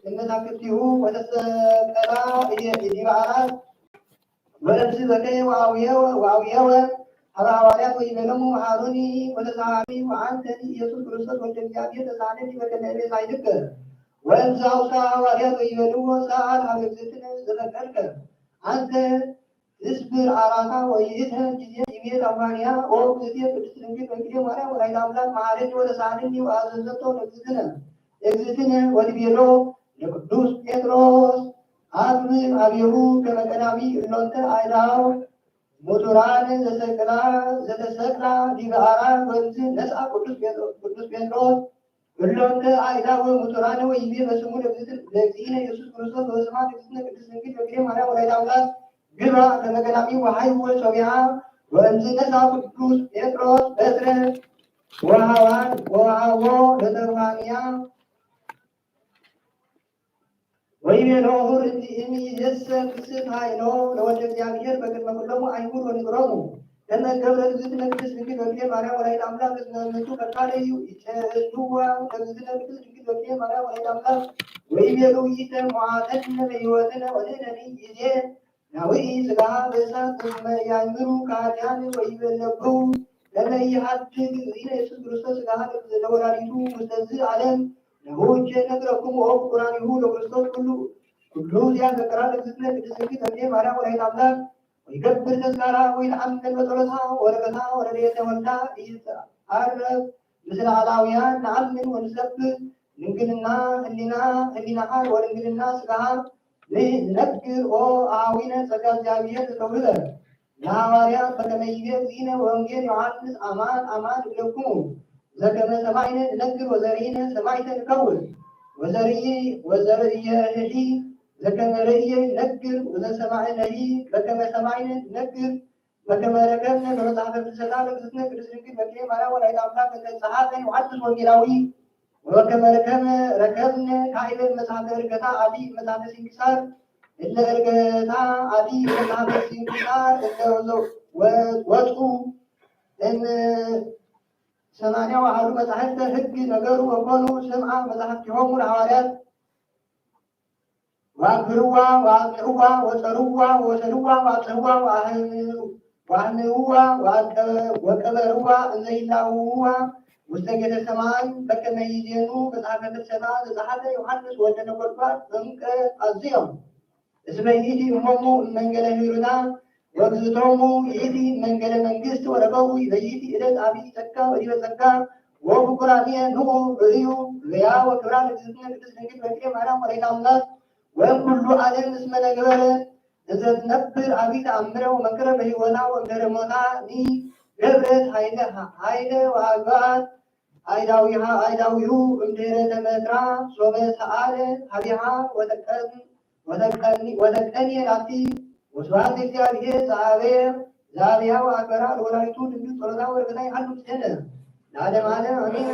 እምታክልቲሁ ወተሰቀላ ዲበ ዓራት ወእምዝ በከየ ወአውየወ ወአውየወ ሀበ ሐዋርያት ወይቤሎሙ መሐሩኒ ወተሳሃሉኒ ወአንተኒ ኢየሱስ ክርስቶስ ወልደ እግዚአብሔር ተሳሃለኒ በከመ እቤ ሳይልከ። ወእምዝ አውሳ ሐዋርያት ወይቤልዎ ሰአል ሀበ እግዝእትነ ዘፈቀድከ አንተ ትስብር አራታ ወይእተ ጊዜ ይቤ ታማንያ ኦ እግዝእትየ ቅድስት ድንግል በክልኤ ማርያም ወላዲተ አምላክ መሐረኒ ወተሳሃለኒ ወአዘዘቶ ለእግዝእትነ እግዝእትነ ወትቤሎ ለቅዱስ ጴጥሮስ አቅብእ አቤሁ ከመ ቀዳሚ እሎንተ አእዳው ሙቱራን ዘሰቅላ ዘተሰቅላ ዲበ አራት ወእምዝ ነስአ ቅዱስ ጴጥሮስ እሎንተ አእዳው ሙቱራን ወይቤ በስሙ ለእግዝእትነ ኢየሱስ ክርስቶስ ወበስማ ለእግዝእትነ ቅድስት ድንግል በክልኤ ማርያም ወላዲተ አምላክ ግብራ ከመ ቀዳሚ ወሐይወ ሶቢያ ወእምዝ ነስአ ቅዱስ ጴጥሮስ በትረ ወሃባን ወሃቦ ለተርፋንያ ወይቤሎ ሁር እምይእዜሰ ክስት ኃይሎ ለወልደ እግዚአብሔር በቅድመ ኩሎሙ አይሁድ ወንግሮሙ ከመ ገብረ እግዝእትነ ቅድስት ድንግል በክልኤ ማርያም ወላዲተ አምላክ እስመ እምንቱ ፈቃደ ይጼእልዋ ለእግዝእትነ ቅድስት ድንግል በክልኤ ማርያም ወላዲተ አምላክ ወይቤሉ ይእተ መዋተነ በሕይወትነ ወንሕነኒ ይዜ ናውኢ ስጋ በእሳት እስመ ያእምሩ ከሃዲያን ወይበለቡ ከመ ይሃድግ እግዚእነ ኢየሱስ ክርስቶስ ስጋ ለወላዲቱ ውስተ ዝ ዓለም ነሆቼ ነግረክሙ ኦ ፍቁራኒሁ ለክርስቶስ ኩሉ ኩሉ ዚያ ዘከራ ለእግዝእትነ ቅድስት ድንግል በክልኤ ማርያም ወላዲተ አምላክ ወይገብር ተዝካራ ወይንአምን በጸሎታ ወረከታ ወረድኤተ ወልዳ ኢይትዓረፍ ምስለ አላውያን ነአምን ወንሰብክ ድንግልና ህሊና ህሊናሃ ወድንግልና ስጋሃ ንነግር ኦ አዊነ ጸጋ እግዚአብሔር ዝተውህበ ለሐዋርያት በከመ ይቤ እግዚእነ ወንጌል ዮሐንስ አማን አማን እብለክሙ ዘከመ ሰማዕነ ንነግር ወዘርኢነ ሰማዕተ ንከውን ወዘርኢ ወዘርእየሂ ዘከመ ርእየ ንነግር ወዘሰማዕነሂ በከመ ሰማዕነ ንነግር በከመ ረከብነ በመጽሐፈ ቅድሰታ ለእግዝእትነ ቅድስት ድንግል በክልኤ ማርያም ወላዲተ አምላክ እንተ ጸሐፈ ዮሐንስ ወንጌላዊ ወበከመ ረከብነ ረከብነ ካዕበ መጽሐፈ ዕርገታ አዲ መጽሐፈ ስንክሳር እለ ዕርገታ አዲ መጽሐፈ ስንክሳር እለ ወ- ወጡ እም ሰማንያ ወአሐዱ መጻሕፍተ ሕግ ነገሩ ወኮኑ ስምዓ መጻሕፍቲሆሙ ለሐዋርያት ወአክብርዋ ወአጽንዕዋ ወጸርዋ ወወሰድዋ ወአብጽሕዋ ወአህንውዋ ወቀበርዋ እንዘ ይላውውዋ ውስተ ቤተ ሰማይ በከመ ይዜኑ መጽሐፈ ፍልሰታ ዘጸሓፈ ዮሐንስ ወልደ ነጎድጓድ እምቀ አዝዮም እስመ ይእቲ እሞሙ እመንገለ ህሩና ወግዝእቶሙ ይእቲ እመንገለ መንግስት ወረከቡ በይእቲ ዕለት አብይ ጸጋ ወዲበ ጸጋ ወፍቁራንየ ንዑ ርእዩ ርእያ ወክብራ ለእግዝእትነ ቅድስት ድንግል በክልኤ ማርያም ወላዲተ አምላክ ወእም ኩሉ ዓለም እስመ ነገበረ እንዘ ትነብር አብይ ተአምረ ወመንክረ በሕይወታ ወእምድኅረ ሞታ ኒ ገብረት ኃይለ ኃይለ ወአግባአት አይዳዊሃ አይዳዊሁ እምድኅረ ተመትራ ሶበ ሰአለ ሀቢሃ ወተቀን ወተቀኒ ወተቀንየ ላቲ ወስብሐት ለእግዚአብሔር ዘአበየ ዘአበያ ወአክበራ ለወላዲቱ ድንግል ጸሎታ ወበረከታ ይሃሉ ምስሌነ ለዓለመ ዓለም አሜን።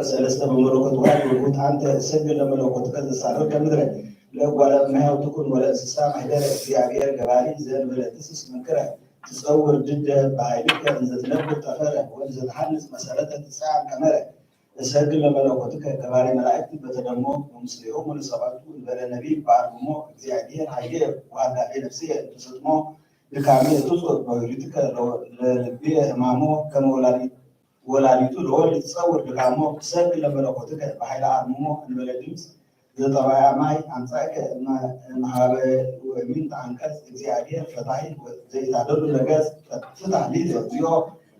ሰለስተ በመለኮት ዋሕድ ውእቱ አንተ እሰግድ ለመለኮትከ ዘሳረርከ ምድረ ለእጓለ እመሕያው ትኩን ወለእንስሳ ማሕደረ እግዚአብሔር ገባሪ ዘእንበለ ትስስ መንክረ ትጸውር ድደ በኃይልከ እንዘ ትነብር ጠፈረ ወእንዘ ተሐንጽ መሰረተ ትጻን ቀመረ። እሰግድ ለመለኮትከ ገባሬ መላእክት በተደሞ ወምስሌሆሙ ለሰባቱ እንበለ ነቢብ በአርምሞ እግዚአብሔር ኃይሌ ወአዳፌ ነፍስየ ተሰጥሞ ድካሜ ትጹር በህሪትከ ለልቤ ህማሞ ከመ ወላዲቱ ለወልድ ትጸውር ድካሞ። እሰግድ ለመለኮትከ በኃይለ አርምሞ እንበለ ድምፅ ዘጠባያ ማይ አምጻእከ እምሃበ ወእሚን ተአንቀጽ እግዚአብሔር ፈታሒ ዘይታደሉ ለገጽ ፍታሕ ሊተ እግዚኦ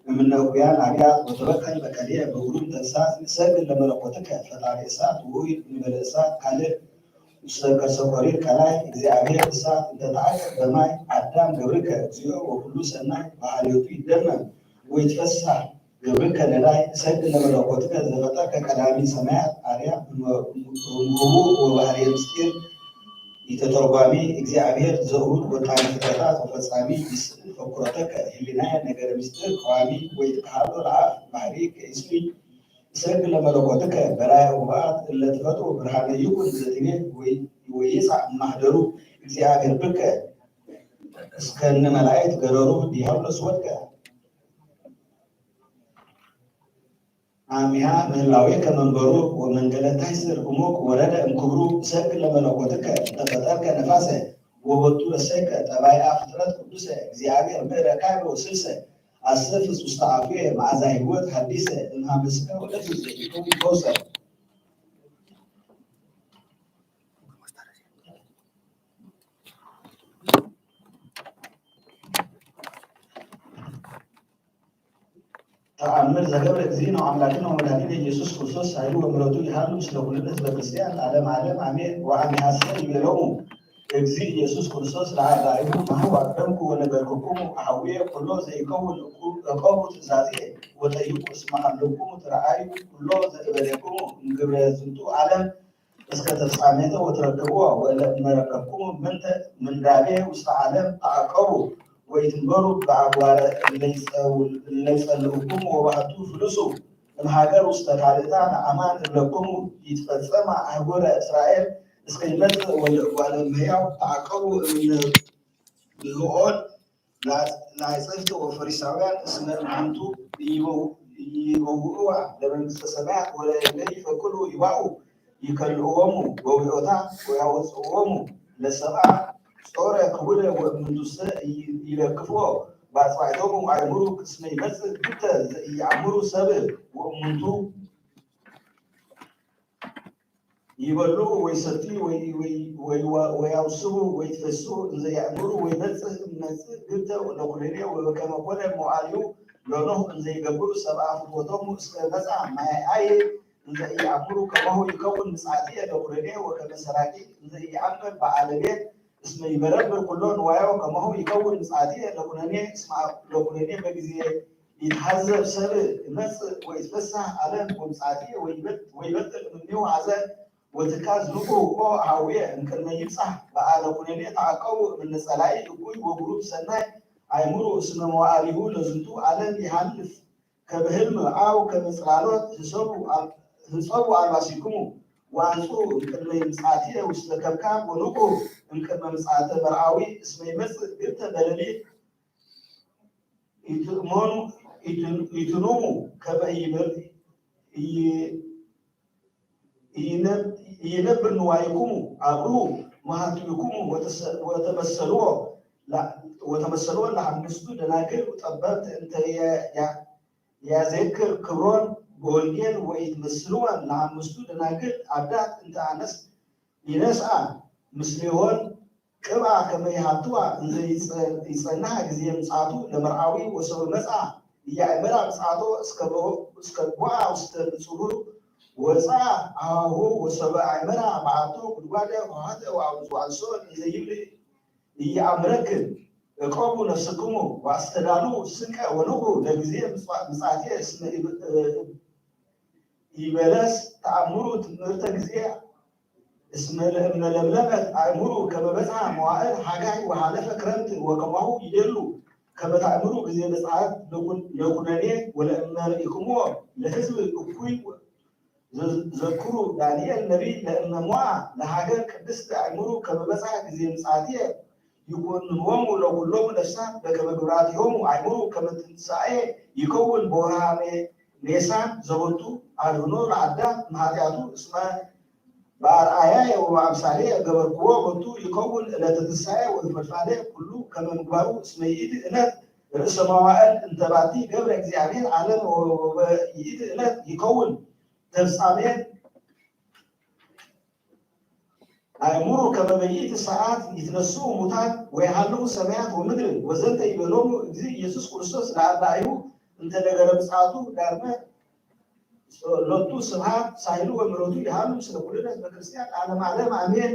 እምነ እኩያን አብያት ወተበቀል በቀልየ በግሩም ተግሳጽ። እሰግድ ለመለኮትከ ፈጣሪ እሳት ውእቱ እንበለ እሳት ካልእ ውስተ ከርሰ ኮሪር ቀላይ እግዚአብሔር እሳት እንተ ተአቅብ በማይ አዳም ገብርከ እግዚኦ ወኩሉ ሰናይ በሃልዮቱ ይደመም ወይትፈሳህ ገብርከ ነዳይ። እሰግድ ለመለኮትከ ዘፈጠርከ ቀዳሚ ሰማያት አርያም እምክቡእ ወባህርየ ምስጢር ኢተተርጓሚ እግዚአብሔር ዘውሁድ ወቃል ፍጥረታት ወፈጻሚ ይስእል ፈኩረተከ ህሊናየ ነገረ ምስጢር ቀዋሚ ወይትከሃሎ ለአፍ ባህሪ ከይስሚ። እሰግድ ለመለኮትከ በራየ ውበአት እለ ትፈጥሩ ብርሃነ ይኩን ዘትቤ ወይጻእ እማህደሩ እግዚአብሔር ብከ እስከነ መላእክት ገረሩ ዲያብሎስ ወድቀ። አሚሃ ምህላዌከ መንበሩ ወመንገለ ታይስር እሙቅ ወረደ እምክብሩ። እሰግድ ለመለኮትከ እንተ ፈጠርከ ነፋሰ ወበቱ ረሰይከ ጠባይአ ፍጥረት ቅዱሰ። እግዚአብሔር ምዕረ ካይበ ወስልሰ አስተፍስ ውስተ አፉየ መዓዛ ሕይወት ሐዲሰ እምሃመስከ ወለቱ ዘይከውን ፈውሰ። ተአምር ዘገብረ እግዚእነ ወአምላክነ ወመድኃኒነ ኢየሱስ ክርስቶስ ኃይሉ ወምሕረቱ ይሃሉ ምስለ ኩልነ ህዝበ ክርስቲያን ለዓለመ ዓለም አሜን። ወአሚሃሰ ይቤሎሙ እግዚእ ኢየሱስ ክርስቶስ ለአርዳኢሁ ናሁ አቅደምኩ ወነገርኩክሙ አሐውየ ኩሎ ዘኢከውን እቀቡ ትእዛዝየ ወጠይቁ እስመ ሀለውኩሙ ትረአዩ ኩሎ ዘእበሌክሙ እምግብረ ዝንቱ ዓለም እስከ ተፍጻሜተ ወትረክብዎ ወእለ እመረከብኩሙ ምንተ ምንዳቤ ውስተ ዓለም ተዓቀቡ ወኢትንበሩ በአግባረ እለ ይጸልኡክሙ ወባህቱ ፍልሱ እምሃገር ውስተ ካልእታ ለአማን እብለክሙ ይትፈጸማ አህጉረ እስራኤል እስከ ይመጽእ ወልደ እጓለ እመሕያው ተዓቀቡ እምነ ብልኦን ለአጽፍት ወፈሪሳውያን እስመ እሙንቱ ኢይበውዕዋ ለመንግስተ ሰማያት ወለእለ ይፈቅዱ ይባኡ ይከልእዎሙ በውዕዮታ ወያወፅእዎሙ ለሰብአ ጾረ ክቡደ ወእሙንቱሰ ይለክፍዎ በአጽባዕቶሙ ወአእምሩ እስመ ይመጽእ ግብተ ዘኢየአምሩ ሰብ ወእሙንቱ ይበልዑ ወይሰትዩ ወያውስቡ ወይትፈስሑ እንዘ ያእምሩ ወይመጽእ እመጽእ ግብተ ለኩነኔ ወበከመ ኮነ መዋዕሊሁ ለኖህ እንዘ ይገብሩ ሰብአ ፍትወቶሙ እስከ መጽአ ማየ አየ እንዘ ኢየአምሩ ከማሁ ይከውን ምጽአትየ ለኩነኔ ወከመ ሰራቂ እንዘ ኢየአምር በዓለ ቤት እስመ ይበረብር ኩሎ ንዋዮ ከማሁ ይከውን ምጽአትየ ለኩነኔ እስመ ለኩነኔ በጊዜ ይትሃዘብ ሰብ እመጽእ ወይትፈሳህ ዓለም ወምጽአትየ ወይበጥ- ወይበጥል እምኔሁ ሐዘን ወትካዝ ንቁ ኦ አሃውየ እምቅድመ ይብጻሕ በዓለ ኩነኔ ተዓቀቡ እምነ ጸላኢ እኩይ ወግሩብ ሰናይ አይምሩ እስመ መዋዕሊሁ ለዝንቱ ዓለም ይሃልፍ ከመ ህልም አው ከመ ጽላሎት ህሰቡ አል- ህጸቡ አልባሲክሙ ወአንጽኡ እምቅድመ ምጽአትየ ውስተ ከብካብ ወንቁ እምቅድመ ምጽአተ መርአዊ እስመ ይመጽእ ግብተ በለሊት ኢትእመኑ ኢትንሙ ከመ ኢይነብር ንዋይኩሙ አብርሁ መሃትብኩሙ ወተመሰልዎ ለሐምስቱ ደናግል ጠበብት እንተ ያዜክር ክብሮን በወንጌል ወኢትመስልወን ለሐምስቱ ደናግል አብዳት እንተ አነስ ይነስአ ምስሌሆን ቅብአ ከመ ይሃትዋ እንዘ ይጸንሐ ጊዜ ምጽአቱ ለመርዓዊ ወሰበ መጽአ ኢያእመራ ምጽአቶ እስከ ቦአ ውስተ ጽሩር ወፅአ አሃሁ ወሰበ አእመራ በአቶ ጉድጓደ ወሃተ ወአንሶ እንዘ ይብል ኢየአምረክን እቀቡ ነፍስክሙ ወአስተዳሉ ስንቀ ወንቁ ለጊዜ ምጽአቴ እስመ ኢበለስ ተአምሩ ትምህርተ ጊዜ እስመ ለእመ ለምለመት አእምሩ ከመ በጽሐ መዋእል ሓጋይ ወሓለፈ ክረምት ወከማሁ ይደሉ ከመ ተአምሩ ጊዜ በጽሐት ለኩነኔ ወለእመ ርኢክምዎ ለሕዝብ እኩይ ዘክሩ ዳንኤል ነቢይ ለእመ ሞዐ ለሃገር ቅድስት አእምሩ ከመ በጽሐ ጊዜ ምጽአትየ ይኩንንዎሙ ለኩሎሙ ነፍሳት በከመ ግብራቲሆሙ አእምሩ ከመ ትንሳኤ ይከውን በወርሃ ኔሳን ዘቦቱ አድህኖ ለአዳም እምኃጢአቱ እስመ በአርአያየ ወበአምሳሌየ ገበርክዎ ቦቱ ይከውን ዕለተ ትንሳኤ ወዘፈድፋደ ኩሉ ከመ ምግባሩ እስመ ይእቲ ዕለት ርእሰ መዋዕል እንተ ባቲ ገብረ እግዚአብሔር ዓለመ ወበይእቲ ዕለት ይከውን ተፍጻሜ አእምሩ ከመ በይእቲ ሰዓት ይትነስኡ ሙታን ወይሃልዉ ሰማያት ወምድር ወዘንተ ይቤሎሙ እግዚእ ኢየሱስ ክርስቶስ ለአርዳኢሁ እንተ ነገረ ምጽአቱ ዳግመ ሎቱ ስብሐት ሳይሉ ወምሕረቱ ይሃሉ ምስለ ኩልነ ህዝበ ክርስቲያን ለዓለመ ዓለም አሜን።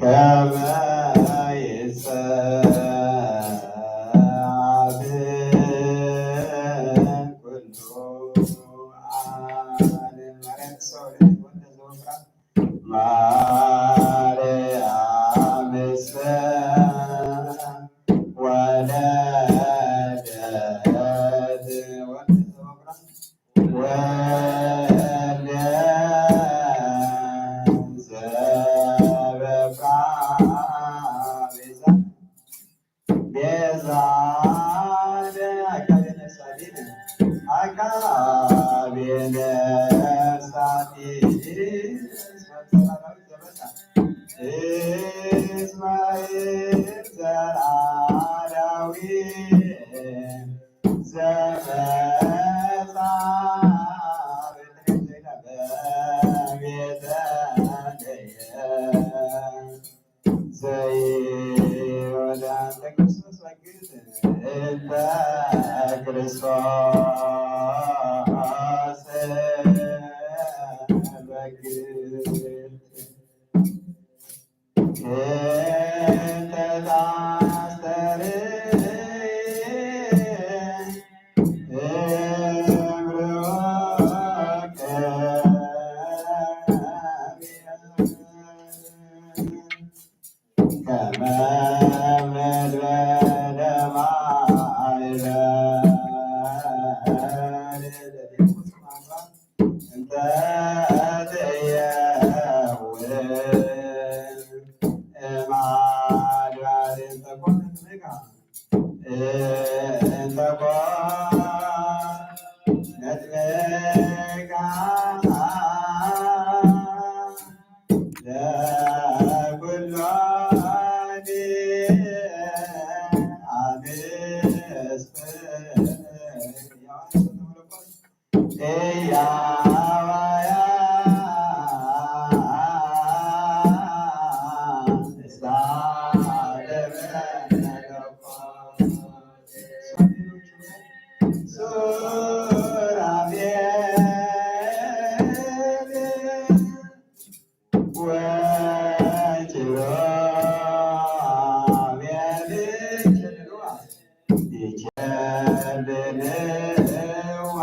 ከመ ይጸዓት ኩሉ ዓለም። ማርያም ተሰወደት ወእንተ ዘወፍራ ማርያም ተወለደት ወእንተ ዘወፍራ ወልደ ዘበኩራ ቤዛ ቤዛ አቃቤ ነፍሳቲነ አቃቤ ነፍሳቲነ እስመ ዳዊት ዘመጻ እስማኤል ዘርአ ዘመጻ ቤተ ዘይወዳ እንተ ክርስቶስ በግት እንተ ክርስቶስ በግት እንተ ታስተርኢ እምርወከ ከመ ምድረ ደማይበ እንተ ትየውል እማድባር እንተ ኮነት ሜጋ እንተ ኮነት ሜጋ ለኩሎኒ አንስት እያዋያ ሱራፌል ወኪሩቤል ይከልልዋ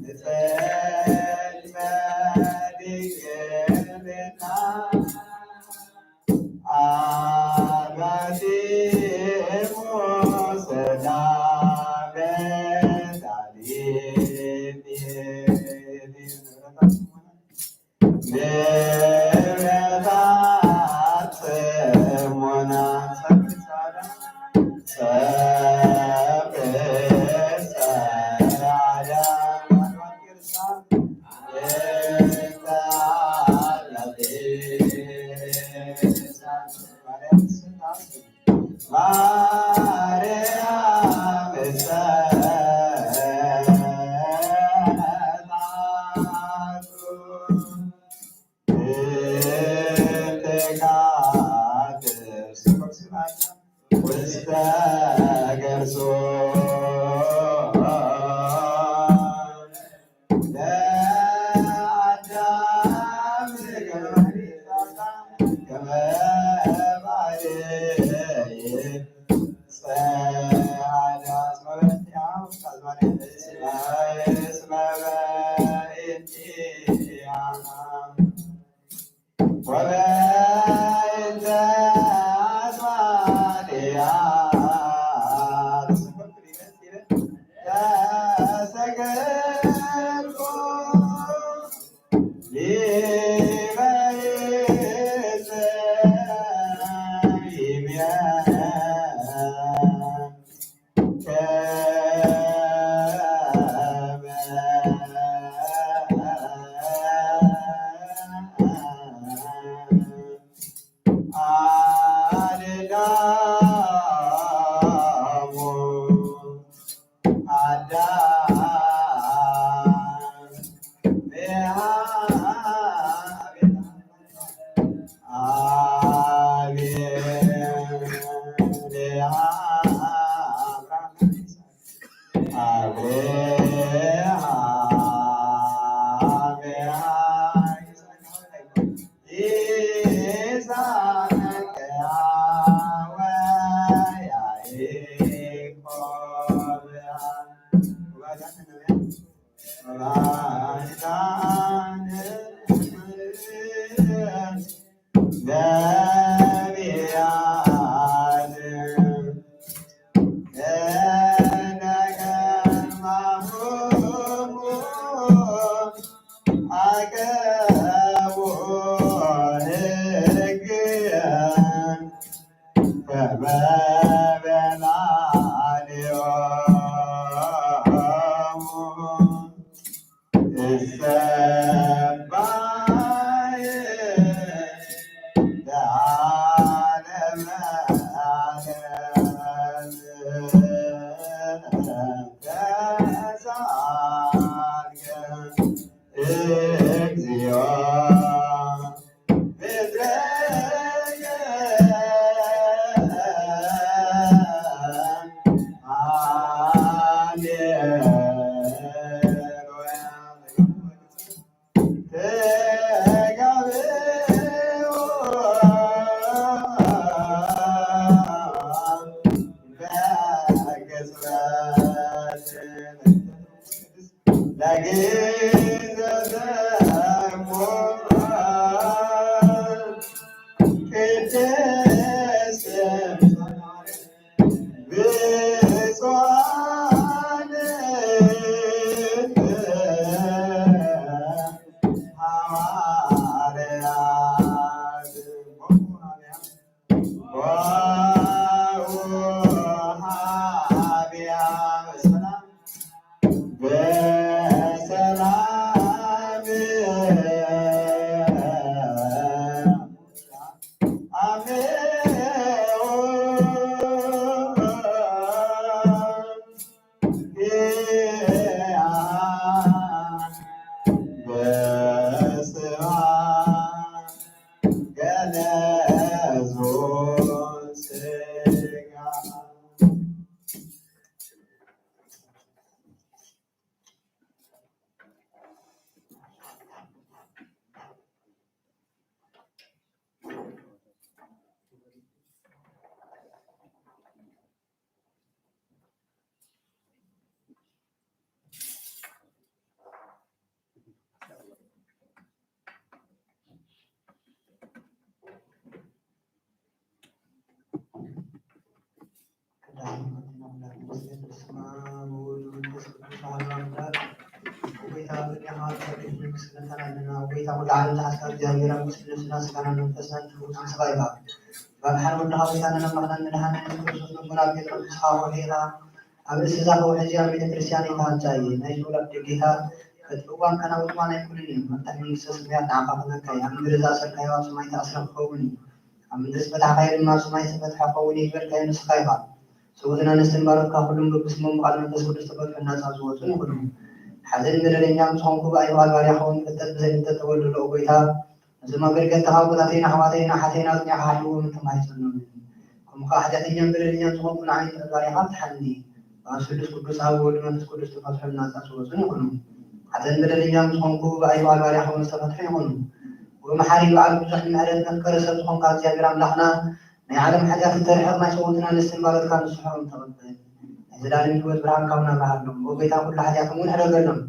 ንጽሕት በድንግልና አባቲሙ ሰላም ዳሊት ንብረታት ጽሞና ጸብጻዳ ጸብጻዳ ማርያም ሰላቱ እንተካትር ውስተ ገርሶ ለአዳም ገባሬ ጣጣ ከመ ባሕርይ ጸዓዳ። እስመ በእንቲአሁ እስመ በእንቲአሁ ወበእንተ አስማትያ ተሰቀልኩ ዲበ ዕፀ ለጊዜ ዘተርጎማ ቅድስት ብፁዓን ሐዋርያት ወወሃቢያ ሰላም በሰላም አሜን። በስመ አብ ገነዞ ስጋ በስመ አብ ወወልድ ወመንፈስ ቅዱስ አሐዱ አምላክ። ጎይታ በእኛ ኃጢአት መንግስት ነሳን ኣለና። ጎይታ ኩሉ ዓለም ዝሓስካ እግዚኣብሔር ኣብ ውስጥ ነፍስና ስጋና መንፈስና ትፍውጥ ንስኻ ኢኻ። ብሓደ ወድኻ ጎይታና ኣምላኽና መድሓኒና ኢየሱስ ክርስቶስ ልቦና ጴጥሮስ ንስኻ ኮፍ ኢኻ ኣብ ርእሲ እዛ ከውሒ እዚኣ ቤተ ክርስቲያን ኢኻ ኣምጻኢ። ናይ ሰውላት ደጌታት በቲ እዋን ከናውጽዋን ኣይክእሉን እዮም። መፍትሕ መንግስተ ሰማያት ንዓኻ ክህበካ እዩ። ኣብ ምድሪ ዝኣሰርካዮ ኣብ ሰማይ ተኣስረ ክኸውን እዩ። ኣብ ምድሪ ዝፈታሕካዮ ድማ ኣብ ሰማይ ዝተፈትሐ ክኸውን እዩ ዝበልካዮ ንስኻ ኢኻ። ሰብኡትን ኣንስትን ባሮትካ ኩሎም በብስሞም ብቓል መንፈስ ቅዱስ ተፈትሑ ናጻ ዝወጹን ይኹኑ። ሓዘን በደለኛ ምስ ኾንኩ ብኣይ ብቓል ባርያኻ እውን ፍልጠት ብዘይ ፍልጠት ተበድሎ፣ ኦ ጐይታ፣ ነዞም ኣገልገልትኻ ኣቦታተይን ኣሕዋተይን ኣሓተይን ኣጽኒዕካ ሓልዎም እትማሕጸኖምን። ከምኡ ከኣ ሓጢኣተኛን በደለኛን ዝኾንኩ ንዓይ ንባርያኻ ፍትሓኒ። ብኣብ ስሉስ ቅዱስ ኣብ ወወልድ መንፈስ ቅዱስ ተፈትሑን ናጻ ዝወጹን ይኹኑ። ሓዘን በደለኛ ምስ ኾንኩ ብኣይ ብቓል ባርያኻ እውን ዝተፈትሑ ይኹኑ። ወመሓሪ በዓል ብዙሕ ምሕረት መፍቀሪ ሰብ ዝኾንካ እግዚኣብሔር ኣምላኽና ናይ ዓለም ሓጢኣት እተርሕቕ ናይ ሰብኡትን ኣንስትን ባሮትካ ንስሖም ተቐበል። ናይ ዘላለም ህይወት ብርሃን ካብ ናብርሃሎም። ኦ ጐይታ ኩሉ ሓጢኣቶም እውን ሕደገሎም።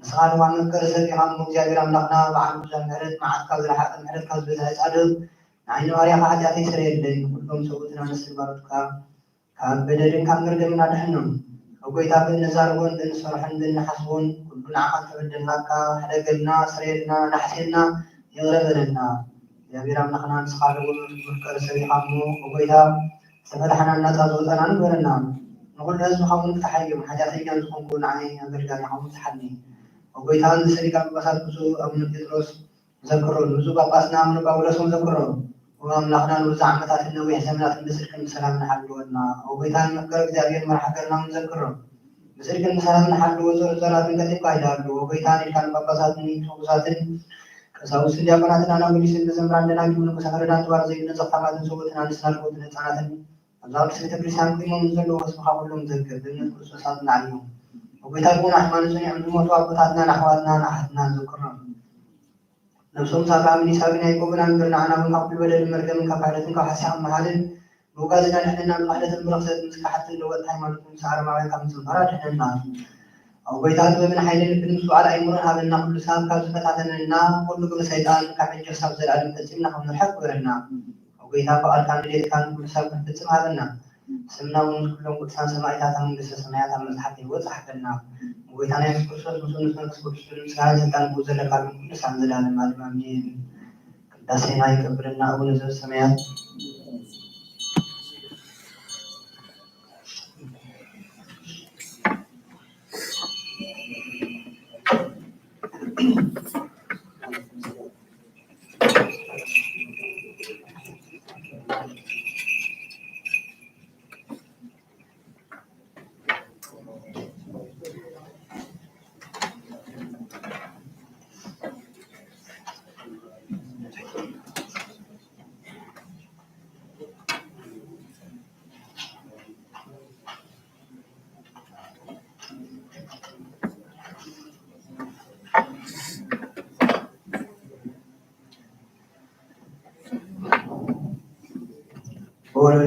ንስኻ ድማ መፍቀሪ ሰብ ኢኻ እሞ እግዚኣብሔር ኣምላኽና በዓል ብዙሕ ምሕረት መዓትካ ዝረሓቐ ምሕረትካ ዝበዝሐ ጻድቕ ንዓይ ንባርያኻ ሓጢኣተይ ስረየለይ። ንኹሎም ሰብኡትን ኣንስትን ባሮትካ ካብ በደልን ካብ መርገምን ኣድሕኖም። ኦ ጐይታ ብእንዛረቦን ብእንሰርሖን ብእንሓስቦን ኩሉ ንዓኻ እንተበደልናካ ሕደገልና፣ ስረየልና፣ ናሕስየልና፣ ይቕረ በለልና። እግዚኣብሔር ኣምላኽና ንስኻ ለውም መፍቀሪ ሰብ ኢኻ እሞ ኦ ጐይታ ዝተፈታሕናን ናጻ ዝወጻናን ግበረና። ንኹሉ ህዝብኻ እውን ፍትሓዮም። ሓጢኣተኛ ዝኾንኩ ንዓይ ኣገልጋሊኻ እውን ፍትሓኒ። ኦ ጐይታ ንርእሰ ሊቃነ ጳጳሳት ብፁዕ ኣቡነ ጴጥሮስ ዘክሮ፣ ንብፁዕ ጳጳስና ኣቡነ ጳውሎስ እውን ዘክሮ። ኦ ኣምላኽና ንብዙሕ ዓመታትን ነዊሕ ዘመናትን ብጽድቅን ብሰላምን ሓልወና። ኦ ጐይታ ንመፍቀሪ እግዚኣብሔር መርሓ ሃገርና እውን ዘክሮ። ብጽድቅን ብሰላምን ሓልዎ። ጸሎት ጸላትን ቀልጢፍካ ኣይደሃሉ። ኦ ጐይታ ንሊቃነ ጳጳሳትን ኤጲስቆጶሳትን ቀሳውስትን ዲያቆናትን ኣናጉሊስን መዘምራን ደናግል መነኮሳት ረዳን ጥዋር ዘይብለን ዘኽታማትን ሰብኡትን ኣንስትን ኣልቦትን ህጻናትን ኣብዛ ቅድስት ቤተ ክርስቲያን ቆይሞም ንዘለዉ ህዝብኻ ኩሎም ዘክር። ብእምነት ክርስቶስ ኣጽንዓዮም። ኦ ጐይታ ብቕኑዕ ሃይማኖት ጸኒዖም ዝሞቱ ኣቦታትናን ኣሕዋትናን ኣሓትናን ዘክሮም። ነብሶም ሳብ ኣብርሃምን ይስሐቅን ያዕቆብን ኣንብር፣ ንዓና እውን ካብ ኩሉ በደልን መርገምን ካብ ክሕደትን ካብ ሓሰያን ምሃልን ብውጋዝና ድሕነና፣ ብክሕደትን ብርኽሰትን ምስካሓትን ለወጥቲ ሃይማኖትን ምስ ኣረማውያን ካብ ምጽንባር ኣድሕነና። ኦ ጐይታ ጥበብን ሓይልን ልብን ምስትውዓል ኣእምሮን ሃበና፣ ኩሉ ሳብ ካብ ዝፈታተነና ኩሉ ግብሪ ሰይጣን ካብ ሕጂ ክሳብ ዘለኣለም ፈጺምና ካብ ንርሕቕ ግበረና። ኦ ጐይታ ፍቓድካን ድሌትካን ኩሉ ሳብ ክንፍጽም ሃበና። ስምና እውን ምስ ኩሎም ቅዱሳን ሰማዕታት ኣብ መንግስተ ሰማያት ኣብ መጽሓፍ ህይወት ጸሓፈልና። ኦ ጐይታና የሱስ ክርስቶስ ምስኡ ምስ መንፈስ ቅዱስ እውን ምስጋናን ስልጣንን ብኡ ዘለካ ቅዱሳን ዘላለም ዓለም ኣሜን። ቅዳሴና ይቀበለልና ኣቡነ ዘበሰማያት።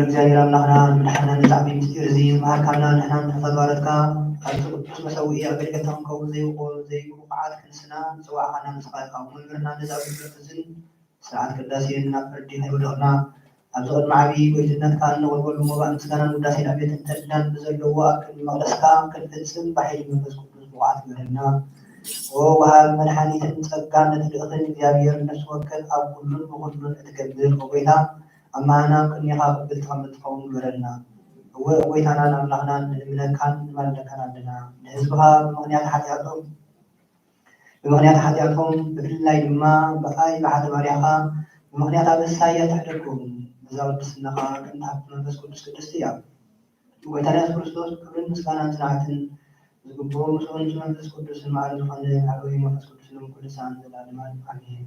እግዚኣብሔር ኣምላኽና፣ ንመድሓንና ነዚ ዓብዪ ምስጢር እዚ ዝመሃርካና፣ ንሕናን ንፈትዋታትካ ኣብዚ ቅዱስ መሰውኢ ኣገልገልትኻ ክንከውን ዘይብቑ-፣ ዘይብቑዓት ክንስና ዝጸዋዕካና ንስኻ ኢኻ። መምህርና ነዚ ኣገልግሎት እዝን ስርዓት ቅዳሴን ናብ ፍርዲ ከይወደቕና፣ ኣብዚ ቅድሚ ዓብዪ ጎይትነትካ እንቕርበሉ መባእ ምስጋናን ውዳሴን ዕቤትን ተድላን ብዘለዎ ኣብ ቅድሚ መቕደስካ ክንፍጽም ብሓይሊ መንፈስ ቅዱስ ብቑዓት ግበረና። ኦ ወሃቢ መድሓኒትን ጸጋን እቲ ልእኽን እግዚኣብሔር ነፍሲ ወከፍ ኣብ ኩሉን ብኹሉን እትገብር፣ ኦ ጎይታ፣ ኣማህና ቅድሜኻ ቅብልቲ ከም እትኸውን ግበረልና። እወ፣ ኦ ጎይታናን ኣምላኽናን፣ ንልምነካን ንማልደካን ኣለና። ንህዝብኻ ብምኽንያት ሓጢኣቶም፣ ብምኽንያት ሓጢኣቶም፣ ብፍላይ ድማ ብኣይ ብሓደ ባርያኻ ብምኽንያት ኣበሳ እያ ትሕደጎም። እዛ ቅድስና ኸኣ ከምቲ ሃብቲ መንፈስ ቅዱስ ቅድስቲ እያ። ጎይታና የሱስ ክርስቶስ፣ ክብርን ምስጋናን ጽንዓትን ዝግብኦ፣ ምስኡ ንመንፈስ ቅዱስን ማዕረ ዝኾነ፣ ኣብ መንፈስ ቅዱስ ሎም ኩሉ ሰዓት ዘለዓለምን ኣሜን።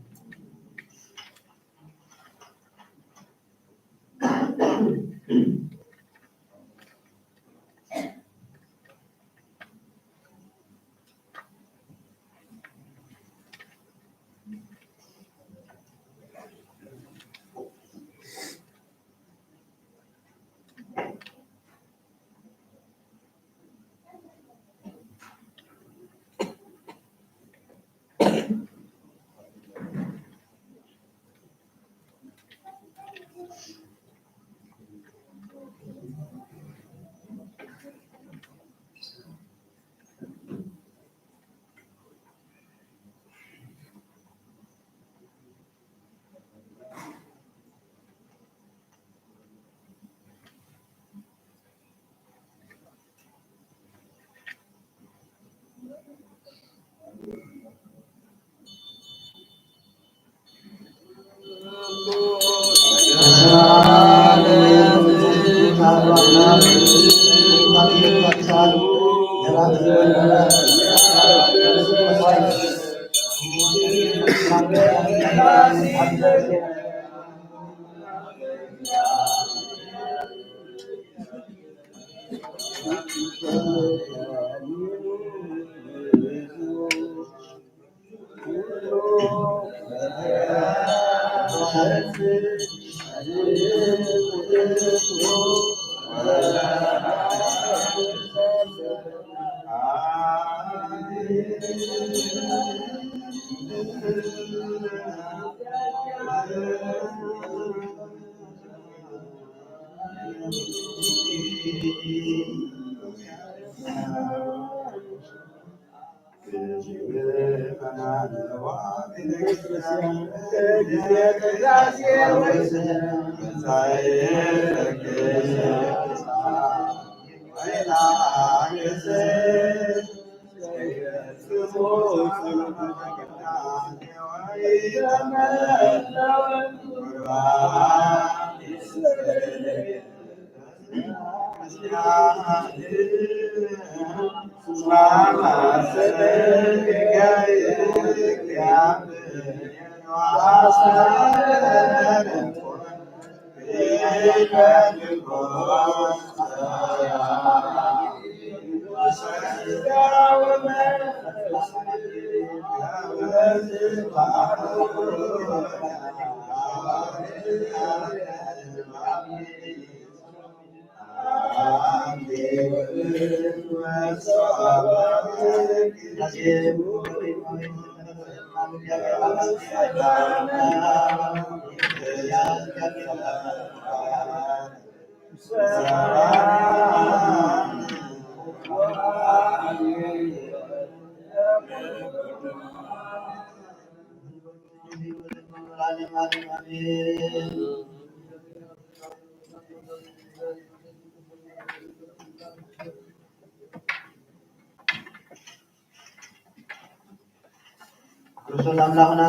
ክርስቶስ ኣምላኽና።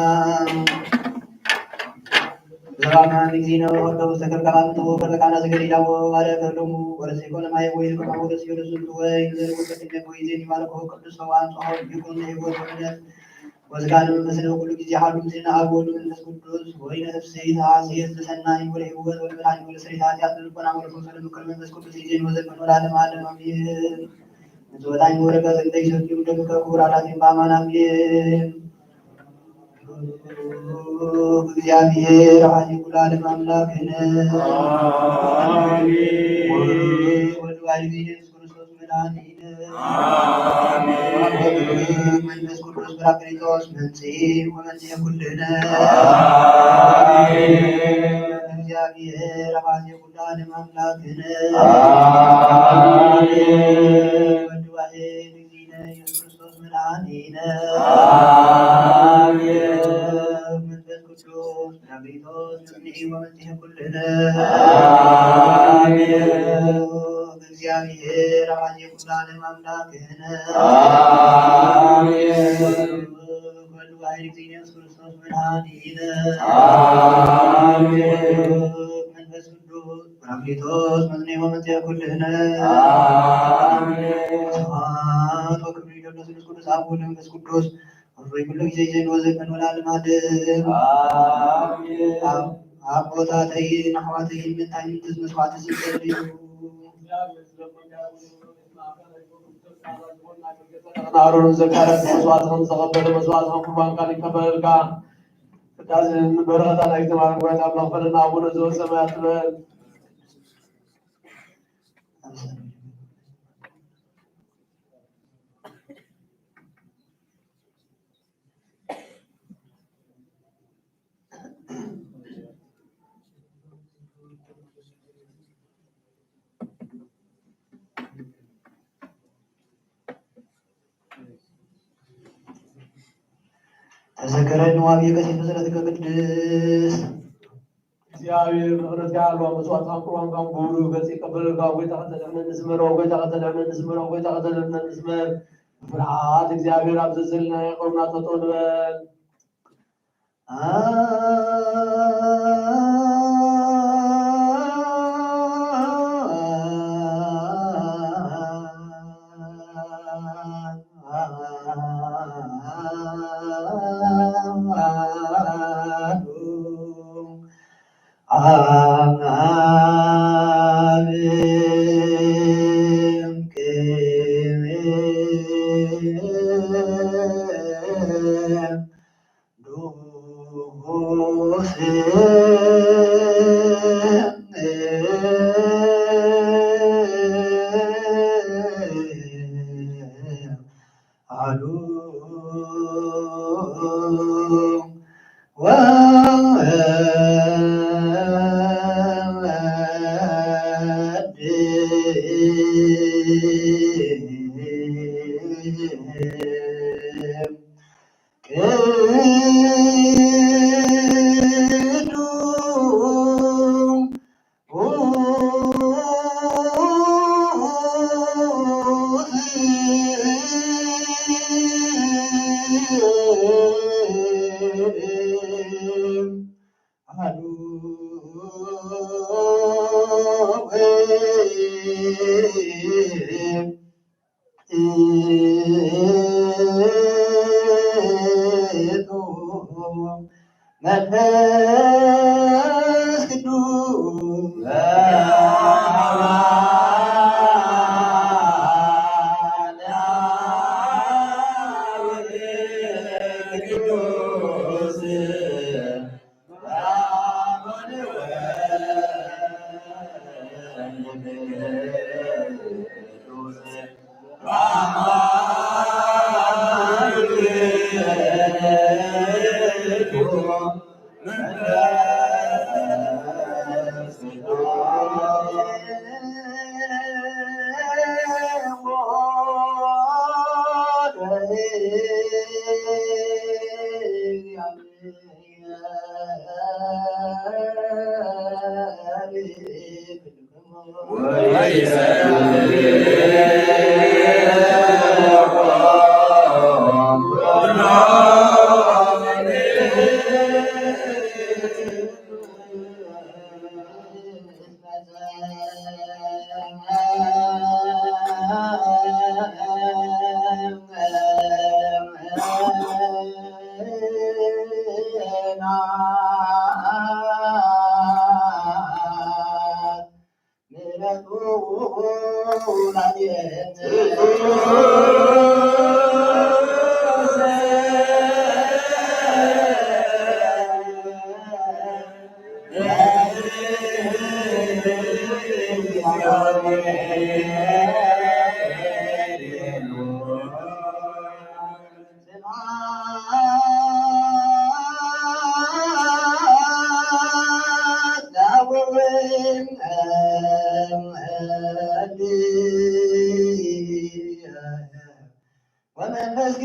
ብዛዕባ ንግዜና ወርዶ ዝተገብረካ ምንትኹ ከለካና ዘገዲዳዎ ባለ ከሎሙ ወረሰይኮ ለማየ ወይ ከማሁ ወረሰዮ ለዝንቱ ወይ ንዘርጉ ከትነ ወይ ዜን ይባርኮ ቅዱስ ፈዋን ጾሆ ይኩን ህይወት ወመለት ወዝጋነ መመስለ ኩሉ ጊዜ ሓሉ ምስልና ኣብ ወልድ መንፈስ ቅዱስ ወይ ነፍሰይ ተሃስየት ለሰናይ ወለህይወት ወለመድኃኒት ወለስሬት ኃጢአት ለልቦና ወለፈውስ ወለምክር መንፈስ ቅዱስ ጊዜን ወዘልፈን ወለዓለመ ዓለም አሜን። ንጽወታይ መውረድ ዘይሰጥዩ ደምከ ክቡር አዳቲም በአማን አሜን። እግዚአብሔር አሐቲ ኩሉ ዓለም አምላክነ። አሜን። ወወልድ ዋሕድ ኢየሱስ ክርስቶስ መድኃኒነ። አሜን። መንፈስ ቅዱስ ጳራቅሊጦስ መምጽኢ ወመንጽሔ ኩልነ። አሜን። እግዚአብሔር አሐቲ ኩሉ ዓለም አምላክነ። አሜን። ወወልድ ዋሕድ እግዚእነ ኢየሱስ ክርስቶስ መድኃኒነ። አሜን። መንፈስ ቅዱስ ጳራቅሊጦስ መምጽኢ ወመንጽሔ ኩልነ። አሜን። እግዚአብሔር አሐቲ ኩሉ ዓለም አምላክነ። አሜን። ወወልድ ዋሕድ እግዚእነ ኢየሱስ ክርስቶስ መድኃኒነ። አሜን። መንፈስ ቅዱስ ጳራቅሊጦስ መጽንሒ ወመጽሔ ኩልነ። አሜን። ስብሐት ወክብር ይደሎ ስሉስ ቅዱስ አብ ወወልድ ወመንፈስ ቅዱስ ወፍሪ ኩሉ ጊዜ ይዜን ወዘልፈን ወለዓለመ ዓለም። አሜን። አብ-፣ አቦታተይን ኣሕዋተይን ምእንታይን ትዝ መስዋዕቲ ዝጸልዩ። ኣሮን ዘካርያስ መስዋዕትኹም ዘቐበለ መስዋዕትኹም ቁርባን ቃል ይቀበለልካ። ቅዳሴ በረኸታ ናይ ተማረ ጉባኤ ኣምላኽ ፈለና ኣቡነ ዘበሰማያት ትበል። ተዘከረኒ ወአብየ ቀሲስ በጸሎትከ ቅድስት። እግዚኣብሔር ምሕረትካ ያልዋ መስዋዕትካ ቁርባንካ ክቡር ገጽ ይቀበለልካ። ጎይታ ከተድሕነኒ ስመር፣ ጎይታ ከተድሕነኒ ስመር፣ ጎይታ ከተድሕነኒ ስመር። ብፍርሃት እግዚኣብሔር ኣብ ዘዘለናዮ ቆምና ጠጠው ንበል። መንፈስ ቅዱስ ወመንፈስ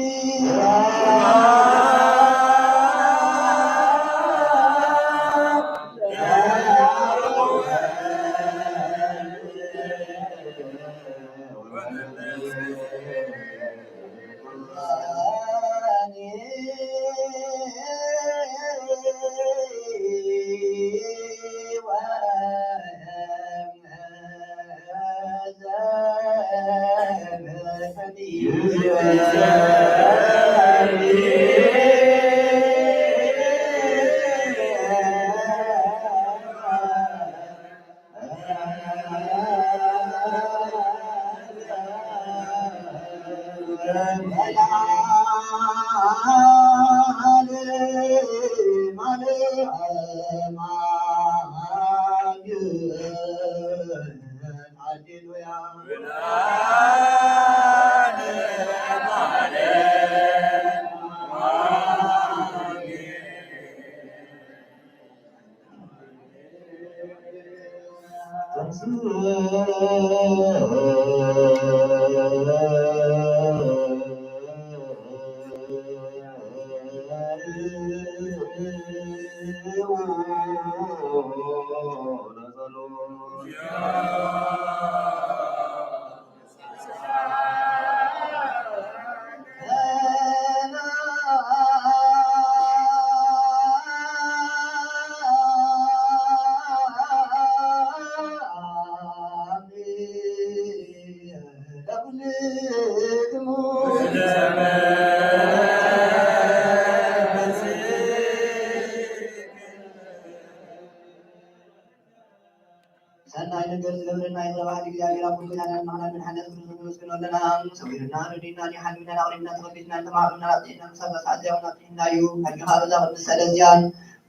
ሰናይ ነገር ዝገብረልና የማልድ እግዚኣብሔር ኣብ ኩሉ ኩነታት ንዓና ብሓንሳብ ክንመስግኖ ኣለና። ሰዊርና ረዲእና ሓልዩና ኣቕሪብና ተቐቢልና ተማህሩና ኣጽኒዕና ክሳብ በጽሓ እግዚኣብሔር ኣብጽሕና እዩ። ሕጂ ከኣ በዛ ቅድስት ሰለስቲያን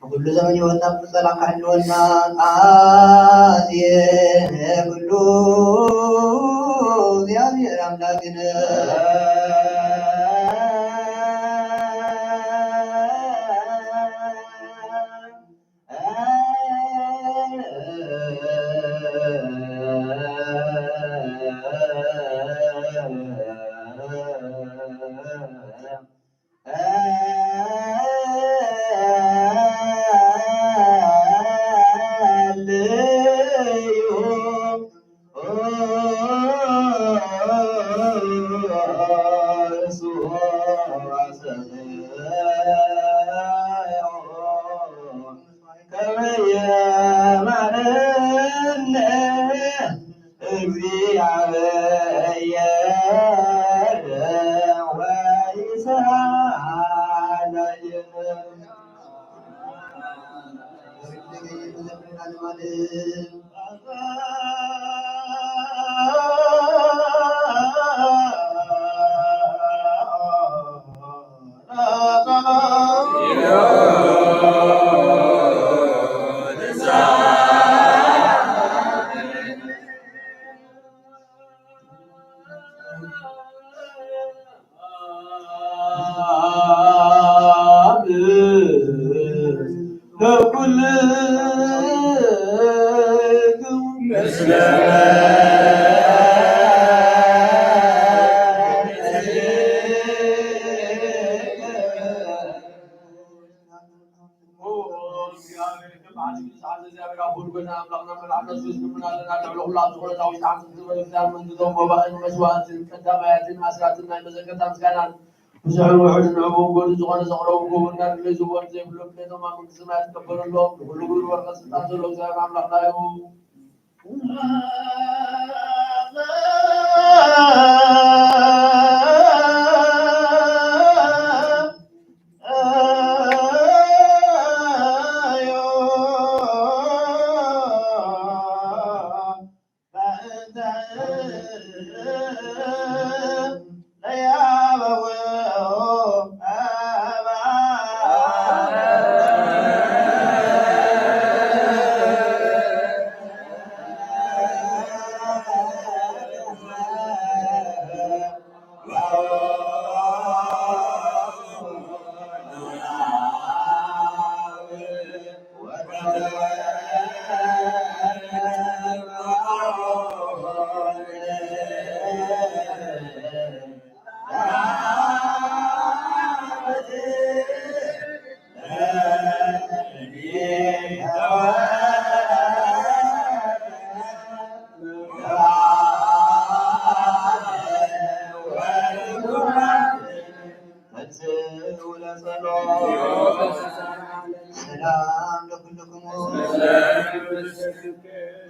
ንኹሉ ዘመን ህይወትና ብጸላም ከሕልወና። ኣዜ ኩሉ እግዚኣብሔር ኣምላክነ። ብዙሕን ውሑድን ንዕኡ ጎዱ ዝኾነ ዘቕረቡ ክቡር እናድለዩ ዝህቦም ዘይብሎም ድሌቶም ኣብ መንግስቲ ሰማያት ይቀበለሎም። ንኹሉ ክብሪ ወርቀ ስልጣን ዘሎ እግዚኣብሔር ኣምላኽና እዩ። ሰላም ለኩልክሙ።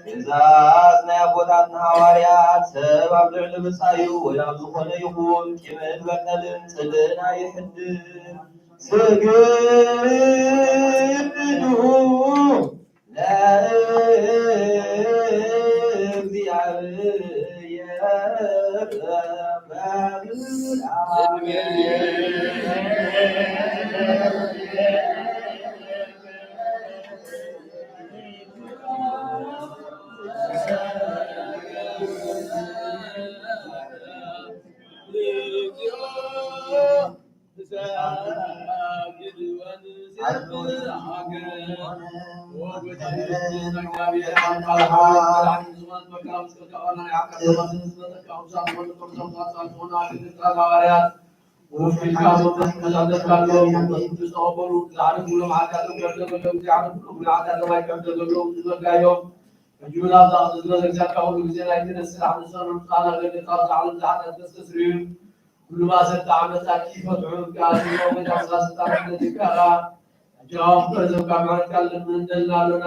ትእዛዝ ናይ ኣቦታትና ሃዋርያት፣ ሰብ ኣብ ልዕሊ ብጻዩ ወይ ኣብ ዝኾነ ይኹን ቂምን በቀልን ጽልእን ኣይሕድር። ስግዱ ለእግዚኣብሔር በብርሃን። ሕጂ እውን ኣብዛ ዝመዘግጃካ ኩሉ ግዜ ናይ ትነስእ፣ ኣብ ንስኻ ንምምጻእና ገደታ ኣብዚ ዓለም ዝሓጢኣት ተስተስርዩ፣ ኩሉ ማእሰርቲ ዓመጻ ክፈትሑ፣ ከኣ ንነዊሕ ኣስራ ስልጣን ክነዚካኻ፣ ሕጂ ከኣ ክሕዘካ ምሕረትካ ንልምን ደልና ኣሎና።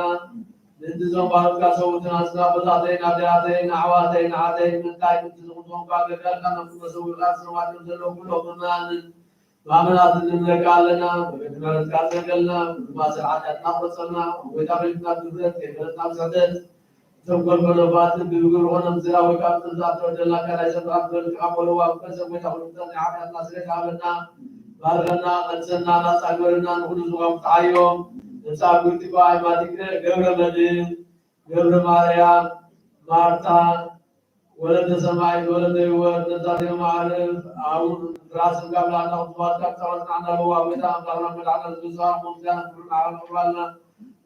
ምእንቲ እዞም ባሮትካ ሰውእትን ኣስና ኣቦታተይን ኣደያተይን ኣሕዋተይን ኣሓተይን ምእንታይ ምእንቲ ዝኹን ዝኾንካ ኣገልጋልካ ነብሱ መሰዊእካ ሰማዕትን ዘለዉ ኩሎም ምእመናንን ማመናት ንብለካ ኣለና። ብቤት ምሕረትካ ዘገልና፣ ብማእሰር ሓጢኣትና ቁረጸልና። ጎይታ፣ ቤትና ብምህረት፣ ከይፈለጥና ብስሕተት፣ እቶም ኮልኮለባትን ብብግብሪ ኮነ ብዝራ ወይ ካብ ጥንዛት ተወደልና ካልኣይ ሰብ ጥራት ዝበልካ ኮለዋ፣ ብፈሰብ ጎይታ፣ ኩሉ ምሕረት ናይ ሓጢኣትና ስርየት ሃበና። ባርከና፣ ቀድሰና፣ ናጻ ግበረና፣ ንኹሉ ዝቆም ተዓዮ። ነብሳ ጉርቲ ጓይ ማቲክረ ገብረ መድህን፣ ገብረ ማርያም፣ ማርታ፣ ወለተ ሰማይ፣ ወለተ ህይወት፣ ነዛቲ ማዕርፍ፣ ኣብ ፍራስን ጋብላና፣ ክትባርካ፣ ክትባርካ፣ እናበዋ፣ ጎይታ ኣምላኽና፣ መድሓና፣ ዝብዝሓ፣ ምስጋና፣ ክብሪ፣ ማዕረ፣ ክብራልና፣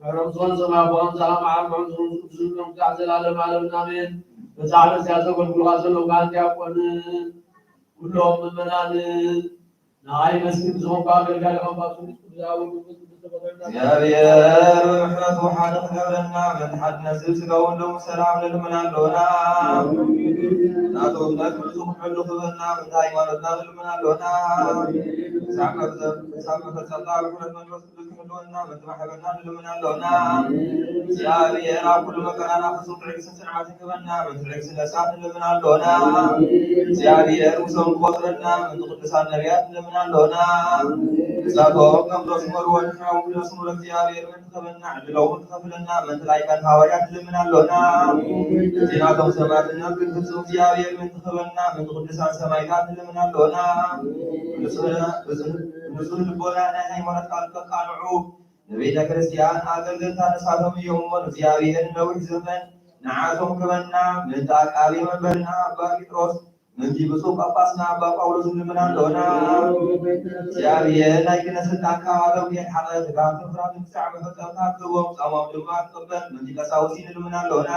ምሕረት፣ ዝኾነ ሰማይ፣ ኣቦ፣ ኣምሳኻ፣ ማዕረ፣ ምሕረት፣ ዝኾነ ቅዱስ፣ ምሕረት፣ ዘላለም፣ ዓለምን፣ ኣሜን። በዛ ዓመት እዚኣ ዘገልግሉኻ ዘለዉ ካህን፣ ዲያቆንን፣ ኩሎም ምእመናንን፣ ንዓይ መስኪን ዝኾንኩ ኣገልጋሊ ኸም ጳውሎስ ቅዱስ ኣበው ቅዱስ ቅዱስ ተፈጥሮና እግዚኣብሔር ብምሕረቱ ሓደ ክገብረና፣ በቲ ሓድነት ስጋውን ደሙ ሰላም ንልምን ኣሎና። ናቱ እምነት ምሉእ ዝኾነሉ ክበና፣ በቲ ሃይማኖትና ንልምን ኣሎና። ክሳብ መፈጸ-፣ ክሳብ መፈጸምታ ብሕረት መንፈስ ቅዱስ ክሕልወና፣ በቲ ማሕበርና ንልምን ኣሎና። እግዚኣብሔር ኣብ ኩሉ መከራና ፍጹም ትዕግስትን ጽንዓትን ክበና፣ በቲ ትዕግስቲ ነፍሳት ንልምን ኣሎና። እግዚኣብሔር ምሶም ክቆጽረና፣ ምእንቲ ቅዱሳን ነቢያት ንልምን ኣሎና። ንሳቶም ከም ዘስመርዎ ንሕና እውን ክነስምሮ እግዚኣብሔር ምእንቲ ክህበና፣ ዕድሎም እውን ክኸፍለና፣ ምእንቲ ላይካን ሃዋርያት ንልምን ኣሎና። እቲ ናቶም ሰማዕትነት ክንፍጽም እግዚኣብሔር ምእንቲ ክህበና፣ ምእንቲ ቅዱሳን ሰማይታት ንልምን ኣሎና። ንጹህ፣ ንጹህ ልቦና ናይ ሃይማኖት ቃል ከቃንዑ፣ ንቤተ ክርስቲያን ኣገልገልታ ንሳቶም እዮም እሞ፣ እግዚኣብሔር ነዊሕ ዘመን ንዓቶም ክበና፣ ምእንቲ ኣቃቤ መንበርና ኣባ ጴጥሮስ፣ ምእንቲ ብፁዕ ጳጳስና ኣባ ጳውሎስ ንልምን ኣሎና። እግዚኣብሔር ናይ ክህነት ስልጣን ካብኣቶም ከይርሓቐ፣ ትግሃትን ፍርሃትን ክሳዕ መፈጸምታ ክህቦም፣ ጾሞም ድማ ክቕበል፣ ምእንቲ ቀሳውስቲ ንልምን ኣሎና።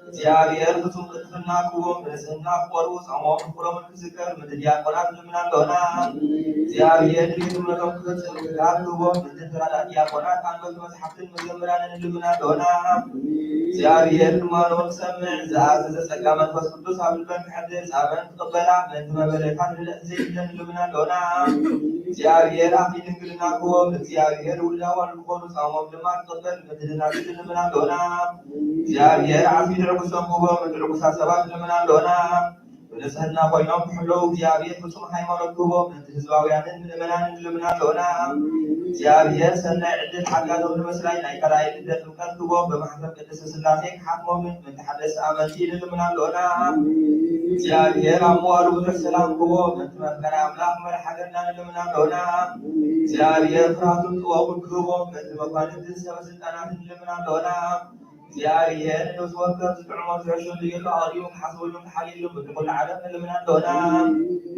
እግዚኣብሔር ፍጹም ቅልጥፍና ክህቦም፣ ብንጽህና ክቖርቡ፣ ጾሞም ፍቕሮምን ክዝከር፣ ምእንቲ ዲያቆናት ንልምን ኣሎና። እግዚኣብሔር ድሌት እምነቶም ክፈጽም ትግሃት ክህቦም፣ ምእንቲ ተራዳእ ዲያቆናት፣ ኣንበብቲ መጽሓፍትን መዘምራንን ንልምን ኣሎና። እግዚኣብሔር ልማኖም ክሰምዕ፣ ዝኣዘዘ ጸጋ መንፈስ ቅዱስ ኣብ ልበን ክሕድር፣ ጻመን ክቕበላ፣ ምእንቲ መበለታት ርድእቲ ዘይብለን ንልምን ኣሎና። እግዚኣብሔር ኣኽሊል ድንግልና ክህቦም፣ እግዚኣብሔር ውሉድ ኣዋልድ ክኾኑ፣ ጻሞም ድማ ክቕበል፣ ምእንቲ ደናግል ንልምን ኣሎና። እግዚኣብሔር ዓስቢ ትዕግስቶም ክህቦም፣ ምእንቲ ዕጉሳት ሰባት ንልምን ኣሎና። ብንጽህና ኮይኖም ክሕለዉ እግዚኣብሔር ፍጹም ሃይማኖት ክህቦም፣ ምእንቲ ህዝባውያንን ምእመናንን ንልምን ኣሎና። እግዚኣብሔር ሰናይ ዕድል ሓጋዞም ንምስላይ ናይ ካልኣይ ልደት ጥምቀት ክህቦም፣ ብማሕተም ቅድስቲ ስላሴ ክሓትሞምን ምእንቲ ሓደስቲ ኣመንቲ ንልምን ኣሎና። እግዚኣብሔር ኣብ መዋሉ ብዙሕ ሰላም ክህቦም፣ ምእንቲ መፍቀሪ ኣምላኽ መራሒ ሃገርና ንልምን ኣሎና። እግዚኣብሔር ፍርሃቱን ጥበቡን ክህቦም፣ ምእንቲ መኳንንትን ሰበ ስልጣናትን ንልምን ኣሎና። እግዚኣብሔር ነፍሲ ወከፍ ዝጥዕሞ ዝሕሸሉ የሉ ኣቕዲሙ ክሓስበሉን ክሓልየሉን ምእንቲ ኩሉ ዓለም ንልምን ኣሎና።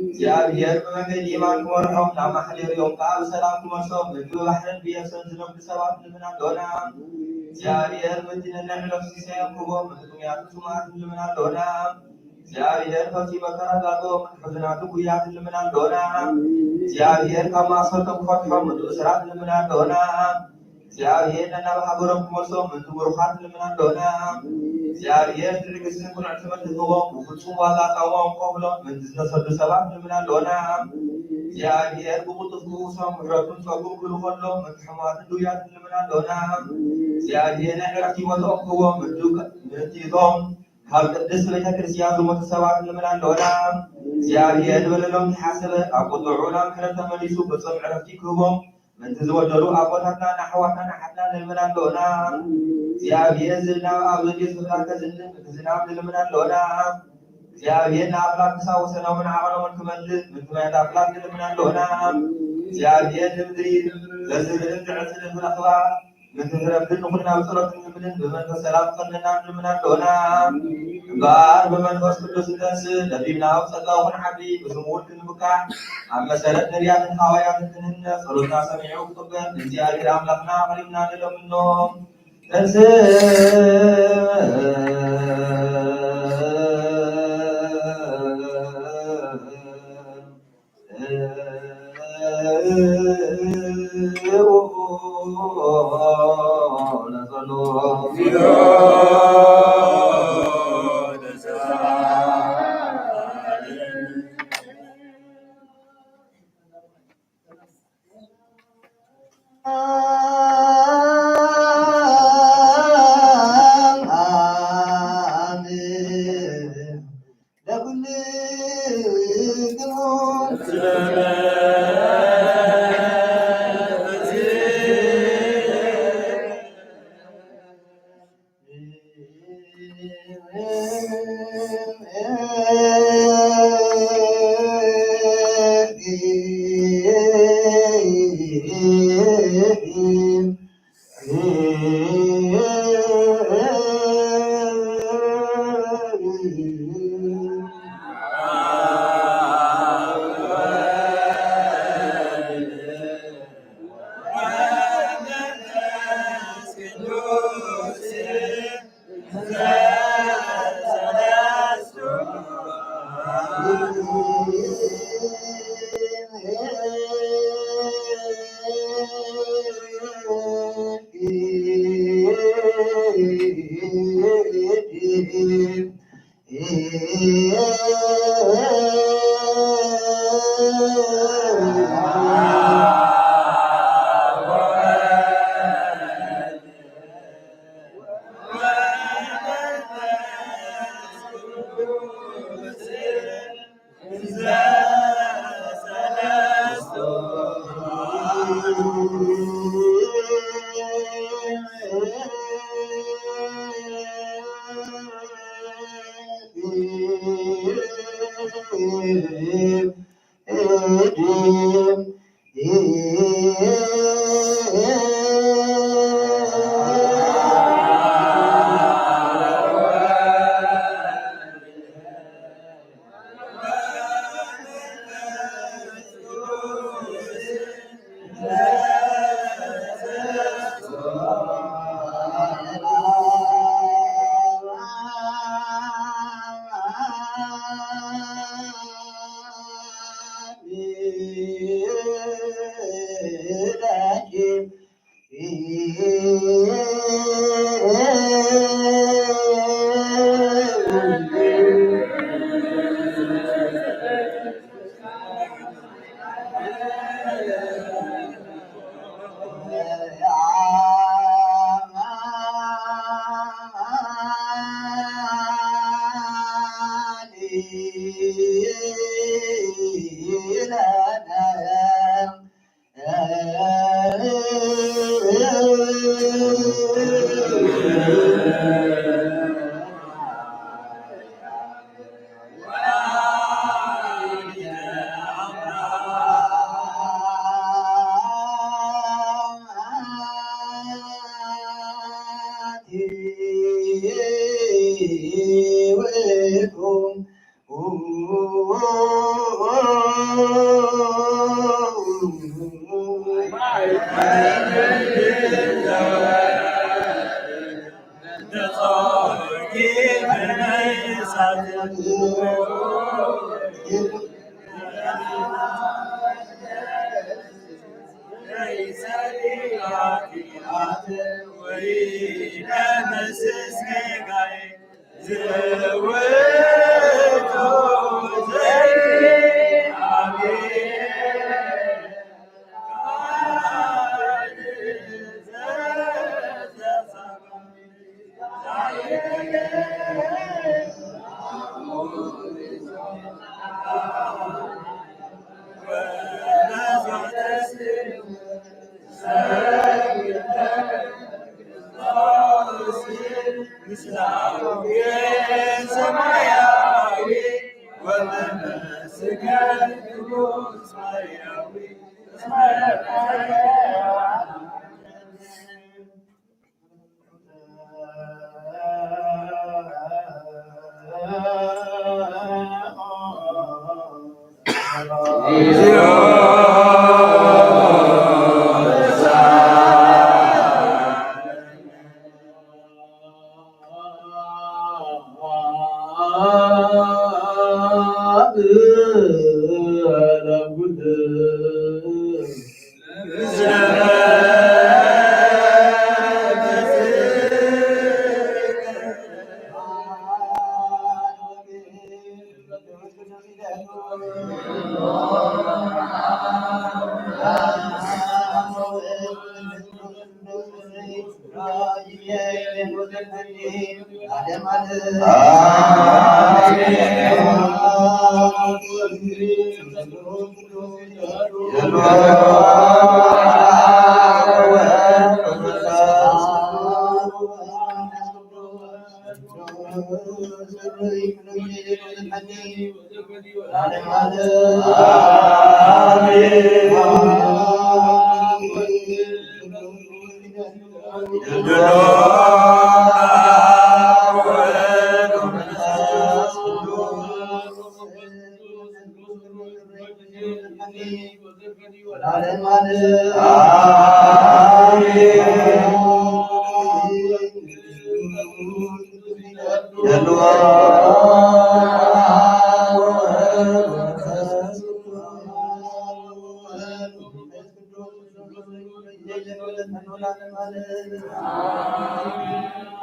እግዚኣብሔር ብመንገዲ የማን ክመርሖም፣ ናብ ማሕደሪኦም ከኣ ብሰላም ክመልሶም፣ ምእንቲ ብባሕርን ብየብስን ዝነግዱ ሰባት ንልምን ኣሎና። እግዚኣብሔር ምእንቲ ነናይ ዕለቱ ሲሳዮም ክህቦም፣ ምእንቲ ጥሙያትን ጽሙኣትን ንልምን ኣሎና። እግዚኣብሔር ፈጺመ ከረጋግኦም፣ ምእንቲ ሕዙናትን ጉያትን ንልምን ኣሎና። እግዚኣብሔር ካብ ማእሰርቶም ክፈትሖም፣ ምእንቲ እሱራት ንልምን ኣሎና። እግዚኣብሔር ነናብ ሃገሮም ክመልሶም ምእንቲ ብሩኻት ንልምን ኣሎና። እግዚኣብሔር ትዕግስትን ቅኑዕ ትምህርቲ ክህቦም ብፍጹም ዋጋ ጻውኦም ክኸፍሎም ምእንቲ ዝተሰዱ ሰባት ንልምን ኣሎና። እግዚኣብሔር ብቕልጡፍ ክፍውሶም ምሕረቱን ጸግኡን ክልኸሎም ምእንቲ ሕሙማትን ድውያትን ንልምን ኣሎና። እግዚኣብሔር ናይ ዕረፍቲ ቦታኦም ክህቦም ምእንቲ እቶም ካብ ቅድስት ቤተ ክርስቲያን ዝሞቱ ሰባት ንልምን ኣሎና። እግዚኣብሔር ንበደሎም ዝሓሰበ ኣብ ቁጥዑ ናብ ምሕረት ተመሊሱ ፍጹም ዕረፍቲ ክህቦም ምእንቲ ዝበደሉ ኣቦታትናን ኣሕዋትናን ኣሓትናን ንልምን ኣሎና። እግዚኣብሔር ዝናብ ኣብ ዘድልዮ ስፍራ ከዝንብ ምእንቲ ዝናብ ንልምን ኣሎና። እግዚኣብሔር ንኣምላክ ክሳብ ወሰኖምን ዓቐኖምን ክመልስ ምእንቲ ማያት ኣምላክ ንልምን ኣሎና። እግዚኣብሔር ንምድሪ ዘዝርእን ዘዕጽድን ዝረኽባ ምእንቲ ዝረብን ንኹልና ብጸሎትን ልምንን ብመንፈስ ሰላም ክኸድነና ንልምን ኣሎና። እምበኣር ብመንፈስ ቅዱስ ንተንስእ፣ ለቢብና ኣብ ጸጋ ኹንዓቢ፣ ብስሙ እውን ክንምካሕ፣ ኣብ መሰረት ነቢያትን ሃዋርያትን ክንህነጽ፣ ጸሎትና ሰሚዑ ክቕበል ንእግዚኣብሔር ኣምላኽና ኣቕሪብና ንለምኖ። ተንስእ።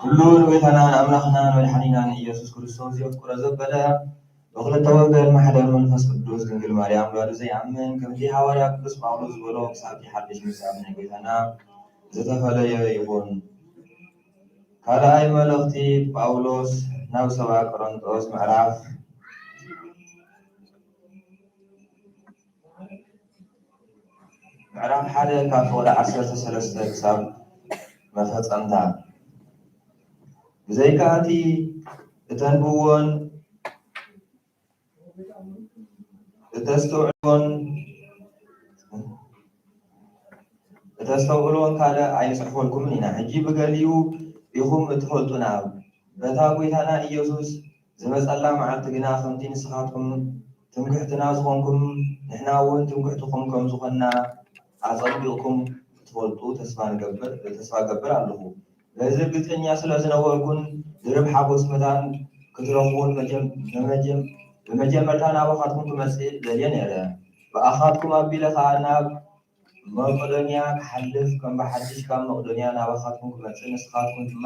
ኩሉ ንጎይታናን ኣምላኽናን መድሓኒናን ኢየሱስ ክርስቶስ የፍቅሮ ዘበለ ብኽልተ ወገን ማሕደር መንፈስ ቅዱስ ድንግል ማርያም ውላዱ ዘይኣምን ከምቲ ሃዋርያ ቅዱስ ጳውሎስ ዝበሎ ክሳብቲ ሓድሽ ምጻእ ናይ ጎይታና ዝተፈለየ ይኹን። ካልኣይ መልእኽቲ ጳውሎስ ናብ ሰብኣ ቆሮንጦስ ምዕራፍ ምዕራፍ ሓደ ካብ ፍቕዲ ዓሰርተ ሰለስተ ክሳብ መፈጸምታ። ብዘይካ እቲ እተንብዎን እተስተውዕልዎን እተስተውዕልዎን ካልእ ኣይንጽሕፈልኩምን ኢና። ሕጂ ብገሊኡ ኢኹም እትፈልጡና፣ በታ ጐይታና ኢየሱስ ዝመጸላ መዓልቲ ግና፣ ከምቲ ንስኻትኩም ትምክሕትና ዝኾንኩም፣ ንሕና እውን ትምክሕትኹም ከም ዝኾንና ኣጸቢቕኩም ክትፈልጡ ተስፋ ንገብር፣ ተስፋ እገብር ኣለኹ። በዚ ርግጸኛ ስለ ዝነበርኩን፣ ድርብ ሓጎስ መታን ክትረኽቡን መጀም-፣ መመጀም-፣ ብመጀመርታ ናባኻትኩም ክመጽእ ደልየ ነይረ። ብኣኻትኩም ኣቢለ ኸኣ ናብ መቄዶንያ ክሓልፍ፣ ከም ብሓድሽ ካብ መቄዶንያ ናባኻትኩም ክመጽእ፣ ንስኻትኩም ድማ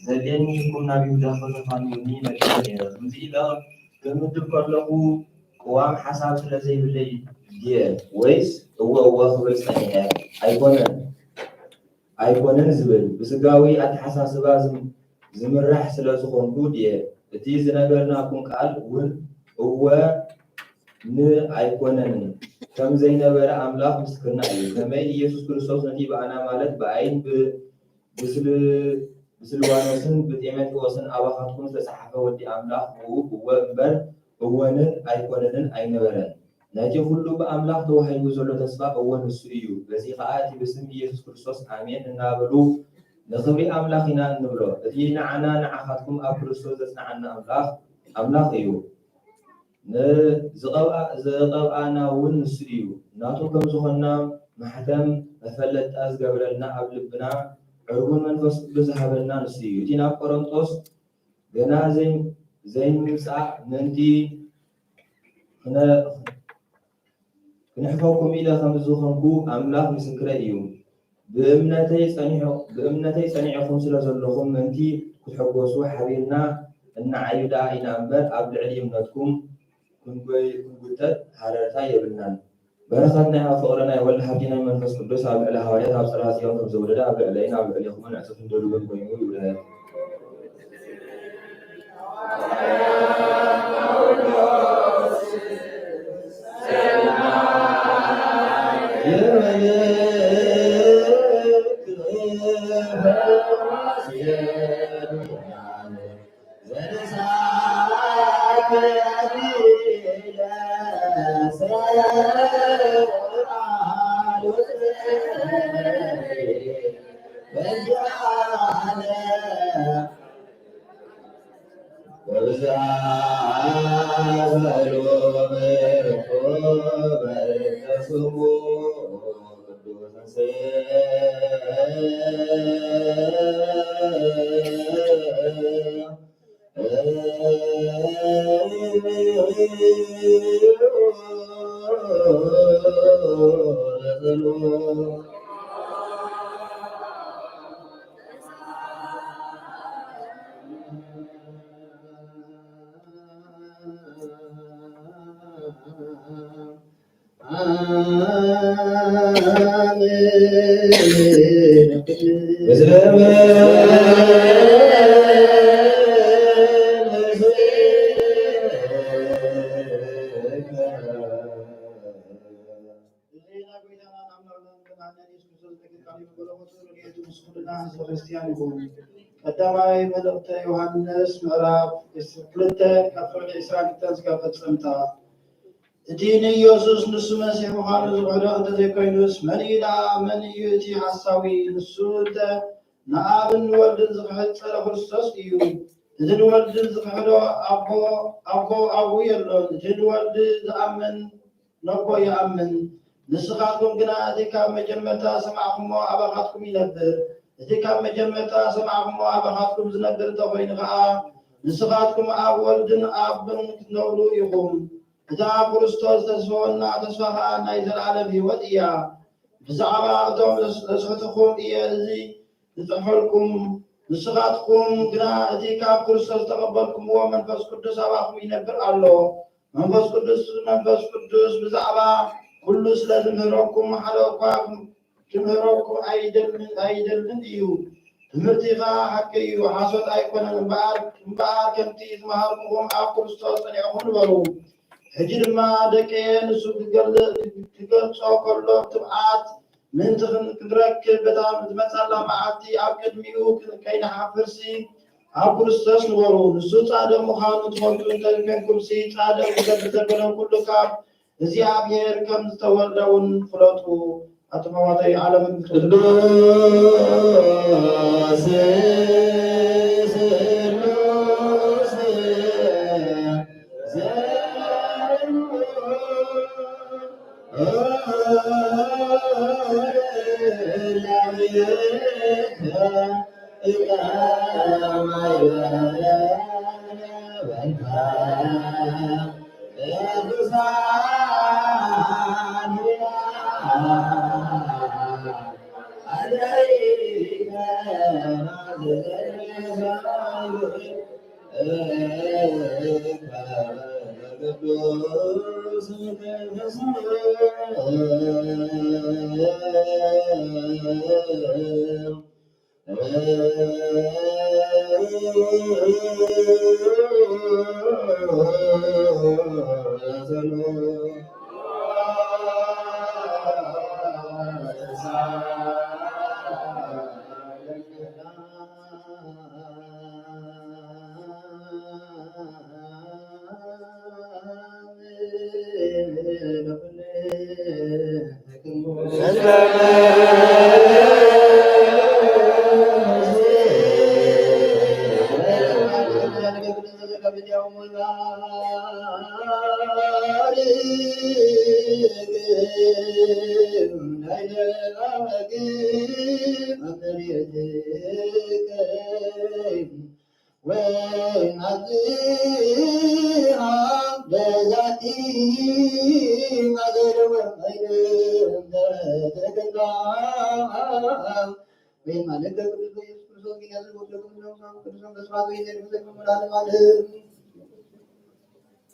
ዘድልየኒ ኢልኩም ናብ ይሁዳ ከተፋንዉኒ መዲበ ነይረ። ከምዚ ኢለ ክምድብ ከለኹ፣ ቅዋም ሓሳብ ስለ ዘይብለይ ድየ? ወይስ እወ እወ ክብል ጸኒሐ? ኣይኮነን፣ ኣይኮነን ዝብል፣ ብስጋዊ ኣተሓሳስባ ዝም-፣ ዝምራሕ ስለ ዝኾንኩ ድየ? እቲ ዝነገርናኩም ቃል እውን እወ ን ኣይኮነን ከም ዘይነበረ ኣምላኽ ምስክርና እዩ። ከመይ ኢየሱስ ክርስቶስ ነቲ ብኣና ማለት ብኣይን ብ-፣ ብስል-፣ ብስልዋኖስን ብጢሞቴዎስን ኣባኻትኩም ዝተጻሕፈ ወዲ ኣምላኽ ብኡ እወ እምበር እወንን ኣይኮነንን ኣይነበረን። ነቲ ኩሉ ብኣምላኽ ተዋሂቡ ዘሎ ተስፋ እወ ንሱ እዩ። በዚ ኸኣ እቲ ብስም ኢየሱስ ክርስቶስ ኣሜን እናበሉ ንኽብሪ ኣምላኽ ኢና እንብሎ። እቲ ንዓና ንዓኻትኩም ኣብ ክርስቶስ ዘጽንዓና ኣምላኽ፣ ኣምላኽ እዩ። ንዝቐብኣ-፣ ዝቐብኣና እውን ንሱ እዩ። ናቱ ከም ዝኾንና ማሕተም መፈለጥታ ዝገብረልና፣ ኣብ ልብና ዕርቡን መንፈስ ቅዱስ ዝሃበና ንሱ እዩ። እቲ ናብ ቆሮንጦስ ገና ዘይ-፣ ዘይምምጻእ ምእንቲ ክነ-፣ ክንሕፈኩም ኢለ ከም ዝኾንኩ ኣምላኽ ምስክረይ እዩ። ብእምነተይ ጸኒሑ-፣ ብእምነተይ ጸኒዕኩም ስለ ዘለኹም ምእንቲ ክትሕጎሱ ሓቢርና እንዓዩ ደኣ ኢና እምበር፣ ኣብ ልዕሊ እምነትኩም ክንጎይ-፣ ክንጉተት ሃረርታ የብልናን። በረኸት ናይ ኣብ ፍቕሪ ናይ ወልድ ሃብቲ ናይ መንፈስ ቅዱስ ኣብ ልዕሊ ሃዋርያት ኣብ ጽርሐ ጽዮን ከም ዘውረደ ኣብ ልዕለይን ኣብ ልዕሌኹምን ዕጽፍን ድርብን ኮይኑ ይውረድ። እዚ ናይ ጐይታናን ኣምላኽናን መድሓኒና ኢየሱስ ክርስቶስ ጸጋ ይኹን በረኸቱ ረድኤቱ ምስ ኩልና ህዝበ ክርስቲያን ይኹን። ቀዳማይ መልእኽተ ዮሃንስ ምዕራፍ ክልተ ካብ ፍቕዲ ዕስራን ክልተን ስጋብ ፈጸምታ። እቲ ንኢየሱስ ንሱ መሲሕ ምዃኑ ዝኽሕዶ እንተዘይኮይኑስ፣ መን እዩ ደኣ፣ መን እዩ እቲ ሓሳዊ? ንሱ እንተ ንኣብን ንወልድን ዝኽሕድ ጸረ ክርስቶስ እዩ። እቲ ንወልድ ዝኽሕዶ ኣቦ፣ ኣቦ ኣብኡ የሎን። እቲ ንወልድ ዝኣምን ነቦ ይኣምን። ንስኻትኩም ግና እቲ ካብ መጀመርታ ዝሰማዕኩሞ ኣባኻትኩም ይነብር። እቲ ካብ መጀመርታ ዝሰማዕኩሞ ኣባኻትኩም ዝነብር እንተኾይኑ ኸኣ፣ ንስኻትኩም ኣብ ወልድን ኣብን ክትነብሩ ኢኹም። እታ ኣብ ክርስቶስ ዝተስፈወና ተስፋ ኸኣ ናይ ዘለኣለም ህይወት እያ። ብዛዕባ እቶም ዘስ-፣ ዘስሕቱኹም እየ እዚ ዝጽሕፈልኩም። ንስኻትኩም ግና እቲ ካብ ክርስቶስ ዝተቐበልኩምዎ መንፈስ ቅዱስ ኣባኹም ይነብር ኣሎ። መንፈስ ቅዱስ፣ መንፈስ ቅዱስ ብዛዕባ ኩሉ ስለ ዝምህረኩም፣ ሓደ እኳ ክምህረኩም ኣይደልን፣ ኣይደልን እዩ። ትምህርቲ ኸኣ ሓቂ እዩ፣ ሓሶት ኣይኮነን። እምበኣር፣ እምበኣር ከምቲ ዝመሃርኩኹም ኣብ ክርስቶስ ጸኒዕኹም ንበሩ። ሕጂ ድማ ደቀየ፣ ንሱ ክገል-፣ ክገልጾ ከሎ ትብዓት ምእንቲ ክን-፣ ክንረክብ በታ ዝመጻላ መዓልቲ ኣብ ቅድሚኡ ክን-፣ ከይንሓፍርሲ ኣብ ክርስቶስ ንበሩ። ንሱ ጻድቕ ምዃኑ ትፈልጡ እንተ ኬንኩምሲ፣ ጻድቕ ዝገብር ዘበለ ኩሉ ካብ እግዚኣብሔር ከም ዝተወልደ እውን ፍለጡ። ኣቱም ኣሕዋተይ፣ ዓለምን ቅዱስ ስሉስ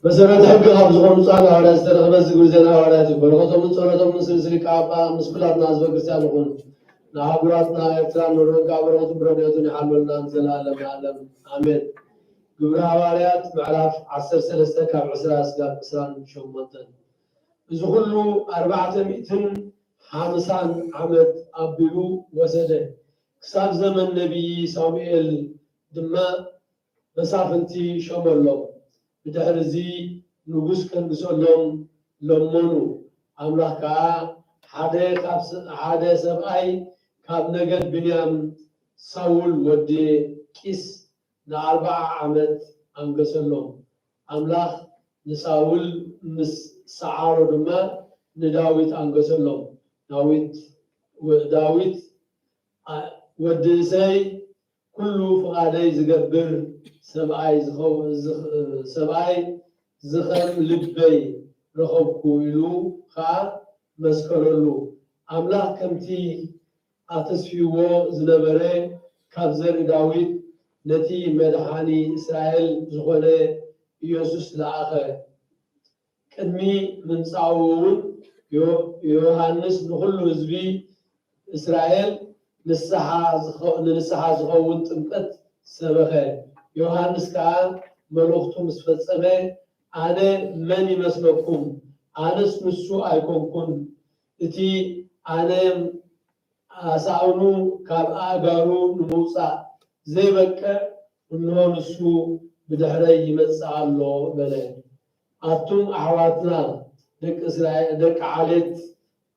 መሰረተ ሕጊ ካብ ዝኾኑ ጻድቃን ሃዋርያት ዝተረኽበ እዚ ግብሪ ዜና ሃዋርያት እዩ። በረኸቶምን ጸሎቶምን ስልስል ይከኣባ ምስ ኩላትና ህዝበ ክርስቲያን ይኹን። ንኣህጉራትና ኤርትራን ኖርወን ከኣ በረኸቱን ረድኤቱን ይሓልወልና ንዘለኣለም ዓለም። ኣሜን። ግብሪ ሃዋርያት ምዕራፍ ዓሰርተ ሰለስተ ካብ ዕስራ ስጋብ ዕስራን ሸሞንተን። እዚ ኹሉ ኣርባዕተ ሚእትን ሓምሳን ዓመት ኣቢሉ ወሰደ። ክሳብ ዘመን ነቢይ ሳሙኤል ድማ መሳፍንቲ ሾመሎም። ብድሕርዚ ንጉስ ከንግሰሎም ለመኑ። ኣምላኽ ከኣ ሓደ ካብ ስ-፣ ሓደ ሰብኣይ ካብ ነገድ ብንያም፣ ሳውል ወዲ ቂስ፣ ንኣርብዓ ዓመት ኣንገሰሎም። ኣምላኽ ንሳውል ምስ ሰዓሮ ድማ ንዳዊት ኣንገሰሎም። ዳዊት ወ-፣ ዳዊት ኣ-፣ ወዲ እሰይ፣ ኩሉ ፍቓደይ ዝገብር ሰብኣይ ዝኸው-፣ ዝኽ-፣ ሰብኣይ ዝኸም ልበይ ረኸብኩ ኢሉ ኸኣ መስከረሉ። ኣምላኽ ከምቲ ኣተስፊዎ ዝነበረ፣ ካብ ዘርኢ ዳዊት ነቲ መድሓኒ እስራኤል ዝኾነ ኢየሱስ ለኣኸ። ቅድሚ ምምጻኡ እውን ዮ-፣ ዮሃንስ ንኹሉ ህዝቢ እስራኤል ንስሓ ዝኸ-፣ ንንስሓ ዝኸውን ጥምቀት ሰበኸ። ዮሃንስ ከኣ መልእኽቱ ምስ ፈጸመ፣ ኣነ መን ይመስለኩም? ኣነስ ንሱ ኣይኮንኩን። እቲ ኣነ ኣሳእኑ ካብ ኣእጋሩ ንምውጻእ ዘይበቅዕ፣ እንሆ ንሱ ብድሕረይ ይመጽእ ኣሎ በለ። ኣቱም ኣሕዋትና ደቂ እስራኤል፣ ደቂ ዓሌት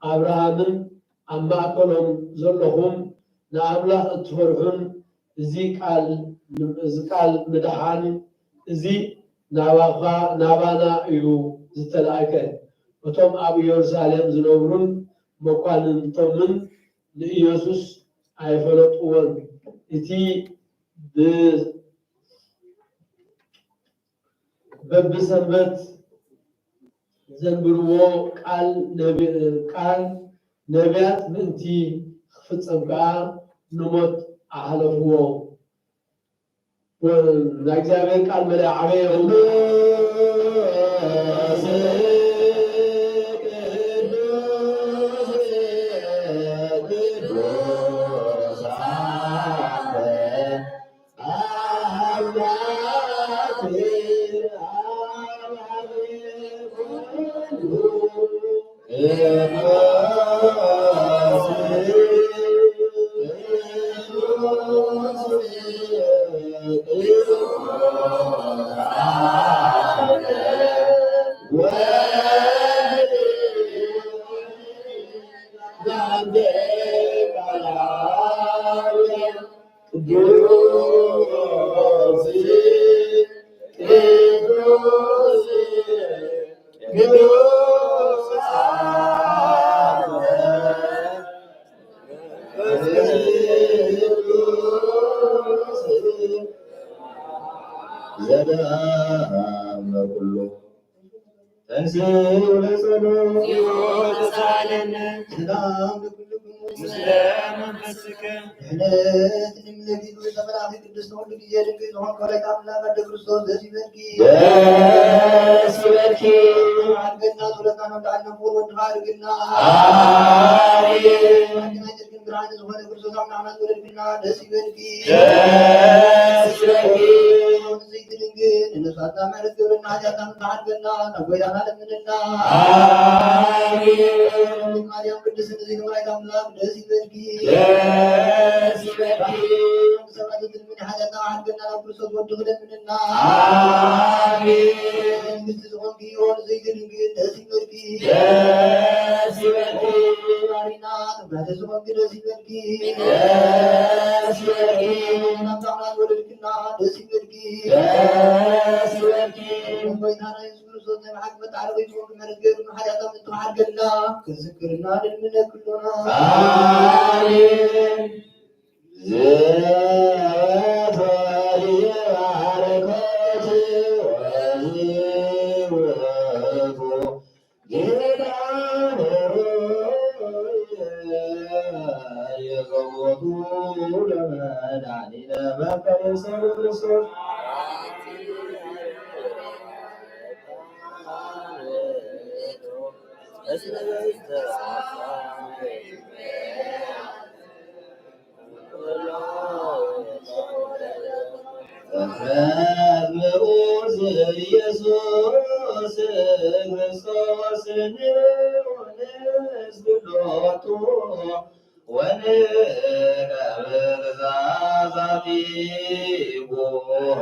ኣብርሃምን ኣብ ማእከሎም ዘለኹም ንኣምላኽ እትፈርሑን፣ እዚ ቃል፣ እዚ ቃል ምድሓን እዚ ናባኻ፣ ናባና እዩ ዝተላእከ። እቶም ኣብ ኢየሩሳሌም ዝነብሩን መኳንንቶምን ንኢየሱስ ኣይፈለጥዎን። እቲ ብ-፣ በብሰንበት ዘንብርዎ ቃል ነቢ-፣ ቃል ነቢያት ምእንቲ ክፍጸም ከኣ ንሞት ኣሕለፍዎ። ወ-፣ ናይ እግዚኣብሔር ቃል መለ ዓበየ። ዘደሃበ ኩሉ ተንሥኡ ለጸሎት። እግዚኦ ተሳሃለነ። ሰላም ለኩልክሙ። ምስለ መንፈስከ። ድሕነት ንምለኪ ብእተ መልኣኪ ቅድስት ኩሉ ግዜ ድንግል ዝኾንኪ ወላዲተ ኣምላክ ኣደ ክርስቶስ ደስ ይበልኪ። ደስ ይበልኪ። በዓል ገና ጸሎትና ነውዳዕና ፍቁር ወድኻ ኣድርግልና። ኣሜን። ኣዴና ጭርግን ብርሃን ዝኾነ ክርስቶስ ኣምላኽና ዝወለድክልና ደስ ይበልኪ። ደስ ይበልኪ። ንጽሕቲ ድንግል ንነፍሳትና ምሕረት ግብርና ሓጢኣትና ምትሓልፈና ናብ ጎይታና ለምንልና። ኣሜን። ማርያም ቅድስት ንጽሕቲ ወላዲተ ኣምላኽ ደስ ይበልኪ። ደስ ይበልኪ። ሰባት ትልምን ሓጢኣትና ሓልፈና ናብ ክርስቶስ ወድኺ ለምንልና። ኣሜን። መንግስቲ ዝኾንኪ ኦ ንጽሕቲ ድንግል ደስ ይበልኪ። ደስ ይበልኪ። ማሪና ትምክሕቲ ዝኾንኪ ደስ ይበልኪ። ደስ ይበልኪ። ኣምላኽና ዝወለድክና ደስ ይበልኪ። ደስ ይበልኪ። ጎይታና የሱስ ክርስቶስ ናይ መሓቂ መተዓረቒ ዝኾንኪ ምሕረት ገይሩ ንሓጢኣትና ምእንቲ ክሓርገልና ክዝክርና ንልምነኪ ኣሎና። ኣሜን። መዝሙር ዘኢየሱስ ክርስቶስ ንስግዶቱ ወንገብር ዛዛቲሁ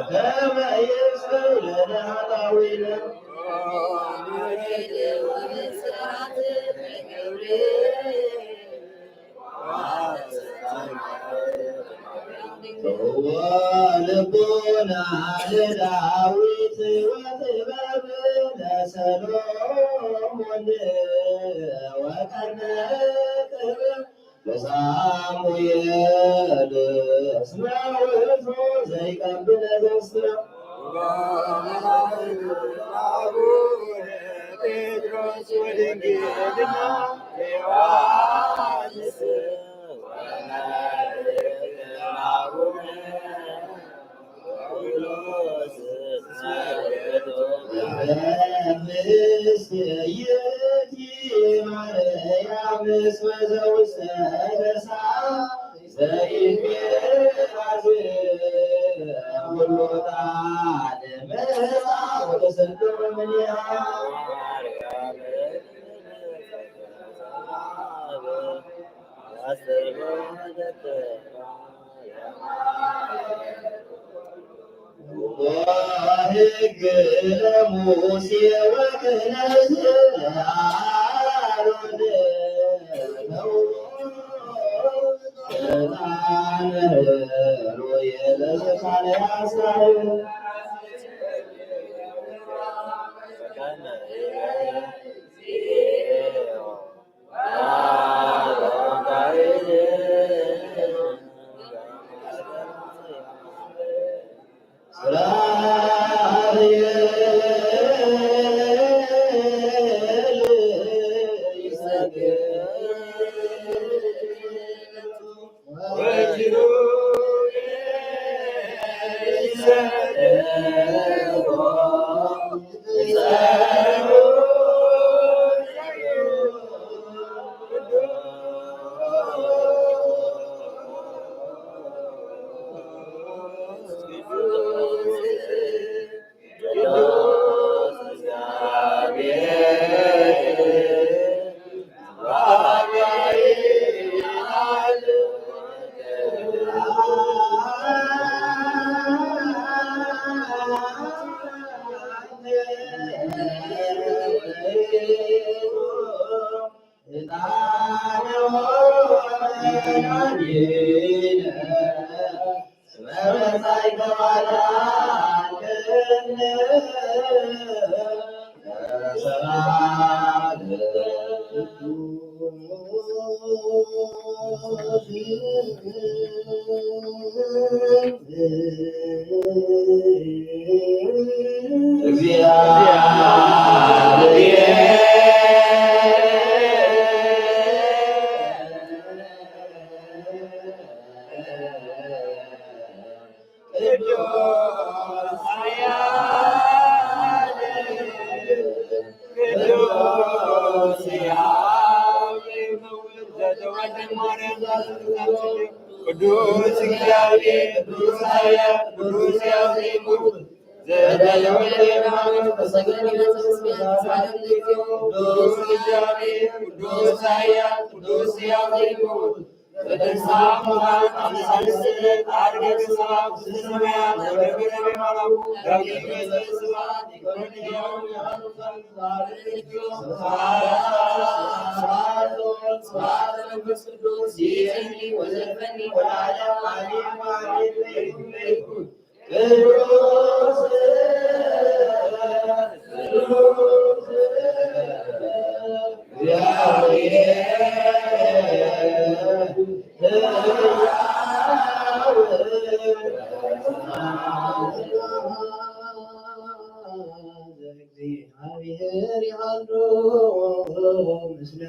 ከመ ይስሕቅ ለነ ኃጣውኢነ። ለዳዊት ወጥበብ ለሰሎሞን ወቀርነ ጥበብ ለሳሙኤል እስመ ውእቱ ዘይቀብል ዘስረ ጴጥሮስ ወድንግልና ዮሐንስ ወሕግ ለሙሴ ወክህነት አሮን ዕጣን ሮየ ለዘካርያስ ካህን ቅዱስ እግዚአብሔር ቅዱስ ኃያል ቅዱስ ሕያው ዘይሙት ዘበለ ወልደ ሃይማኖት ተሰገደ መንፈስ ቅዱስ ዓለም ለጊዜው ቅዱስ እግዚአብሔር ቅዱስ ኃያል ቅዱስ ሕያው ዘይሙት ዘተንሥአ እሙታን አምሳለ ስዕለት አድገ በሰማያት ውስተ ሰማያት ወደብረ በማራሁ ዳዊት በስብሐት ይኮን ዲያው ስብሐት ለመንፈስ ቅዱስ ይእዜኒ ወዘልፈኒ ወለዓለመ ዓለም አሜን። ቅዱስ ቅዱስ እግዚአብሔር እግዚአብሔር ይሃሉ ምስለ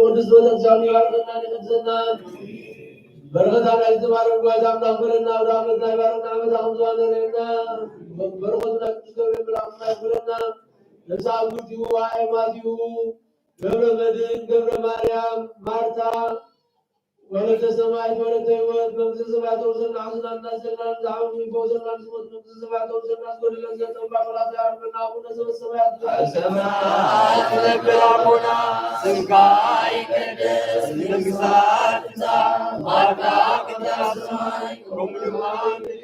ቅዱስ ቤተክርስቲያኑ ይባርከና ይቀድሰና። በረከታ ናይ ዝተባረክ ጓይታ ኣምላክ በለና። ወደ ዓመት ናይ ባረክና ዓመት ከም ዝዋነ ርእየና። በረከቱ ናይ ቅዱስ ገብርኤል መልኣክ ናይ በለና። ነብሳ ጉርቲኡ ኣኤማቲኡ ገብረ መድህን ገብረ ማርያም ማርታ ወለተ ሰማይ ወለተ ህይወት መንግስተ ሰማይ ተውሰና። ሕዝና እናዘና ንዝዓሙ ይፈውሰና። ንዝሞት መንግስተ ሰማይ ተውሰና። ዝጎደለን ዘጠባ ቆላታ ያርመና። አቡነ ዘበሰማያት ኣብ ሰማያት ትነብር ኣቦና፣ ስምካ ይቀደስ፣ መንግስትካ ትምጻእ፣ ፍቃድካ ትኩን ኣብ ሰማይ ከምኡ ድማ ኣብ ምድሪ።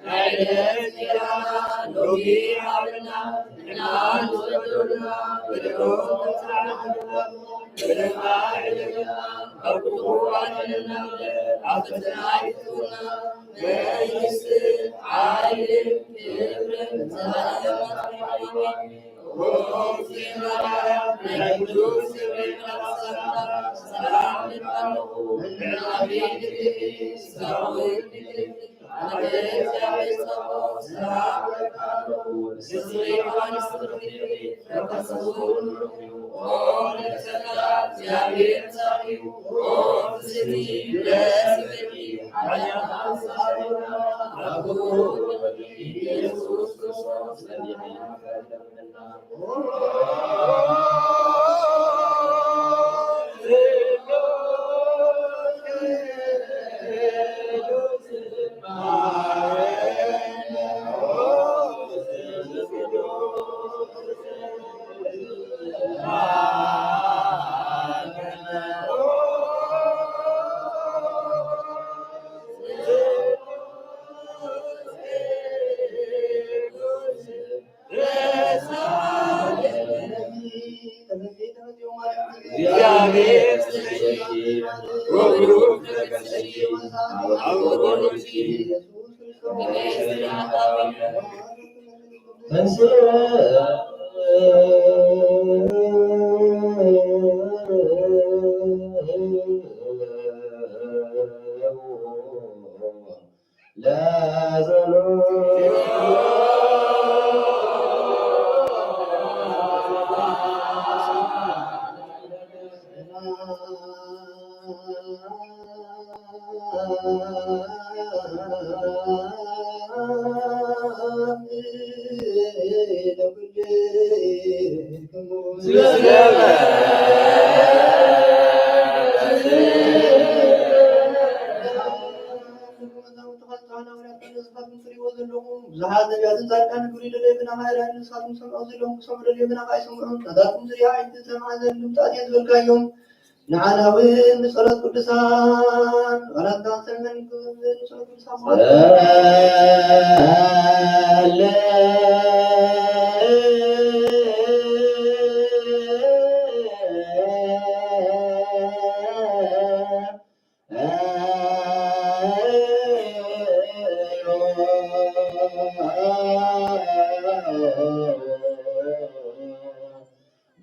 ናይ ዕለት እንጀራና ሎሚ ሃበና፣ ንሕና ንበድለና በደሎም ከም ንሕና ንበድል፣ በደልና ኣይሕደገና፣ ካብ ክፉእ ኣድሕነና እምበር፣ ኣብ ፈተና ኣይተእትወና፣ መንግስትን ሓይልን ክብርን ዘለኣለማዊ ኣሜን። ብዙሓት ነቢያትን ጻድቃንን ክብሪ ደለዩ ብናኻ ይርኣዩ፣ ንስኻትኩም ትሰምዑ ዘለኹም ክሰምዑ ደለዩ ብናኻ ኣይሰምዑን። ናታትኩም ዝርኣ ኣይትሰምዓ ዘንድምታት እየን ዝበልካዮም። ንዓና እውን ብጸሎት ቅዱሳን ዋላታ ሰልመን ብጸሎት ቅዱሳን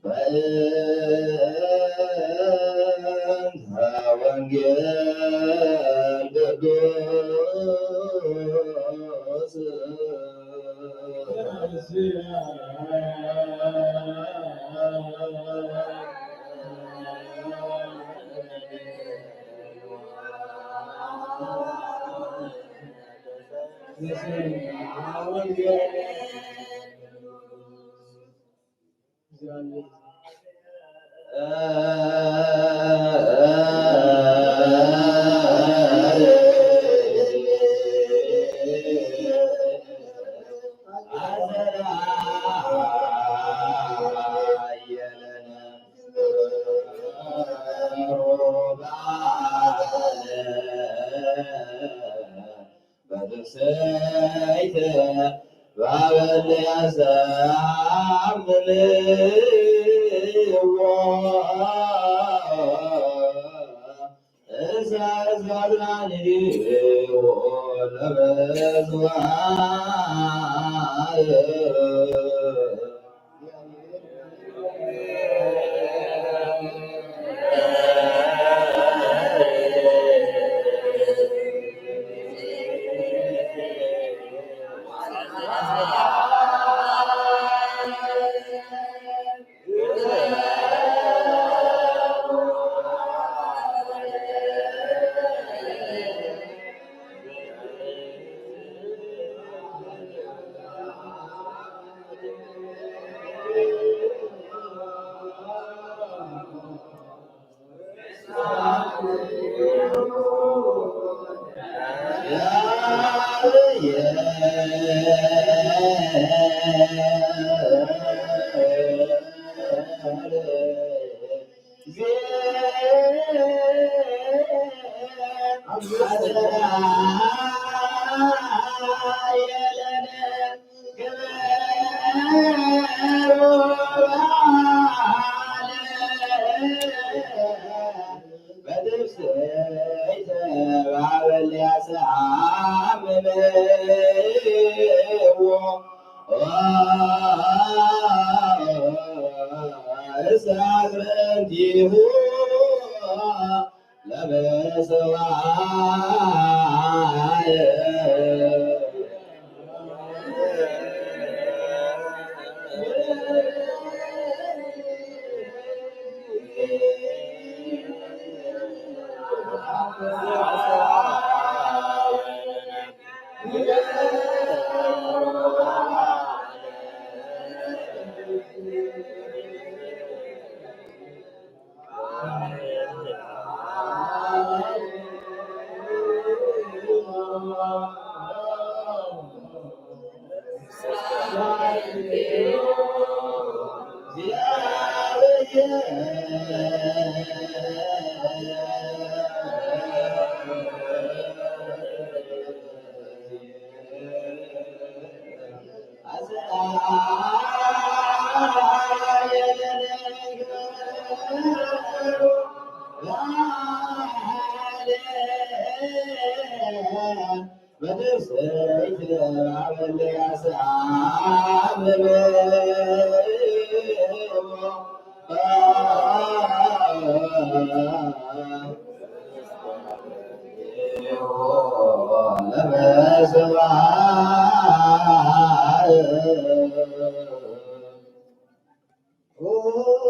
በእንተ ወንጌል ቅዱስ። በትስብእቲ ባበል ያሳምንዎ እሳት ባድራንዎ ለበዝዋር።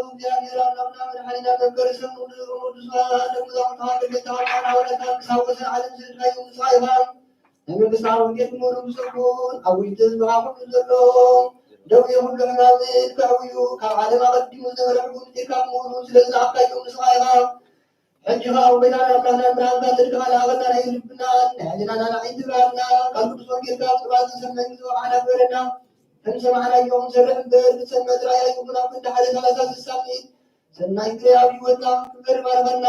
እግዚአብሔር አምላክና መድኃኒና መከር ስም ቅዱስ ቅዱስ ቅዱስ ቅዱስ ቅዱስ ቅዱስ ናይ መንግስቲ ዓለም ስድራ እዩ። ምሳይኻ ናይ መንግስቲ ዓለም ጌት ምሩ ምስኩን ኣብ ውሽጢ ህዝብኻ ኩሉ ዘሎ ደዌ ኩሉ ሕማምን ከዕውዩ ካብ ዓለም ኣቐዲሙ ዝነበረ ሕጉም ጌርካ ምሩ ስለ ዝለኣኽካዮ ምስኻ ኢኻ። ሕጂ ኸዓ ጎይታና ኣምላኽና ብርሃንካ ጽድቅኻ ለኣኸና ናይ ልብና ናይ ሕሊናና ንዓይንቲ ብርሃንና ካብ ቅዱስ ወንጌልካ ብቅርባን ዝሰማይ ግዜ ወዓና ግበረና። ከም ሰማዕናዮ ክንሰርሕ እምበር፣ ብሰንበት ራእይ ኣይኩን፣ ኣብ ክንዲ ሓደ ሰላሳ ስሳ ሚእት ሰናይ ፍሬ ኣብ ህይወትና ክንበር ባርኸና።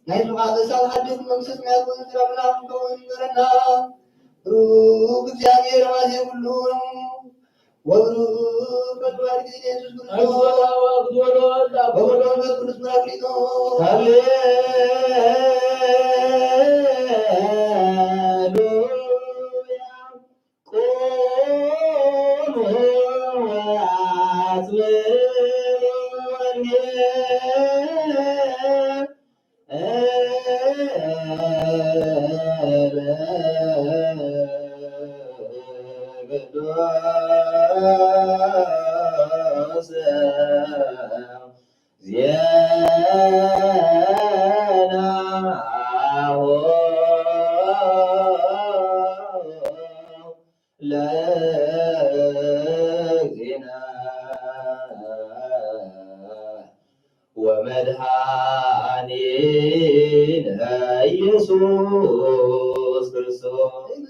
ናይ ሱኻ በሳል ሓድግ መንግስት ሰማያት እውን ዝረብና ክንከውን ይግበረና። ብሩክ እግዚኣብሔር ኣባዜ ኩሉ፣ ወብሩክ ወልድ ዋሕድ ጊዜ ኢየሱስ ክርስቶስ፣ ወወልድ ወመንፈስ ቅዱስ ፓራክሊጦስ። ሃሌሉያ። ቁሙ ወአጽምዑኒ። ለእግዚእነ ወመድኃኒነ ኢየሱስ ክርስቶስ።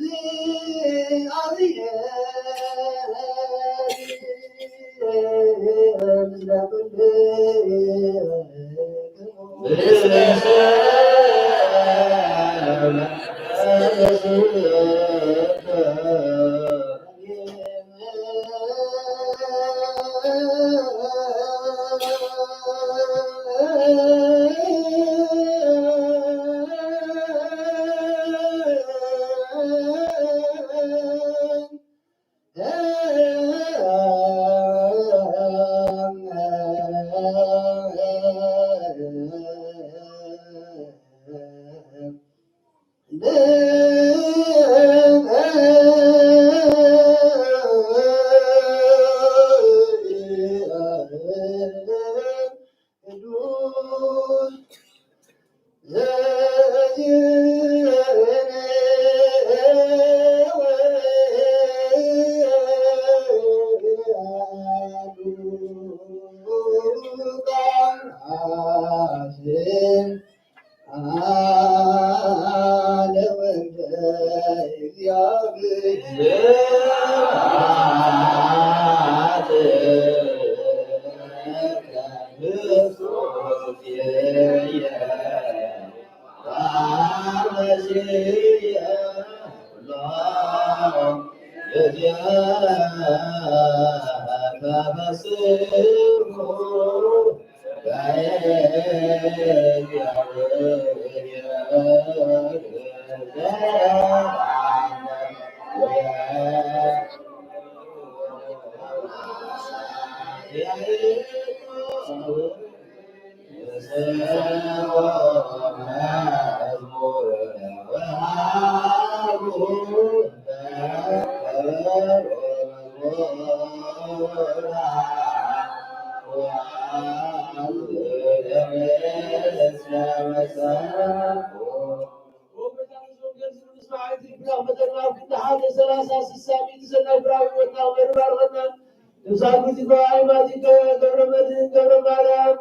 ነብሳት ርግባ ኣይማቲከ ገብረ መድህን ገብረ ማርያም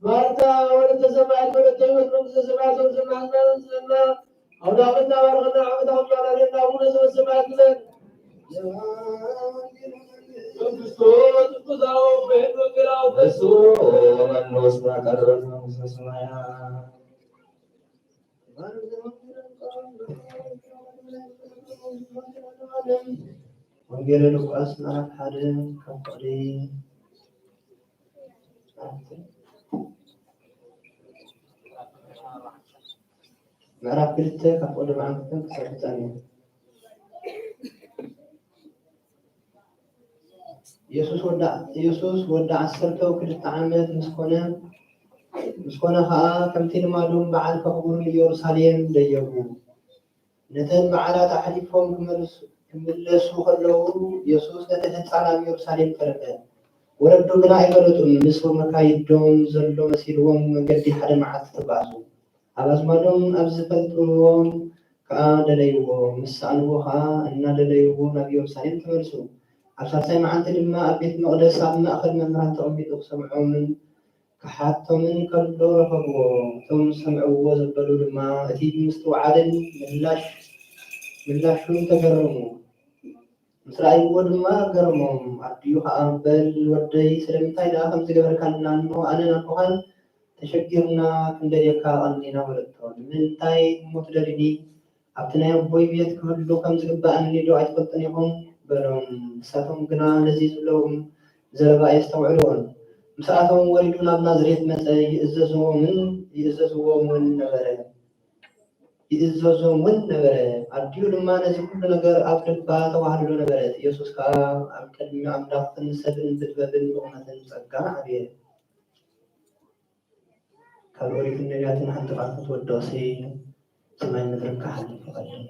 ማርታ ወለተ ሰማያት ወለተ ህይወት መንግስተ ሰማያት ወርሰና ህዝባን ስእልና ኣውዳቕና ባርኸና ዓመታ ክባላልና ኣቡነ ዘበሰማያት ግበር። መንግስቱ ትኩዛው በሄድ ወንጌላው በሱ መንግስቱ መቃደበት መንግስተ ሰማያት። ወንጌለ ሉቃስ ምዕራፍ ሓደ ካብ ቁጽሪ ምዕራፍ ክልተ ካብ ቁጽሪ ኣርባዕተ ክሳብ ፍጻሜ። ኢየሱስ ወዲ፣ ኢየሱስ ወዲ ዓሰርተ ክልተ ዓመት ምስ ኮነ፣ ምስ ኮነ ኸኣ ከምቲ ልማዶም በዓል ከኽብሩ ንኢየሩሳሌም ደየቡ። ነተን በዓላት ኣሕሊፎም ክመልሱ፣ ክምለሱ ከለዉ፣ ኢየሱስ ነቲ ህጻን ኣብ ኢየሩሳሌም ተረፈ። ወለዱ ግና ኣይፈለጡን። ምስ መካይዶም ዘሎ መሲልዎም፣ መንገዲ ሓደ መዓልቲ ተጓዕዙ። ኣብ ኣዝማዶም ኣብ ዝፈልጥዎም ከኣ ደለይዎ። ምስ ሰኣንዎ ከኣ እናደለይዎ ናብ ኢየሩሳሌም ተመልሱ። ኣብ ሳልሳይ መዓልቲ ድማ ኣብ ቤት መቕደስ ኣብ ማእከል መምህራን ተቐሚጡ ክሰምዖምን ክሓቶምን ከሎ ረኸብዎ። እቶም ዝሰምዕዎ ዘበሉ ድማ፣ እቲ ብምስትውዓልን ምላሽ፣ ምላሹን ተገረሙ። ምስ ረኣይዎ ድማ ገረሞም። ኣዲኡ ኸኣ፣ "በል ወደይ፣ ስለምንታይ ደኣ ከምዚ ገበርካልና? እንሆ ኣነን ኣቦኻን ተሸጊርና ክንደልየካ ቀኒና" በለቶ። "ንምንታይ እሞ ትደልዩኒ? ኣብቲ ናይ ኣቦይ ቤት ክህሉ ከም ዝግብኣኒ ዶ ኣይትፈልጡን ኢኹም?" በሎም። ንሳቶም ግና ነዚ ዝብሎም ዘረባ ኣየስተውዕልዎን። ምስ ኣቶም ወሪዱ ናብ ናዝሬት መጸ፣ ይእዘዝዎምን፣ ይእዘዝዎም እውን ነበረ። ይእዘዞም እውን ነበረ። ኣዲኡ ድማ ነዚ ኩሉ ነገር ኣብ ልባ ተዋህልሎ ነበረት። ኢየሱስ ከኣ ኣብ ቅድሚ ኣምላኽን ሰብን ብጥበብን ብቑመትን ጸጋን ዓበየ። ካብ ኦሪትን ነቢያትን ሓንቲ ቃል ክትወድቕሲ፣ ሰማይ ምድርን ክሓልፍ ይቐድም።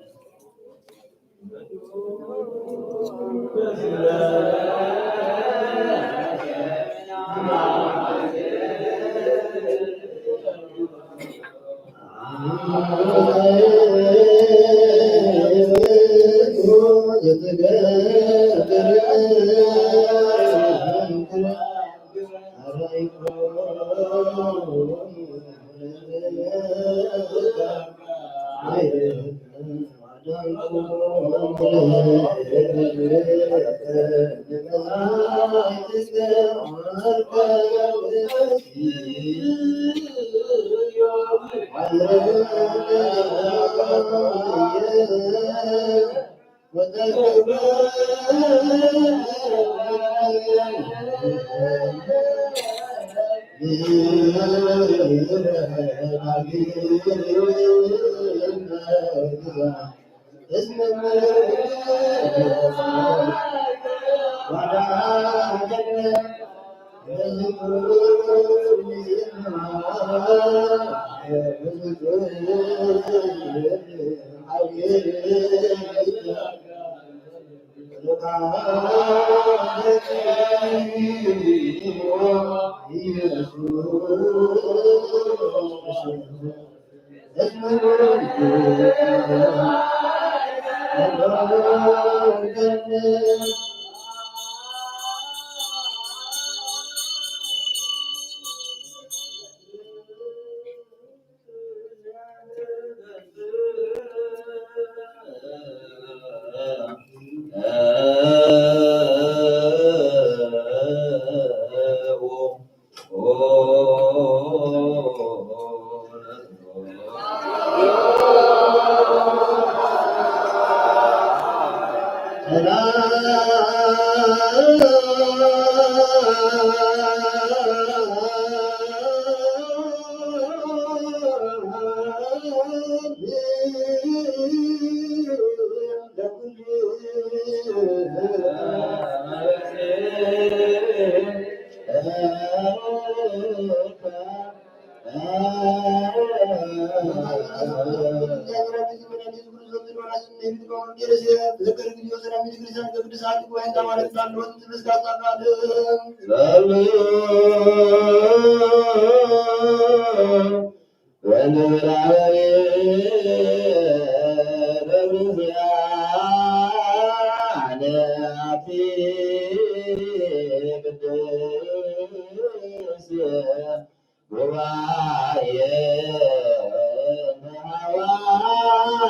ጉባኤ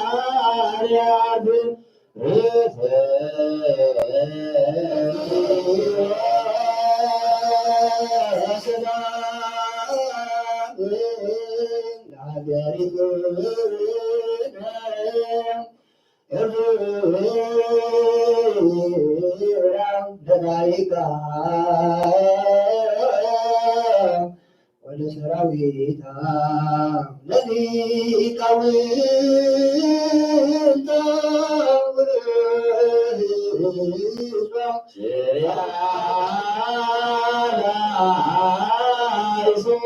ሐዋርያት ርትዕ ሰላም ለሀገሪቱነ። ወለሰራዊታ ለሊቃውንታ ወለህዝባ ስርያና ይስም።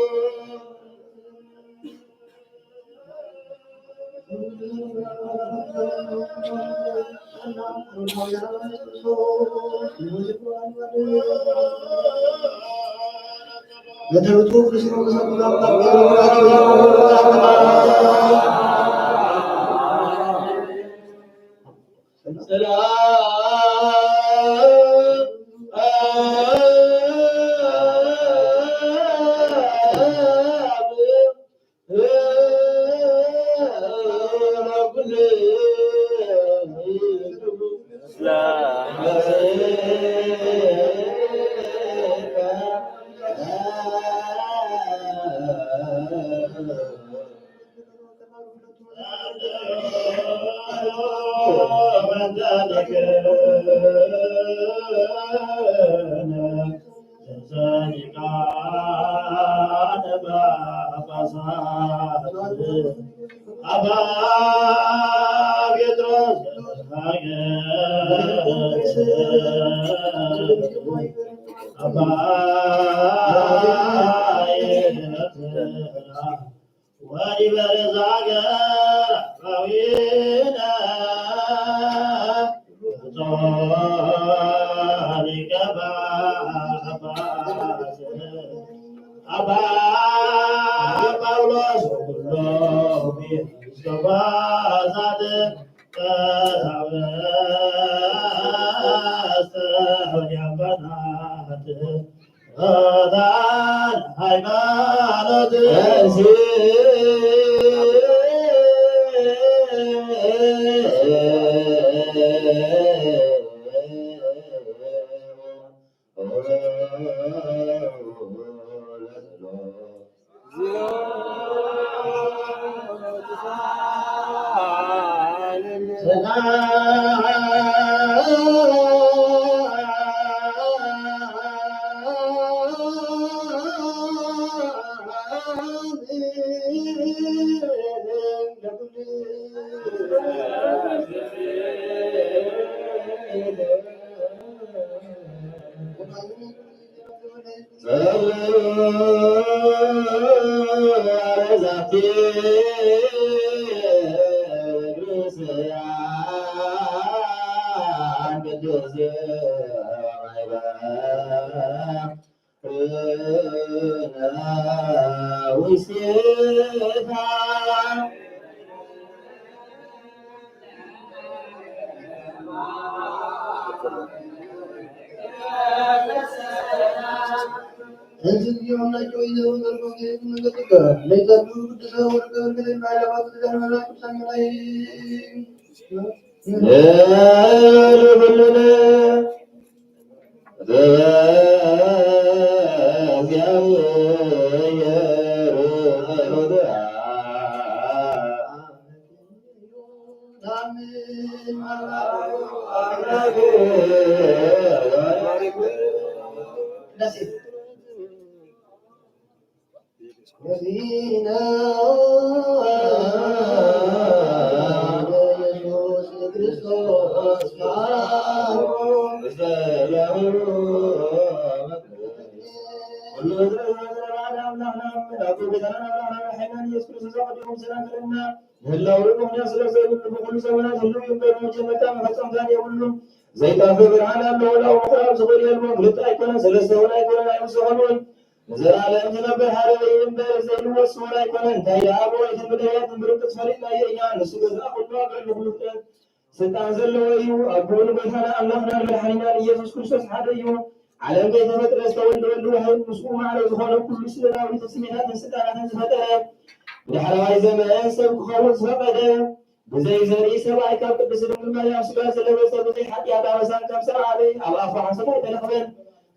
ቅዳሴ። በዚነ ኢየሱስ ክርስቶስ ኩሉ ኢየሱስ ክርስቶስ ኣቐዲሙ ሰላም ክብልና ምህላው ምኽንያት ስለ ዘይብሉ ብኹሉ ዘመናት ህልው እዩ እምበር መጀመርታ መፈጸምታን የብሉን። ዘይጠፍእ ብርሃን ኣለዎ። ላው ምቕራብ ዝኽእል የልቦን። ክልተ ኣይኮነን፣ ሰለስተ እውን ኣይኮነን፣ ኣይወሰኸሉን። ንዘለኣለም ዝነብር ሓደ እዩ እምበር ዘይልወስ ስሙር ኣይኮነን። እንታይ ደኣ ብኦሪትን ብነቢያትን ብርግጽ ፈሊጥናዮ ኢና። ንሱ ገዛ ኩሉ ኣብ ልዕሊ ኩሉ ፍጥረት ስልጣን ዘለዎ እዩ። ኣቦኡ ንጎይታና ኣምላኽናን መድሓኒናን ኢየሱስ ክርስቶስ ሓደ እዩ። ዓለም ከይተፈጥረ ዝተወልደ ወልድ ዋሕድ ምስኡ ማዕረ ዝኾነ ኩሉ ስእላዊ ትስሚታትን ስልጣናትን ዝፈጠረ ብዳሕረዋይ ዘመን ሰብ ክኸውን ዝፈቐደ ብዘይ ዘርኢ ሰብኣይ ካብ ቅድስት ድንግል ማርያም ስጋ ዝለበሰ ብዘይ ሓጢኣት ኣበሳን ካብ ሰብ ዓበይ ኣብ ኣፉ ሓሶት ኣይተረኽበን።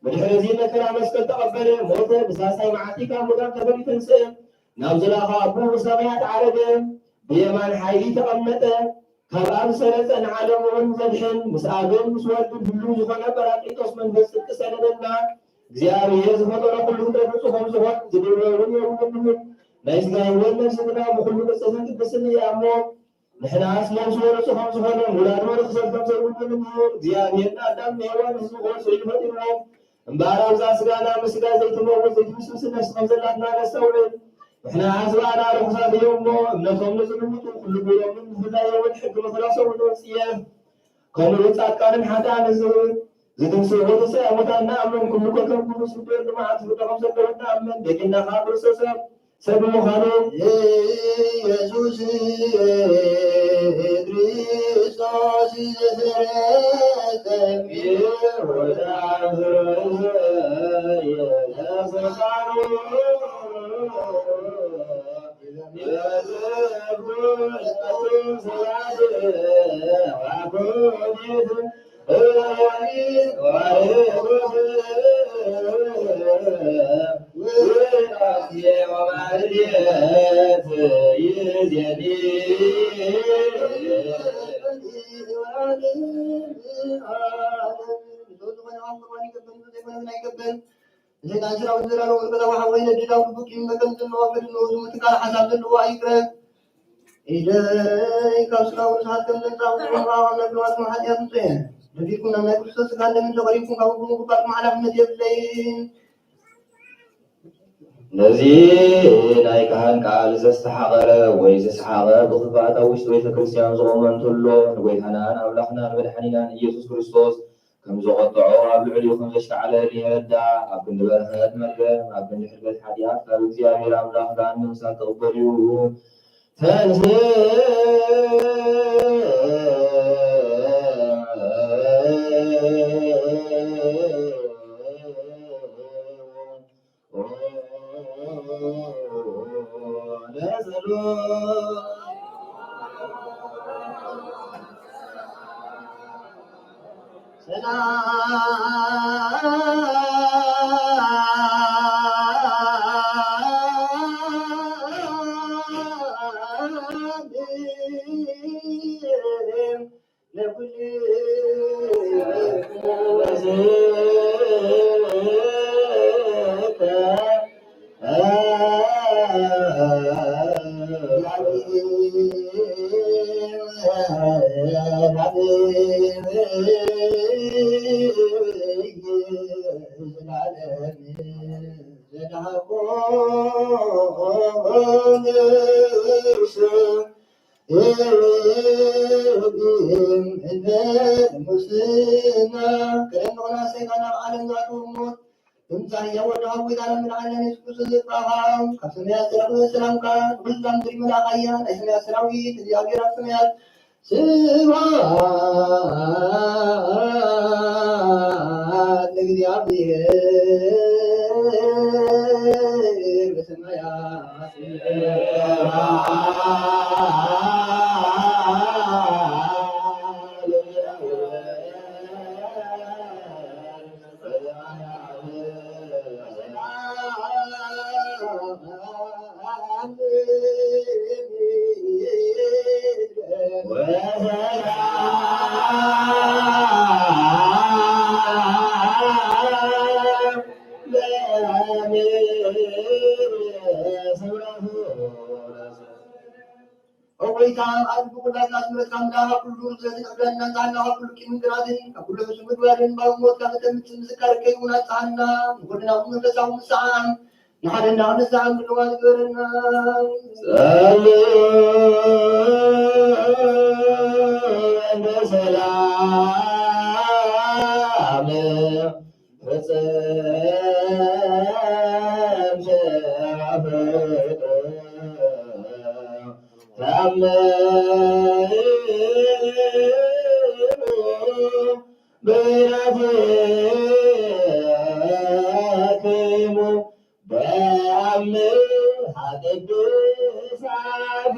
ብድሕሪ እዚ መከራ መስቀል ተቐበለ፣ ሞተ፣ ብሳልሳይ መዓልቲ ካብ ሙታን ተፈልዩ ተንስእ፣ ናብ ዝለኣኾ ኣቦኡ ብሰማያት ዓረገ፣ ብየማን ሓይሊ ተቐመጠ። ካብ ኣብ ዝሰረጸ ንዓለም እውን ዘድሕን ምስ ኣብን ምስ ወልድን ህልው ዝኾነ ጳራቅሊጦስ መንፈስ ጽድቂ ሰደደልና። እግዚኣብሔር ዝፈጠሮ ኩሉ ፍጥረት ንጹሕ ከም ዝኾን ዝድርበ እውን የብሉን። ናይ ስጋ ህይወት ነፍሲ ግና ብኹሉ ቅድስትን ቅድስትን እያ እሞ ንሕናስ ነፍሱ ወርጹ ከም ዝኾነ ውላድ ወርክሰት ከም ዘይብሉ ንምህር። እግዚኣብሔር ንኣዳም ንሄዋን ህዝቢ ክወርሱ እዩ ፈጢርዎም። እምበኣር ኣብዛ ስጋና ምስ ስጋ ዘይትመውት ዘይትብስብስ ነፍሲ ከም ዘላትና ነስተውዕል። ንሕና ኣስባና ርኹሳት እዮም እሞ እምነቶም ንዝልውጡ ኩሉ ግብሮምን ብፍላይ እውን ሕጊ ምኽላሶም ንወጽየፍ። ከምኡ እውን ጻድቃንን ሓጥኣንን ዝ-፣ ዝትንስኡ ትንሳኤ ሙታን ንኣምን። ኩሉ ከከም ኩሉ ስደት ልምዓት ፍርዲ ከም ዘለዎ ንኣምን። ደቂና ኸዓ ክርስቶስ ሰብ ብምዃኑ ኢየሱስ ክርስቶስ ዘሰረተ ሰይጣን ስራዊት ዘላለሙ ቅድመ ሓወይ ነዲዳ ግቡእ ቂም በቀል ዘለዎ ገድል ንውዙ ምትካል ሓሳብ ዘለዎ ኣይቅረ። ኢደይ ካብ ስራው ርሳት ከም ዘንጻው ቁርባን ነግሯት ማሓጢያት ምጽኤ። ነቢርኩም ናብ ናይ ክርስቶስ ስጋ እንደምን ተቐሪብኩም ካብ ሁሉ ግባርኩም ሓላፍነት የብለይን። ነዚ ናይ ካህን ቃል ዘስተሓቐረ ወይ ዘሰሓቐ ብኽፍኣት ኣብ ውሽጢ ቤተ ክርስቲያን ዝቖመ እንተሎ ንጎይታናን ኣምላኽናን መድሓኒናን ኢየሱስ ክርስቶስ ከም ዘቖጥዖ ኣብ ልዕሊኡ ከም ዘሽካዕለ ንየረዳ። ኣብ ክንዲ በረኸት መርገም፣ ኣብ ክንዲ ሕድገት ሓጢኣት ካብ እግዚኣብሔር ኣምላኽ ገሃነም እሳት ክቕበል እዩ። ተንስ ሙስና ከደምቕና ሰይጣን ኣብ ዓለም ዝኣተወ ሞት ብምጻእ ህያው ወድኻ ጎይታና መድሓኒና የሱስ ክርስቶስ ዘጥፋእኻ፣ ካብ ሰማያት ዝተረኽበ ሰላምካ ንኹላ ምድሪ መላእኻ እያ። ናይ ሰማያት ሰራዊት እግዚኣብሔር ኣብ ሰማያት ስብሐት ለእግዚኣብሔር በሰማያት። ካብ ኣብ ልቢ ኩላትና ዝመረጽካ ኣምላኽ፣ ካብ ኩሉ ርኽሰትን ዕብዳንናን ንጽሃና፣ ካብ ኩሉ ቂምን ቅንኣትን፣ ካብ ኩሉ ሕሱም ምግባርን፣ ባብ ሞት ካብ እተምጽእ ምዝካር ከይውን ኣጽሃና፣ ንኹልና እውን መንፈሳዊ ምሳዓን፣ ንሓደና ክንሳዓን ምልዋን ይግበረና። ጸልዩ እንደ ሰላም ፍጽምቲ ፍቅር ተአምሩ ምሕረትክሙ በአምሃ ቅዱሳት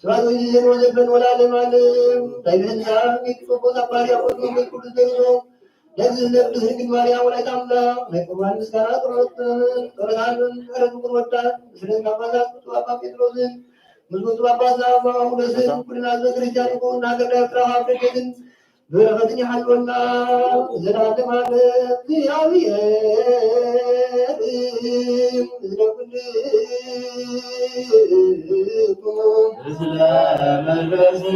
ስብሐት ወይዜን ወዘበን ወለዓለመ ዓለም። ናይ ብህንሳ ኤጲስቆጶስ ኣባ ሕርያቆስ መንፈስ ቅዱስ ደርሶ ነዚ ንነብር ድንግል ማርያም ወላዲተ ኣምላኽ ናይ ቁርባን ምስጋና ጸሎት ጸሎታን ምሕረት ፍቅር ወዳ ምስለ ጳጳሳት ብፁዕ ኣባ ጴጥሮስን ምስ ብፁዕ ኣባ ሳሙኤል ኩልና ህዝበ ክርስቲያን ይኹን ሃገርና ኤርትራ ካብ ደገትን በረኸትን ይሓልወና ዘላለም ዓለም። እግዚኣብሔር ምስለ ኩልኩም። ምስለ መንፈስከ።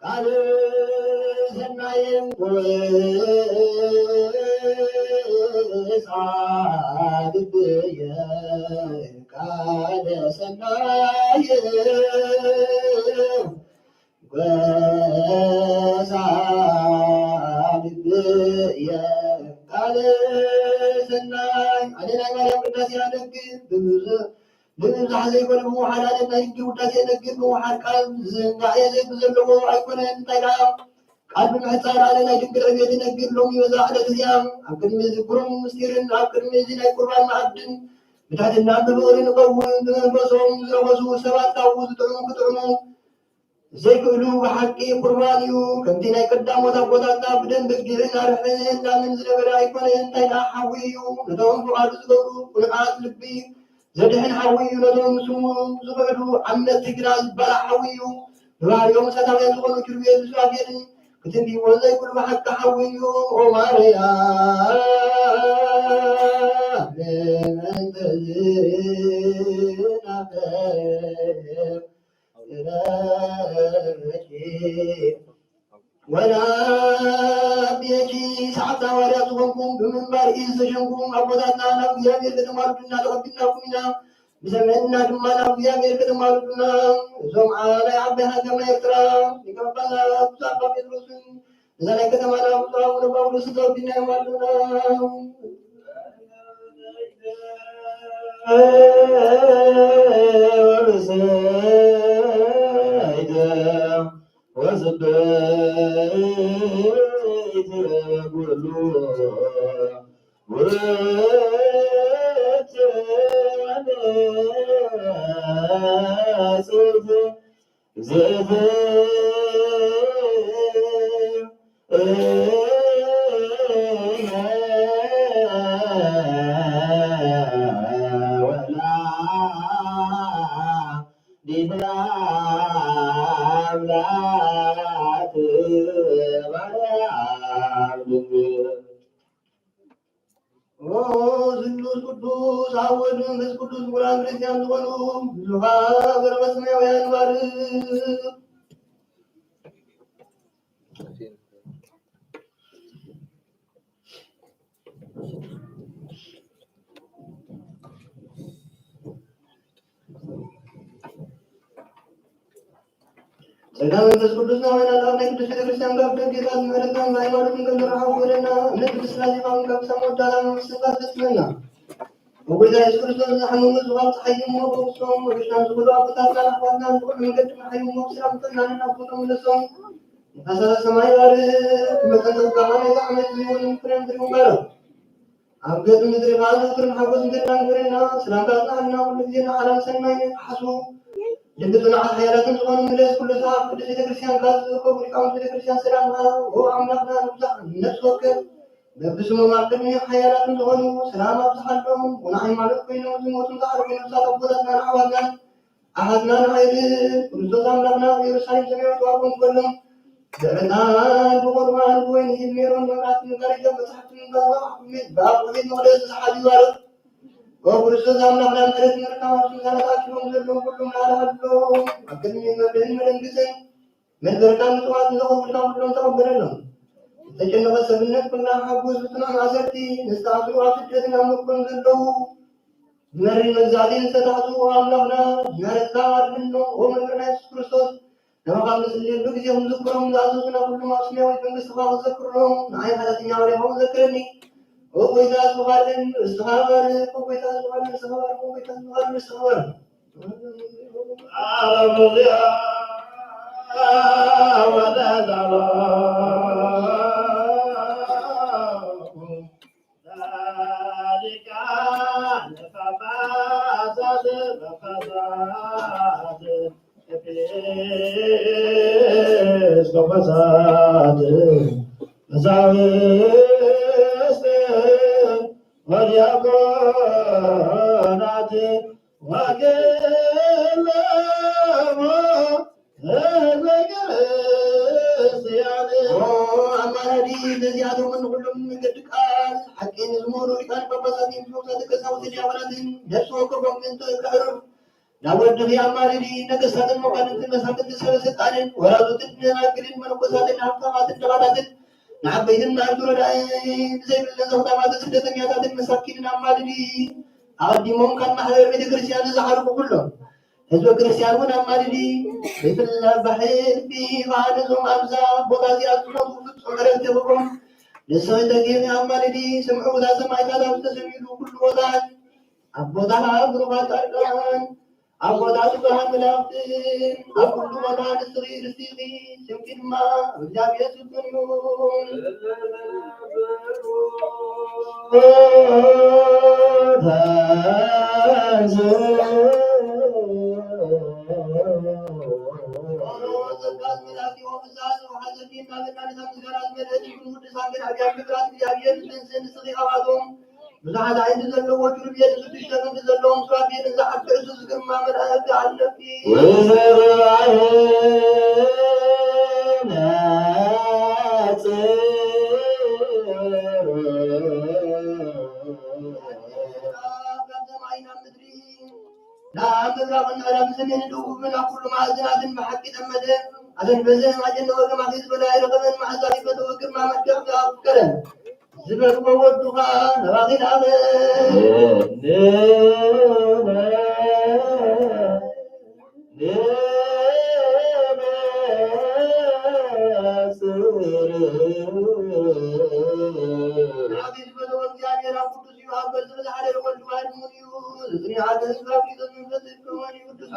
ቃለ ሰናይን ወጻድቅየ ቃለ ሰናይ ወጻድቅየ ቃለ ሰናይ። ኣደናይ ማርያም ቅዳሴ ያደግ ብብዙ ንምብዛሕ ዘይኮነ ብምውሓድ ኣደናይ ህጊ ውዳሴ የነግር። ምውሓድ ቃል ዝንጋዕ የዘይብ ዘለዎ ኣይኮነን። እንታይ ደኣ ቃል ብምሕጻር ኣደናይ ድንግል ዕቤት የነግር። ሎሚ በዛ ዕለት እዚኣ ኣብ ቅድሚ እዚ ግሩም ምስጢርን ኣብ ቅድሚ እዚ ናይ ቁርባን መኣድን ብትሕትና ብፍቕሪ ንኸውን። ብመንፈሶም ዝረኸሱ ሰባት ካብኡ ዝጥዕሙ ክጥዕሙ ዘይክእሉ ብሓቂ ቁርባን እዩ። ከምቲ ናይ ቀዳሞት ኣቦታትና ብደም በጊዕን ኣርሕን ላምን ዝነበረ ኣይኮነን። እንታይ ደኣ ሓዊ እዩ። ነቶም ፍቓዱ ዝገብሩ ቅኑዓት ልቢ ዘድሕን ሓዊ እዩ። ነቶም ስሙ ዝኽሕዱ ዓመጽቲ ግና ዝባላዕ ሓዊ እዩ። ብባህሪኦም እሳታውያን ዝኾኑ ኪሩቤል ሱራፌልን ክትንክይዎ ዘይክእሉ ብሓቂ ሓዊ እዩ። ኦ ማርያም እንተ ዝናፈቅ ወናብየኪ ሰዓብቲ ሃዋርያት ዝኾንኩም ብምንባር ኢድ ዝተሸምኩም ኣቦታትና ናብ እግዚኣብሔር ከተማልዱና ተቐቢልናኩም ኢና። ብሰምዕና ድማ ናብ እግዚኣብሔር ከተማልዱና። እዞም ዓ-፣ ናይ ዓባይ ሃገርና ኤርትራ ሊቀ ጳጳሳት ብፁዕ ኣባ ጴጥሮስን እዛ ናይ ከተማና ብፁዕ ኣቡነ ጳውሎስን ተቐቢልናዮም ኣሉና። ወብስይተ ወጽብይት ኩሉ ውእቱ ንጽሕት እግዝእትነ ወላዲተ ኣምላክ ማርያም ድንግል። ኦ ስሉስ ቅዱስ፣ ኣብ ወልድ መንፈስ ቅዱስ ምኩራን ክርስቲያን ዝኾኑ ብዙኃ ገርበ ሰማያውያን ባርክ። ጸጋ መንፈስ ቅዱስ ናባይና ኣብ ናይ ቅድስት ቤተክርስትያን ካብ ደግ ጌታ ምሕረትን ሃይማኖትን ከም ዝረሓቑ ወደና እምነት ቅድስት ላዚቃውን ካብ ሳም ወዳና መንግስትን ካብ ፈጽመና። ብጎይታ የሱስ ክርስቶስ ዝሓመሙ ዝባብ ፀሓይ እሞ በውሶም ወደሻን ዝብሉ ኣቦታትና ኣሕዋትና ንኹሉ መንገዲ መሓይሞ ብሰላም ጥዕናን ናብ ቦቶም ምለሶም። ንፋሳት ሰማይ ባርክ፣ መጠን ጸጋኻ ናይዚ ዓመት ዝኸውን ፍሬ ምድሪ ይባረኽ። ኣብ ገጽ ምድሪ ኸኣ ዝኽርን ሓጎስን ገድላን ግበረልና። ሰላምታ ጽንዓትና ኩሉ ግዜ ንዓለም ሰናይ ንክሓስቡ ልቢ ጽኑዓት ሓያላትን ዝኾኑ ምለስ። ኩሉ ሰዓብ ቅድስት ቤተ ክርስቲያን ካብ ዝርከቡ ሊቃውንቲ ቤተ ክርስቲያን ሰላምታ፣ ኦ ኣምላኽና፣ ንብዙሕ ነፍሲ ወከፍ በብስሞም ኣብ ቅድሚ ሓያላትን ዝኾኑ ሰላም ኣብዝሓሎም። ቡን ሃይማኖት ኮይኖም ዝሞቱን ዝዓርፉ ነፍሳት ኣቦታትናን ኣሕዋትናን ኣሓትና ንዓይል ክርስቶስ ኣምላኽና ኣብ ኢየሩሳሌም ሰማያዊት ዋግኦም ክበሎም ብዕጣን ብቑርባን ብወይኒ ኢድ ሜሮን መብራህቲ መጋረጃ መጻሕፍቲ ምንባብ ኣብ ቤት መቕደስ ዝሰሓሉ ይባርኽ። ኦ ክርስቶስ ኣምላኽና ምሕረት ምርካብ ኣብ ስንሳላት ኣኪቦም ዘለዉ ኩሎም ናዳ ሃሎም ኣብ ቅድሚ መብርህን መደንግጽን መንበርካ ምጽዋት ንዘቕርቡልካ ኩሎም ተቐበለሎም። ዝተጨነቐ ሰብነት ኩልና ሓጉስ ብጽኑዕ ማእሰርቲ ንዝተኣስሩ ኣብ ስደትን ኣብ ምርኮን ዘለዉ መሪ መግዛእቲ ዝተታሕዙ ኣምላኽና ምሕረትካ ኣድልኖ። ኦ መምህርና የሱስ ክርስቶስ ናባኻ ንጽልየሉ ግዜ ክንዝክሮም ዝኣዘዙና ኩሎም ኣብ ሰማያዊት መንግስትኻ ክዘክርሎም ንዓይ ሓጢኣተኛ ባሪያኻ እውን ዘክረኒ። ኦ ጎይታ ዝባልን ንስኻ ባርክ። ኦ ጎይታ ዝባልን ንስኻ ባርክ። ኦ ጎይታ ዝባልን ንስኻ ባርክ። ኤጲስቆጶሳት፣ ቀሳውስት ወዲያቆናት ወክለሙ ህዝበ ክርስቲያን። ኦ፣ ኣማላዲ ነዚኣቶምን ንኹሎም መንገዲ ቃል ሓቂ ንዝመሩ ሊቃነ ጳጳሳትን ኤጲስቆጶሳትን ቀሳውስትን ዲያቆናትን ነፍሲ ወከፎም ምእንቲ ከዕርፍ ናብ ወድኺ ኣማልዲ። ነገስታትን መኳንንትን መሳፍንትን ሰበ ስልጣንን ወራዙትን ደናግልን መነኮሳትን ሃብታማትን ድኻታትን ንዓበይትን ንኣሽቱ ረዳኢ ንዘይብለን ዘኽታማትን ስደተኛታትን መሳኪንን ኣማልዲ። ኣቐዲሞም ካብ ማሕበር ቤተ ክርስቲያን ንዝዓርፉ ኩሎም ህዝበ ክርስቲያን እውን ኣማልዲ። ብፍላይ ብሕልፊ ኸዓ ነዞም ኣብዛ ቦታ እዚኣ ዝሞቱ ፍጹም ዕረፍቲ ይኹኖም። ንስኺ ተጌሪ ኣማልዲ። ስምዑ እዛ ሰማዕታት ኣብ ዝተሰምዩሉ ኩሉ ቦታ ኣብ ቦታ ብሩኻት ጻድቃን፣ ኣብ ቦታ ትጉሃን መላእኽትን፣ ኣብ ኩሉ ቦታ ንስኺ ርስቲ ኢኺ፣ ስምኪ ድማ እግዚኣብሔር ስልጡን እዩ። ጸጋን መላእክቲ ወፍስሓ ዘውሓዘኪ እመቤታችን፣ ምስጋና ዝመልአኪ ኩሉ ቅዱሳን ግን ኣብያተ ክብራት እግዚኣብሔር ንትንስእ ንስኺ ካብኣቶም ብዙሓት ኣዒንቲ ዘለዎ ኪሩቤል፣ ሽዱሽተ ክንፊ ዘለዎም ሱራፌልን ዝዓቢ ዕዙዝ ግርማ መላእክት ኣለኪ። ወዘርባቤል ነጽር። ካብ ሰማይ ናብ ምድሪ፣ ናብ ምብራቕን ምዕራብን ሰሜንን ደቡብን ኣብ ኩሉ ማዕዝናትን ብሓቂ ጠመተ። ኣዘንበዘ፣ ኣጀነወ፣ ከማኺ ዝበለ ኣይረኸበን። መዓዛኺ ፈተወ፣ ግርማ መልክዕኪ ኣፍቀረ። ዝበልዎ ወዱ ኸኣ ናባኺ ለኣኸ። ናባኺ ዝበልዎ እግዚኣብሔር ቅዱስ እዩ። ኣብ ገጽ ዝሓደረ ወልድ ዋሕድ እሙን እዩ። ዝጽንዓተ ህዝብ ኣፍሊጦ መንፈስ ከመን ቅዱስ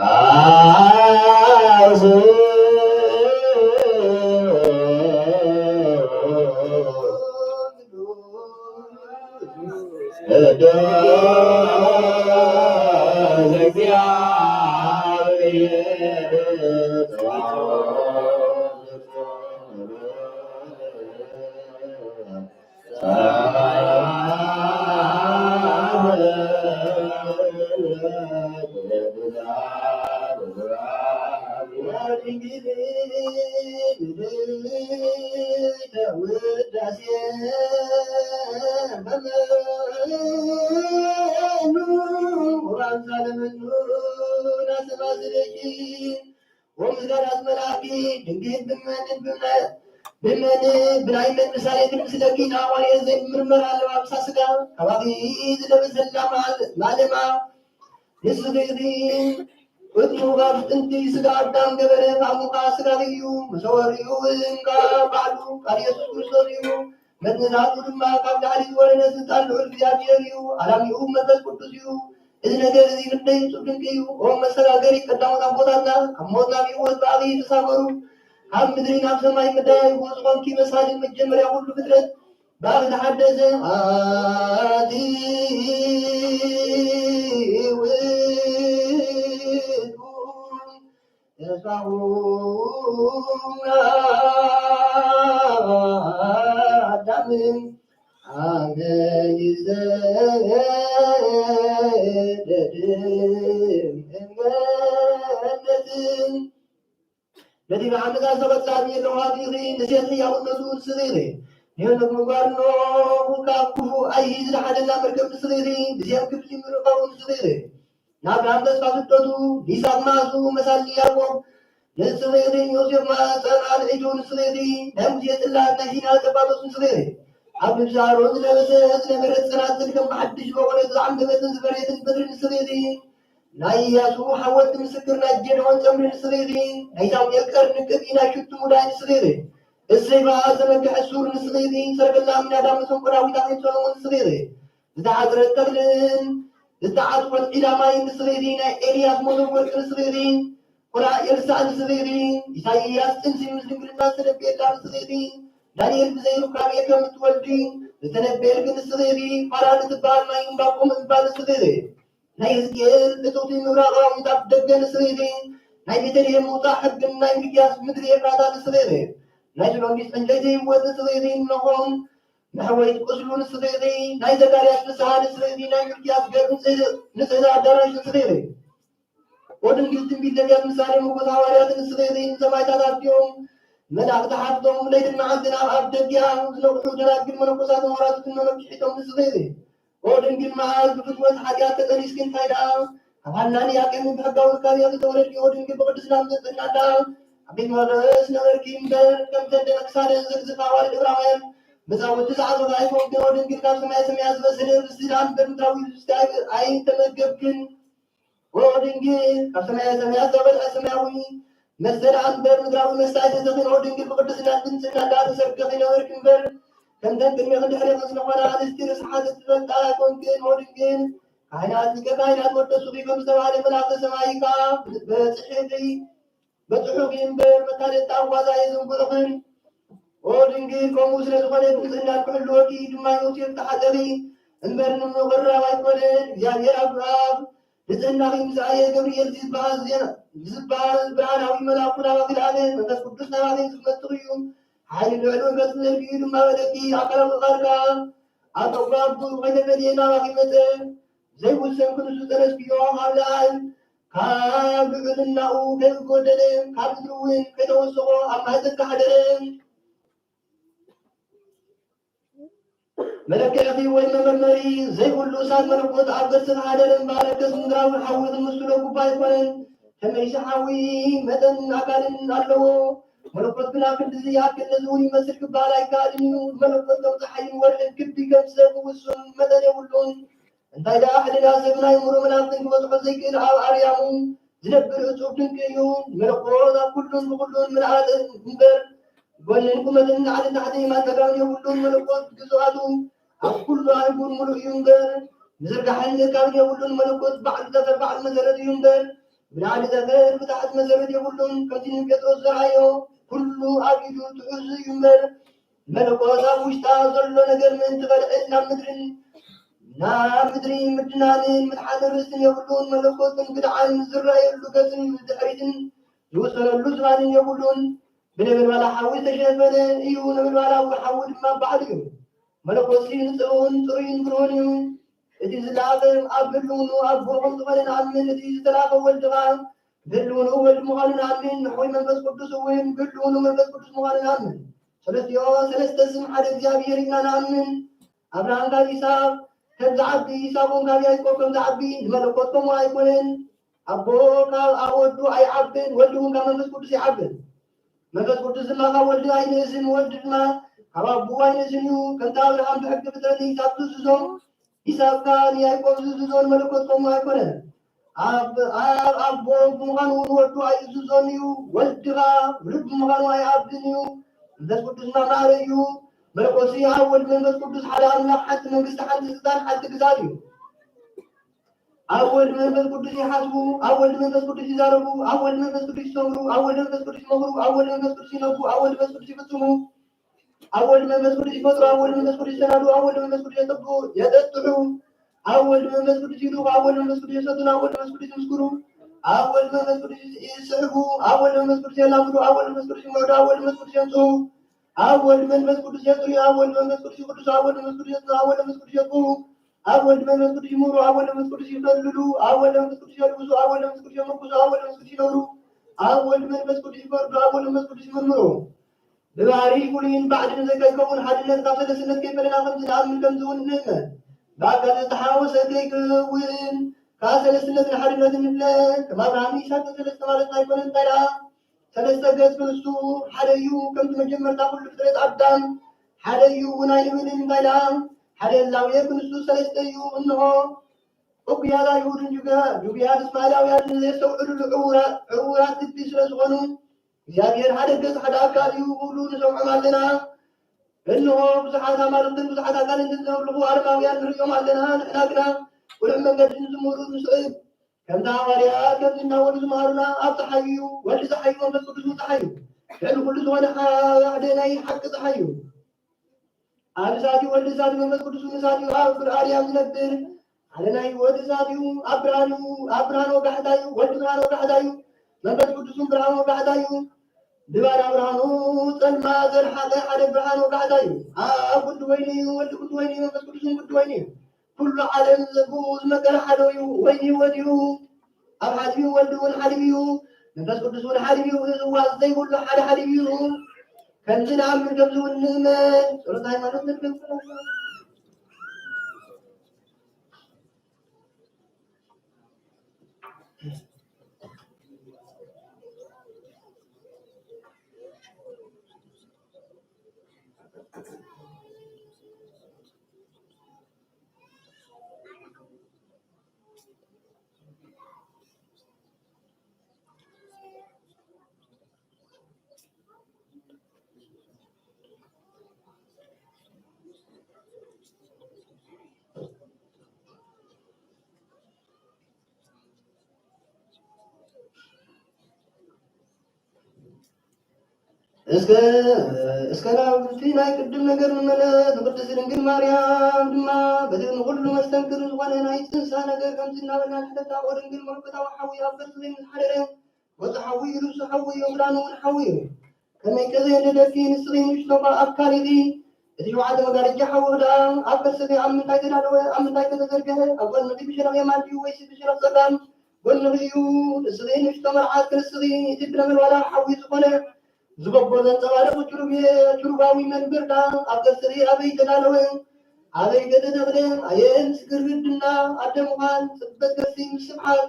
ወምስጋናት መላእክቲ ድንግል ብመን ብመን ብመን ብናይ መን ምሳሌ ትምስለኪ? ንኣዋልኤል ዘይምርመር ኣለባብሳ ስጋ ካባኺ ዝለበሰላ ማል- ማለማ ንስኺ ኢኺ። ቅድሙ ካብ ጥንቲ ስጋ ኣዳም ገበረ፣ ካብ ሙኻ ስጋ እዩ። መሰወሪኡ እውን ባዕሉ ቃል የሱስ ክርስቶስ እዩ። መትንታቱ ድማ ካብ ላዕሊ ዝወረደ ስልጣን ልዑል እግዚኣብሔር እዩ። ኣላሚኡ መንፈስ ቅዱስ እዩ። እዚ ነገር እዚ ክንደይ እጹብ ድንቂ እዩ! ኦ መሰጋገሪ ቀዳሞት ኣቦታትና፣ ካብ ሞት ናብ ህይወት ብኣኺ ተሳገሩ። ካብ ምድሪ ናብ ሰማይ መደያይቦ ዝኾንኪ መሳሊ መጀመርያ ኩሉ ፍጥረት ብኣኺ ተሓደሰ። ኣቲ ውእቱ ተስፋሁ ለአዳም አመ ይሰደድ እምገነት። ነቲ ብዓመጻ ዝተቐጻ የለዋ ዲኺ? ንሴት ህያውነቱ ንስኺ ኢኺ። ንሄኖክ ምግባር እነሆ ካብ ክፉእ ኣይሂ ዝደሓነላ መርከብ ንስኺ ኢኺ። ንሴም ክፍሊ ምርቃቡ ንስኺ ኢኺ። ንኣብርሃም ተስፋ ስደቱ፣ ንይስሐቅ መዓሱ መሳሊ ያዕቆብ ንስኺ ኢኺ። ንዮሴፍ ማህፀን ኣልዒሉ ንስኺ ኢኺ። ናይ ሙሴ ጽላት፣ ናይ ሲና ጸባቶስ ንስኺ ኢኺ። ኣብ ልብሲ ኣሮን ዝለበሰ ዝነበረት ጸናጽል ከም ብሓድሽ በቆለት ዝዓምደበትን ዝፈረየትን በትሪ ንስኺ ኢኺ። ናይ ኢያሱ ሓወልቲ ምስክር፣ ናይ ጌዴዎን ጸምሪ ንስኺ ኢኺ። ናይ ሳሙኤል ቀርኒ ቅብኢ፣ ናይ ሽቱ ሙዳይ ንስኺ ኢኺ። እሰይ በሃ ዘመግሐ ሱር ንስኺ ኢኺ። ሰረገላ ምናዳ መሰንቆ ዳዊት ኣቤት ሰሎሞን ንስኺ ኢኺ። ዝተዓጽረት ተኽልን ዝተዓጽወት ዒላ ማይን ንስኺ ኢኺ። ናይ ኤልያስ መሶብ ወርቂ ንስኺ ኢኺ። ቆልዓ ኤልሳዕ ንስኺ ኢኺ። ኢሳይያስ ጥንሲ ምስ ድንግልና ዝተነብየላ ንስኺ ኢኺ። ዳንኤል ብዘይ ሩካቤ ከም እትወልዲ ዝተነብየልኪ ንስኺ ኢኺ። ፋራ ንትበሃል ናይ እምባቆም እምባ ንስኺ ኢኺ። ናይ ሕዝቅኤል እትውቲ ምብራቕ ኣራዊት ኣብ ደገ ንስኺ ኢኺ። ናይ ቤተልሔም ምውጻእ ሕግን ናይ ሚልክያስ ምድሪ ኤፍራታ ንስኺ ኢኺ። ናይ ሎምዲስ ዕንጨይቲ ህይወት ንስኺ ኢኺ። እነሆም መሕወይት ቁስሉ ንስኺ ኢኺ። ናይ ዘካርያስ ፍስሃ ንስኺ ኢኺ። ናይ ሚልክያስ ገር ንጽህ- ንጽህና ኣዳራሽ ንስኺ ኢኺ። ወድንግል ትንቢት ነቢያት ምሳሌ ምርኮስ ሃዋርያት ንስኺ ኢኺ። ንሰማዕታት ኣዲኦም መላእኽቲ ሓፍቶም ለይትን መዓልትን ኣብ ኣፍ ደጊኣ ዝነቕሑ ደናግል መነኮሳትን ወራዙትን መመኪሒቶም ንስኺ ኢኺ። ኦ ድንግል መዓዝ ብፍትወት ሓጢኣት ተጠኒስኪ እንታይ ደኣ ካብ ሃናን ኢያቄምን ብሕጋዊ ርካብ ኢኺ ተወለድኪ። ኦ ድንግል ብቅድስና ምዘጸና ደኣ ኣብ ቤት መቕደስ ነበርኪ እምበር ከምተን ደቂ ክሳደን ዘግዝፋ ኣዋልድ እብራውያን መጻውቲ ዝዓበኻ ኣይኮንክን። ኦ ድንግል ካብ ሰማየ ሰማያት ዝበሰለ ርስቲ ደኣ እምበር ምድራዊ ርስቲ ኣይ- ኣይተመገብክን። ኦ ድንግል ካብ ሰማየ ሰማያት ዝበልዐ ሰማያዊ መስተ ደኣ እምበር ምድራዊ መስተ ኣይሰተኽን። ኦ ድንግል ብቅድስናን ብንጽህናን ደኣ ተሰገኺ ነበርኪ እምበር ከምተን ቅድሜኽን ድሕሬኽን ዝኾና ኣንስቲ ርስሓት እትፈልጣ ኣይኮንክን። ኦ ድንግል ካህናት ሊቀ ካህናት ወደሱኺ ከም ዝተባህለ መልኣከ ሰማይ ከኣ በጽሒኺ በጽሑኺ እምበር መታለልቲ ኣጓዛ የዘንጉዑኽን። ኦ ድንግል ከምኡ ስለ ዝኾነ ብንጽህና ክሕልወኪ ድማ ዮሴፍ ተሓጸቢ እምበር ንምቕራብ ኣይኮነን። እግዚኣብሔር ኣብ ኣብ ንጽህናኺ ምስ ኣየ ገብርኤል ዝበሃል ዜና ዝበሃል ብርሃናዊ መልኣኩ ናባኺ ለኣኸ። መንፈስ ቅዱስ ናባኺ ክመጽእ እዩ። ሓይሊ ልዑል መንፈስ ቅዱስ እዩ ድማ በለኪ። ኣካላዊ ቃል ከኣ ኣብ ተጓቡ ከይተፈልየ ናባኺ መጸ። ዘይውሰን ክንሱ ጸነስክዮ ካብ ለኣል ካብ ልዑልናኡ ከይጎደለ ካብ ምድሪ እውን ከይተወሰኾ ኣብ ማህፀንካ ሓደረ። መለክዒኺ ወይ መመርመሪ ዘይብሉ እሳት መለኮት ኣብ ገጽኺ ሓደረ እምበኣርከስ ምድራዊ ሓዊ ክምስሎ ግቡእ ኣይኮነን። ከመይሲ ሓዊ መጠንን ኣካልን ኣለዎ። መለኮት ግና ክንድዚ ይኣክል ነዚ እውን ይመስል ክበሃል ኣይከኣልን እዩ። መለኮት ከም ጸሓይን ወርሕን ክቢ ከም ሰብ ውሱን መጠን የብሉን። እንታይ ደኣ ሕልና ሰብ ናይ እምሮ መናፍትን ክበጽሖ ዘይክእል ኣብ ኣርያሙ ዝነብር እጹብ ድንቂ እዩ። መለኮት ኣብ ኩሉን ብኹሉን ምልኣት እምበር ጎንን ቁመትን ላዕልን ታሕትን የማን ጸጋምን የብሉን። መለኮት ግዝኣቱ ኣብ ኩሉ ኣህጉር ምሉእ እዩ እምበር፣ ምዝርጋሕን ምእካብን የብሉን። መለኮት ባዕሉ ጠፈር ባዕሉ መሰረት እዩ እምበር፣ ብላዕሊ ጠፈር ብታሕቲ መሰረት የብሉን። ከምቲ ንጴጥሮስ ዘርኣዮ፣ ኩሉ ኣብ ኢዱ ትሑዝ እዩ እምበር፣ መለኮት ኣብ ውሽጣ ዘሎ ነገር ምእንቲ ኸልዕል ናብ ምድርን፣ ናብ ምድሪ ምድናንን ምድሓንን ርእስን የብሉን። መለኮትን ግድዓን ዝረኣየሉ ገጽን ድሕሪትን ዝውሰነሉ ዝባንን የብሉን። ብነበልባላ ሓዊ ዝተሸፈነ እዩ፣ ነበልባላዊ ሓዊ ድማ ባዕሉ እዩ። መለኮትሲ ንጽህውን ጽሩይን ብርሆን እዩ። እቲ ዝለኣኸ ኣብ ህልውኑ ኣቦ ከም ዝኾነ ንኣምን፣ እቲ ዝተላእከ ወልድ ኸኣ ብህልውኑ ወልድ ምዃኑ ንኣምን፣ ንሕዊ መንፈስ ቅዱስ እውን ብህልውኑ መንፈስ ቅዱስ ምዃኑ ንኣምን። ሰለስቲኦ ሰለስተ ስም ሓደ እግዚኣብሔር ኢና ንኣምን። ኣብርሃም ካብ ይስሐቅ ከም ዝዓቢ፣ ይስሐቅ እውን ካብ ያዕቆብ ከም ዝዓቢ፣ ንመለኮት ከምኡ ኣይኮነን። ኣቦ ካብ ኣብ ወዱ ኣይዓብን፣ ወልድ እውን ካብ መንፈስ ቅዱስ ኣይዓብን። መንፈስ ቅዱስ ድማ ካብ ወልድ ኣይንእስን፣ ወልድ ድማ ካብ ኣቦኡ ኣይንእስን እዩ። ከምቲ ኣብርሃም ብሕጊ ፍጥረት ንይስሐቅ ዝእዝዞ፣ ይስሐቅ ከኣ ንያዕቆብ ዝእዝዞ፣ ንመለኮት ከምኡ ኣይኮነን። ኣብ ኣብ ኣቦ ብምዃኑ ንወዱ ኣይእዝዞን እዩ፣ ወልድ ከኣ ውሉድ ብምዃኑ ኣይዓብን እዩ። መንፈስ ቅዱስ ድማ ማዕረ እዩ። መለኮትሲ ኣብ ወልድ መንፈስ ቅዱስ ሓደ ኣምላኽ፣ ሓንቲ መንግስቲ፣ ሓንቲ ስልጣን፣ ሓንቲ ግዛት እዩ። ኣብ ወልድ መንፈስ ቅዱስ ይሓስቡ፣ ኣብ ወልድ መንፈስ ቅዱስ ይዛረቡ፣ ኣብ ወልድ መንፈስ ቅዱስ ይሰምሩ፣ ኣብ ወልድ መንፈስ ቅዱስ ይመኽሩ፣ ኣብ ወልድ መንፈስ ቅዱስ ይነቡ፣ ኣብ ወልድ መንፈስ ቅዱስ ይፍጽሙ። ኣብ ወልድ መንፈስ ቅዱስ ይፈጥሩ፣ ኣብ ወልድ መንፈስ ቅዱስ ይሰናዱ፣ ኣብ ወልድ መንፈስ ቅዱስ የጠብሑ፣ የጠጥሑ። ኣብ ወልድ መንፈስ ቅዱስ ይልእኹ፣ ኣብ ወልድ መንፈስ ቅዱስ የሰልጥኑ፣ ኣብ ወልድ መንፈስ ቅዱስ ይምስክሩ፣ ኣብ ወልድ መንፈስ ቅዱስ ይስሕጉ፣ ኣብ ወልድ መንፈስ ቅዱስ የላምዱ፣ ኣብ ወልድ መንፈስ ቅዱስ ይምዕዱ፣ ኣብ ወልድ መንፈስ ቅዱስ የንጽሁ፣ ኣብ ወልድ መንፈስ ቅዱስ የጽርዩ፣ ኣብ ወልድ መንፈስ ቅዱስ ይቅድሱ፣ ኣብ ወልድ መንፈስ ቅዱስ የጽንዑ፣ ኣብ ወልድ መንፈስ ቅዱስ የጽንዑ፣ ኣብ ወልድ መንፈስ ቅዱስ ይምሩ፣ ኣብ ወልድ መንፈስ ቅዱስ ይፈልሉ፣ ኣብ ወልድ መንፈስ ቅዱስ የልግሱ፣ ኣብ ወልድ መንፈስ ቅዱስ የመርኩሱ፣ ኣብ ወልድ መንፈስ ቅዱስ ይነብሩ፣ ኣብ ወልድ መንፈስ ቅዱስ ይፈርዱ፣ ኣብ ወልድ መንፈስ ቅዱስ ይምርምሩ። ብባህሪ ፍሉይን ባዕድን ዘይከውን ሓድነት ካብ ሰለስትነት ከይፈለና ከም ዝንኣምን ከም ዝውን ንእመን። ብኣካል ዝተሓወሰ ከይከውን ካብ ሰለስትነትን ሓድነትን ንፍለ። ከም ኣብርሃምን ይስሐቅን ሰለስተ ማለት ኣይኮነን። እንታይ ደኣ? ሰለስተ ገጽ ክንሱ ሓደ እዩ። ከምቲ መጀመርታ ኩሉ ፍጥረት ኣዳም ሓደ እዩ እውን ኣይንብልን። እንታይ ደኣ? ሓደ ህላዌ ክንሱ ሰለስተ እዩ። እንሆ፣ እኩያት ኣይሁድን ጅጉያ-፣ ጅጉያት እስማኤላውያን ንዘየስተውዕሉሉ ዕውራ-፣ ዕውራት ልቢ ስለ ዝኾኑ፣ እግዚኣብሔር ሓደ ገጽ ሓደ ኣካል እዩ ክብሉ ንሰምዖም ኣለና። እንሆ፣ ብዙሓት ኣማልኽትን ብዙሓት ኣጋንንትን ዘምልኹ ኣረማውያን ንርእዮም ኣለና። ንሕና ግና ቅኑዕ መንገዲ ንዝምህሩ ንስዕብ። ከምቲ ሃዋርያት ከምዚ እናበሉ ዝመሃሩና፣ ኣብ ጸሓይ እዩ፣ ወልድ ጸሓይ እዩ፣ መንፈስ ቅዱስ እውን ጸሓይ እዩ። ልዕሊ ኩሉ ዝኾነ ሓደ ናይ ሓቂ ጸሓይ እዩ። ኣብ እሳት እዩ፣ ወልድ እሳት እዩ፣ መንፈስ ቅዱስ እውን እሳት እዩ። ኣብ እግሪ ኣርያም ዝነብር ሓደ ናይ ህይወት እሳት እዩ። ኣብ ብርሃን እዩ፣ ኣብ ብርሃን ወጋሕታ እዩ፣ ወልድ ብርሃን ወጋሕታ እዩ፣ መንፈስ ቅዱስ እውን ብርሃን ወጋሕታ እዩ። ብባዳ ብርሃኑ ጸልማት ዘርሓቐ ሓደ ብርሃን ወጋሕታ እዩ። ኣብ ጉዲ ወይኒ እዩ፣ ወልድ ጉዲ ወይኒ እዩ፣ መንፈስ ቅዱስ እውን ጉዲ ወይኒ እዩ። ኩሉ ዓለም ዘብኡ ዝመቀለ ሓደ እዩ፣ ወይኒ ህይወት እዩ። ኣብ ሓሊብ እዩ፣ ወልድ እውን ሓሊብ እዩ፣ መንፈስ ቅዱስ እውን ሓሊብ እዩ። ዝዋጽእ ዘይብሉ ሓደ ሓሊብ እዩ። ከምዚ ንኣምን፣ ከምዚ እውን ንእመን። ጸሎት ሃይማኖት ንድገም። እስከ፣ እስከ ናብቲ ናይ ቅድም ነገር ንመለስ። ንቅድስት ድንግል ማርያም ድማ በቲ ንኹሉ መስተንክር ዝኾነ ናይ ጽንሳ ነገር ከምዚ እናበልና ንሕተታ። ኦ ድንግል፣ መለኮታዊ ሓዊ ኣብ ከርስኺ ምስ ሓደረ፣ ገጹ ሓዊ እዩ፣ ልብሱ ሓዊ እዩ፣ ክዳኑ እውን ሓዊ እዩ። ከመይ ከ ዘየንደደኪ ንስኺ ንእሽቶ እኳ ኣካል ኢኺ። እቲ ሸውዓተ መጋረጃ ሓዊ ደኣ ኣብ ከርስኺ ኣብ ምንታይ ተዳለወ? ኣብ ምንታይ ከ ተዘርግሐ? ኣብ ጎንኺ ብሸነኽ የማን ድዩ ወይስ ብሸነኽ ጸጋም? ጎንኺ እዩ። ንስኺ ንእሽቶ መርዓት ክንስኺ፣ እቲ ብነበልባላዊ ሓዊ ዝኾነ ዝጎቦ ዘንጸባርቕ ጭሩግ-፣ ጭሩጋዊ መንበር ደኣ ኣብ ከርስኺ ኣበይ ተዳለወ? ኣበይ ከ ተተኽለ? ኣየ ምስ ግርግድና ኣደ ምዃን፣ ጽበት ከርሲ ምስ ስብሓት፣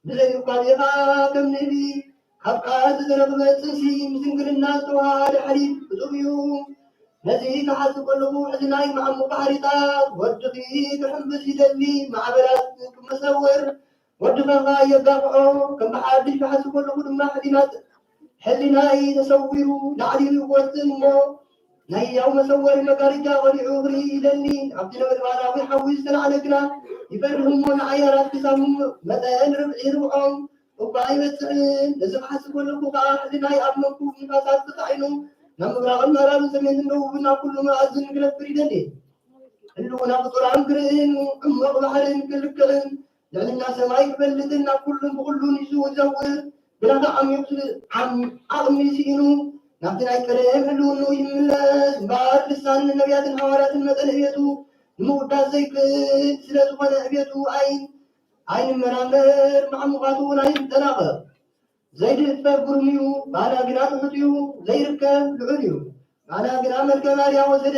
ብዘይ ሩካቤ ኸኣ ከም ንህቢ ካብ ቃል ዝተረኽበ ጽንሲ፣ ምስ ድንግልና ዝተዋሃሃደ ሓሊብ እጹብ እዩ። ነዚ ክሓስብ ከለኹ፣ ሕዚ ናይ መዓሙቕ ባሕሪታት ወድኺ ክሕምብስ ይደሊ፣ ማዕበላት ክመሰወር፣ ወድኻ ኸኣ የጋፍዖ። ከም ብሓድሽ ክሓስብ ከለኹ ድማ፣ ሕሊናት-፣ ሕሊናይ ተሰዊሩ ላዕሊ ይወጽእ እሞ፣ ናይ ህያው መሰወሪ መጋረጃ ቀሊዑ ክርኢ ኢለኒ። ኣብቲ ነበልባላዊ ሓዊ ዝተላዕለ ግና ይፈርህ እሞ፣ ንኣያራት ክሳብ መጠን ርብዒ ርብዖም እኳ ኣይበጽሕን። ነዚ ክሓስብ ከለኹ ከኣ፣ ሕልናይ ኣብ መንኩብ ንፋሳት ተጻዒኑ፣ ናብ ምብራቕን ምዕራብን ሰሜንን ደቡብን ናብ ኩሉ መኣዝን ክነብር ይደሊ። ህልውና ፍጡራን ክርእን፣ ዕሙቕ ባሕርን ክልክዕን፣ ልዕልና ሰማይ ክፈልጥን፣ ናብ ኩሉን ብኹሉን ይዝውር፣ ግና ከኣ ዓሚቕ ዓም-፣ ዓቕሚ ስኢኑ፣ ናብቲ ናይ ቀደም ህልውንኡ ይምለስ። እምበኣር ልሳን ነቢያትን ሃዋርያትን መጠን ዕቤቱ ንምውዳስ ዘይክእል ስለ ዝኾነ፣ ዕቤቱ ኣይ-፣ ኣይንመራመር፣ ማዕሙቓቱ እውን ኣይንጠናቐቕ። ዘይድፈር ግሩም እዩ፣ ባና ግና ትሑት እዩ፣ ዘይርከብ ልዑል እዩ። ባና ግና መርከብ ኣርያ ወሰደ፣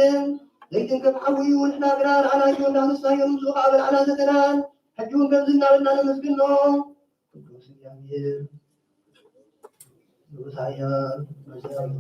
ዘይትንከፍ ሓዊ እዩ። ንሕና ግና ረኣናዮ፣ እንዳተስናዮ፣ ንምስኡ ከኣ በላዕና ሰተናን። ሕጂ እውን ከምዚ እናበልና ነመስግኖ። ቅዱስ እግዚኣብሔር፣ ንጉስ ሓያል፣ መሲያኑ።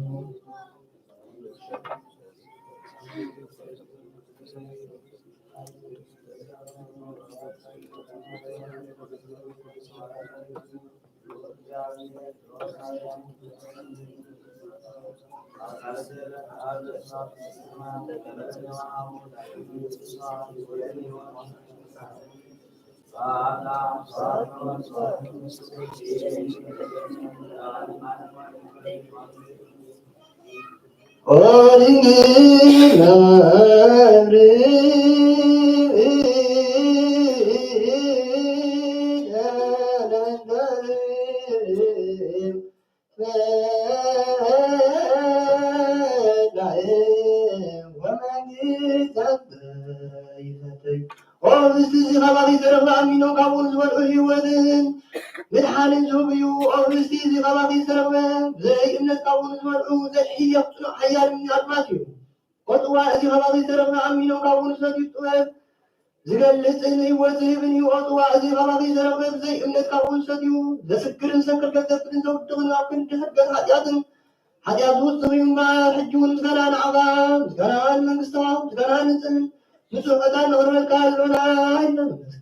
ኦብስቲ እዚ ኻባኺ ዝተረኽበ ኣሚኖም ካብኡ ንዝበልዑ ህይወትን ምድሓንን ዝህብ እዩ። ኦብስቲ እዚ ኻባኺ ዝተረኽበ ብዘይ እምነት ካብኡ ንዝበልዑ ዘይሕየኽ ጽኑዕ ሓያል እምኒ ኣድማስ እዩ። ኦጽዋ እዚ ኻባኺ ዝተረኽበ ኣሚኖም ካብኡ ንዝሰትዩ ጥበብ ዝገልጽን ህይወት ዝህብን እዩ። ኦጽዋ እዚ ኻባኺ ዝተረኽበ ብዘይ እምነት ካብኡ ንዝሰትዩ ዘስክርን ሰንከል ዘብልን ዘውድቕን ኣብ ክንዲ ሕገን ሓጢኣትን ሓጢኣት ዝውስኽ እዩ እምበኣር፣ ሕጂ እውን ምስጋና ንዓኻ፣ ምስጋና ንመንግስትኻ፣ ምስጋና ንጽን-፣ ንጹህ ዕጣን ነቕርበልካ ኣሎና ኢልና ነመስግን።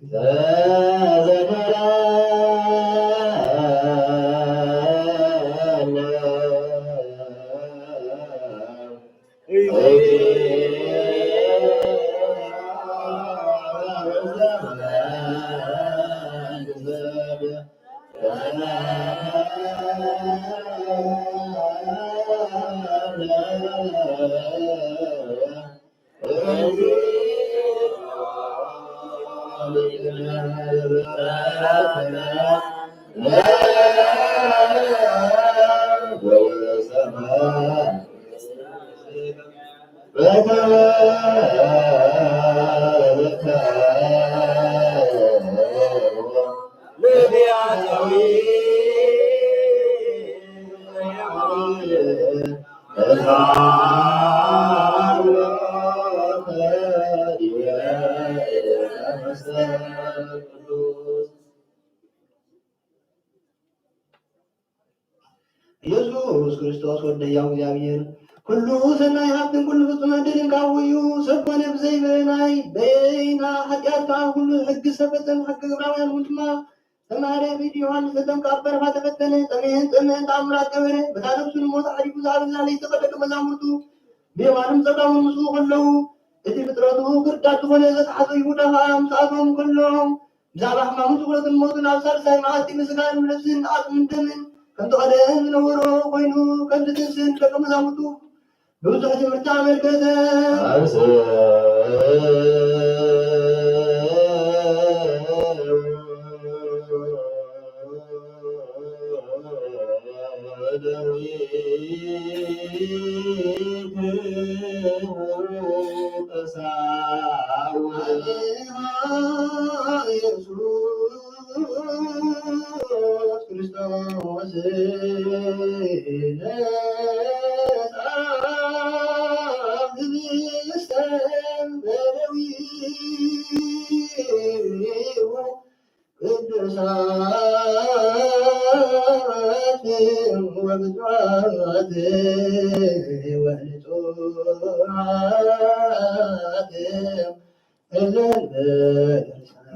ኢየሱስ ክርስቶስ ወልደ ሕያው እግዚኣብሔር፣ ኩሉ ሰናይ ሃብትን ኩሉ ፍጹም ዕድልን ካብኡ እዩ። ሰብ ኮነ ብዘይ በይናይ፣ በይና ሓጢኣት ከኣ ኩሉ ሕጊ ዝተፈጸመ፣ ሕጊ ግብራውያን እውን ድማ ተማህረ። ብኢድ ዮሃንስ ተጠምቀ፣ ኣብ በረኻ ተፈተነ፣ ጠምየን ጸምየን ተኣምራት ገበረ። በታ ነፍሱ ንሞት ኣሕሊፉ ዝሃበ፣ ዝላለየ ደቀ መዛሙርቱ ብየማኑን ጸጋሙን ምስኡ ከለዉ፣ እቲ ፍጥረቱ ክርዳድ ዝኾነ ዘትሓዞ ይሁዳ ኸኣ ምስኣቶም ከሎ፣ ብዛዕባ ሕማሙ፣ ስቕለቱን ሞቱን ኣብ ሳልሳይ መዓልቲ ብስጋን ብነፍስን ብዓጽምን ደምን ከምቲ ቀደም ዝነበሮ ኮይኑ ከም ዝትንስን ደቀ መዛሙርቱ ብብዙሕ ትምህርቲ ኣመልከተ። ኢየሱስ ክርስቶስ ነሳ ህብስተ በደዊሁ ቅዱሳት ወብፁዓት ወንጹሃት እለን በደርሳን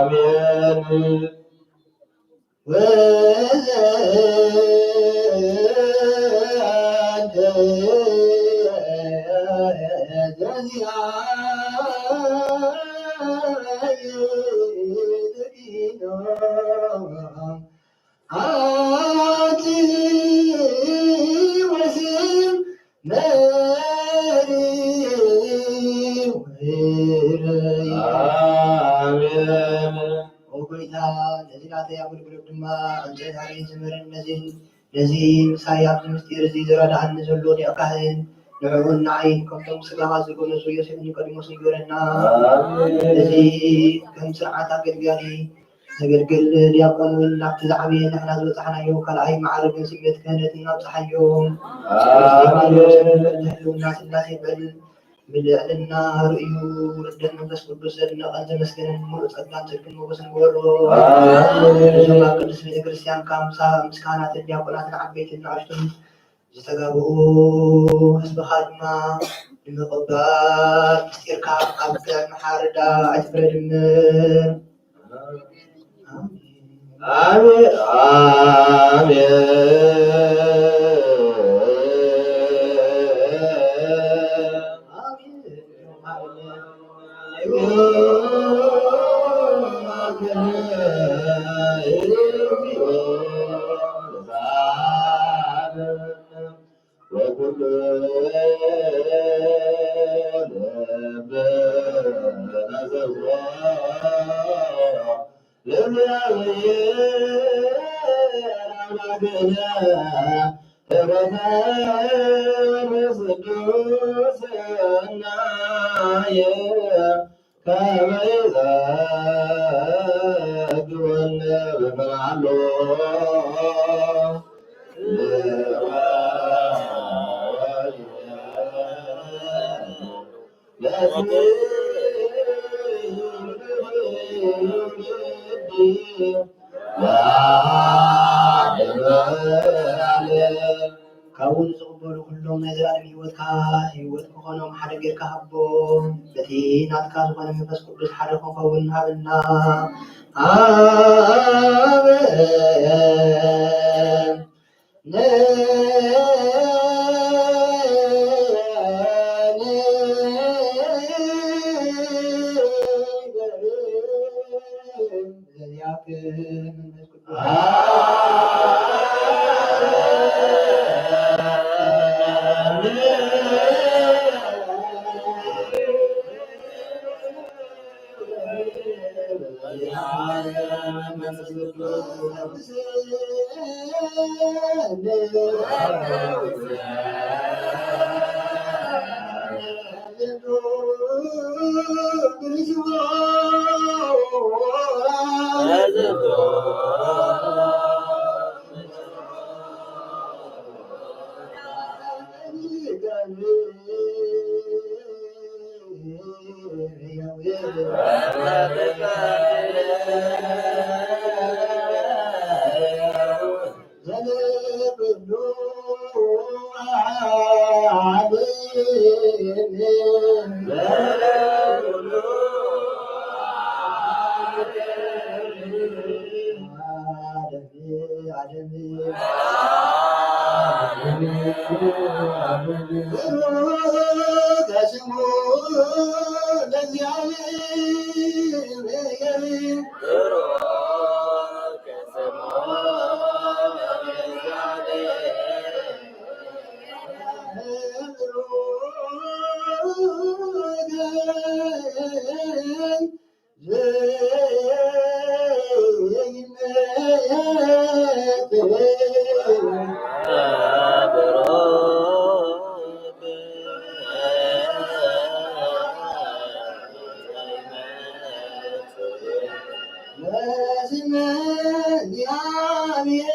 ኣሜን። ኣሜን። ኦ ጎይታ፣ ነዚ ናተይ ኣገልግሎት ድማ ዕንጨት ኣርየን ዘመርን ነዚ፣ ነዚ ምሳይ ኣብዚ ምስጢር እዚ ዝረድኣኒ ዘሎ ሊቀ ካህን ንዕኡን ንዓይን ከምቶም ስጋኻ ዝገነዙ ዮሴፍ ኒቆዲሞስን ግበረና። ኣሜን። እዚ ከም ስርዓት ኣገልጋሊ ዘገልግል ዲያቆን እውን ናብቲ ዝዓበየ ንሕና ዝበጻሕናዮ ካልኣይ ማዕርግን ስሜት ክህነትን ኣብጽሓዮ። ኣሜን። ህልውና ስላሴ በል ብልዕልና ርእዩ ርደት መንፈስ ቅዱስ ዘድነቐን ዘመስገነን ምሉእ ጸጋን ጽድቅን ሞገስን ግበሮ። ኣሜን። እዞም ኣብ ቅድስት ቤተ ክርስቲያን ካብ ምሳ-፣ ምስ ካህናትን ዲያቆናትን ዓበይትን ንኣሽቱን ዝተጋብኡ ህዝብኻ ድማ ንምቕባል ምስጢርካ ኣብ ቅድሚ ሓርዳ ኣይትፍረድም። ኣሜን። ኣሜን። ወኩሉ ልብ ከመይ ጸግወነ ብመዓሎ ካብኡ ንዝቕበሉ ኩሎም ናይ ዘላለም ህይወትካ ህይወት ክኾኖም ሓደ ጌርካ ሃቦም። በቲ ናትካ ዝኾነ መንፈስ ቅዱስ ሓደ ክኸውን ሃበና። ኣሜን።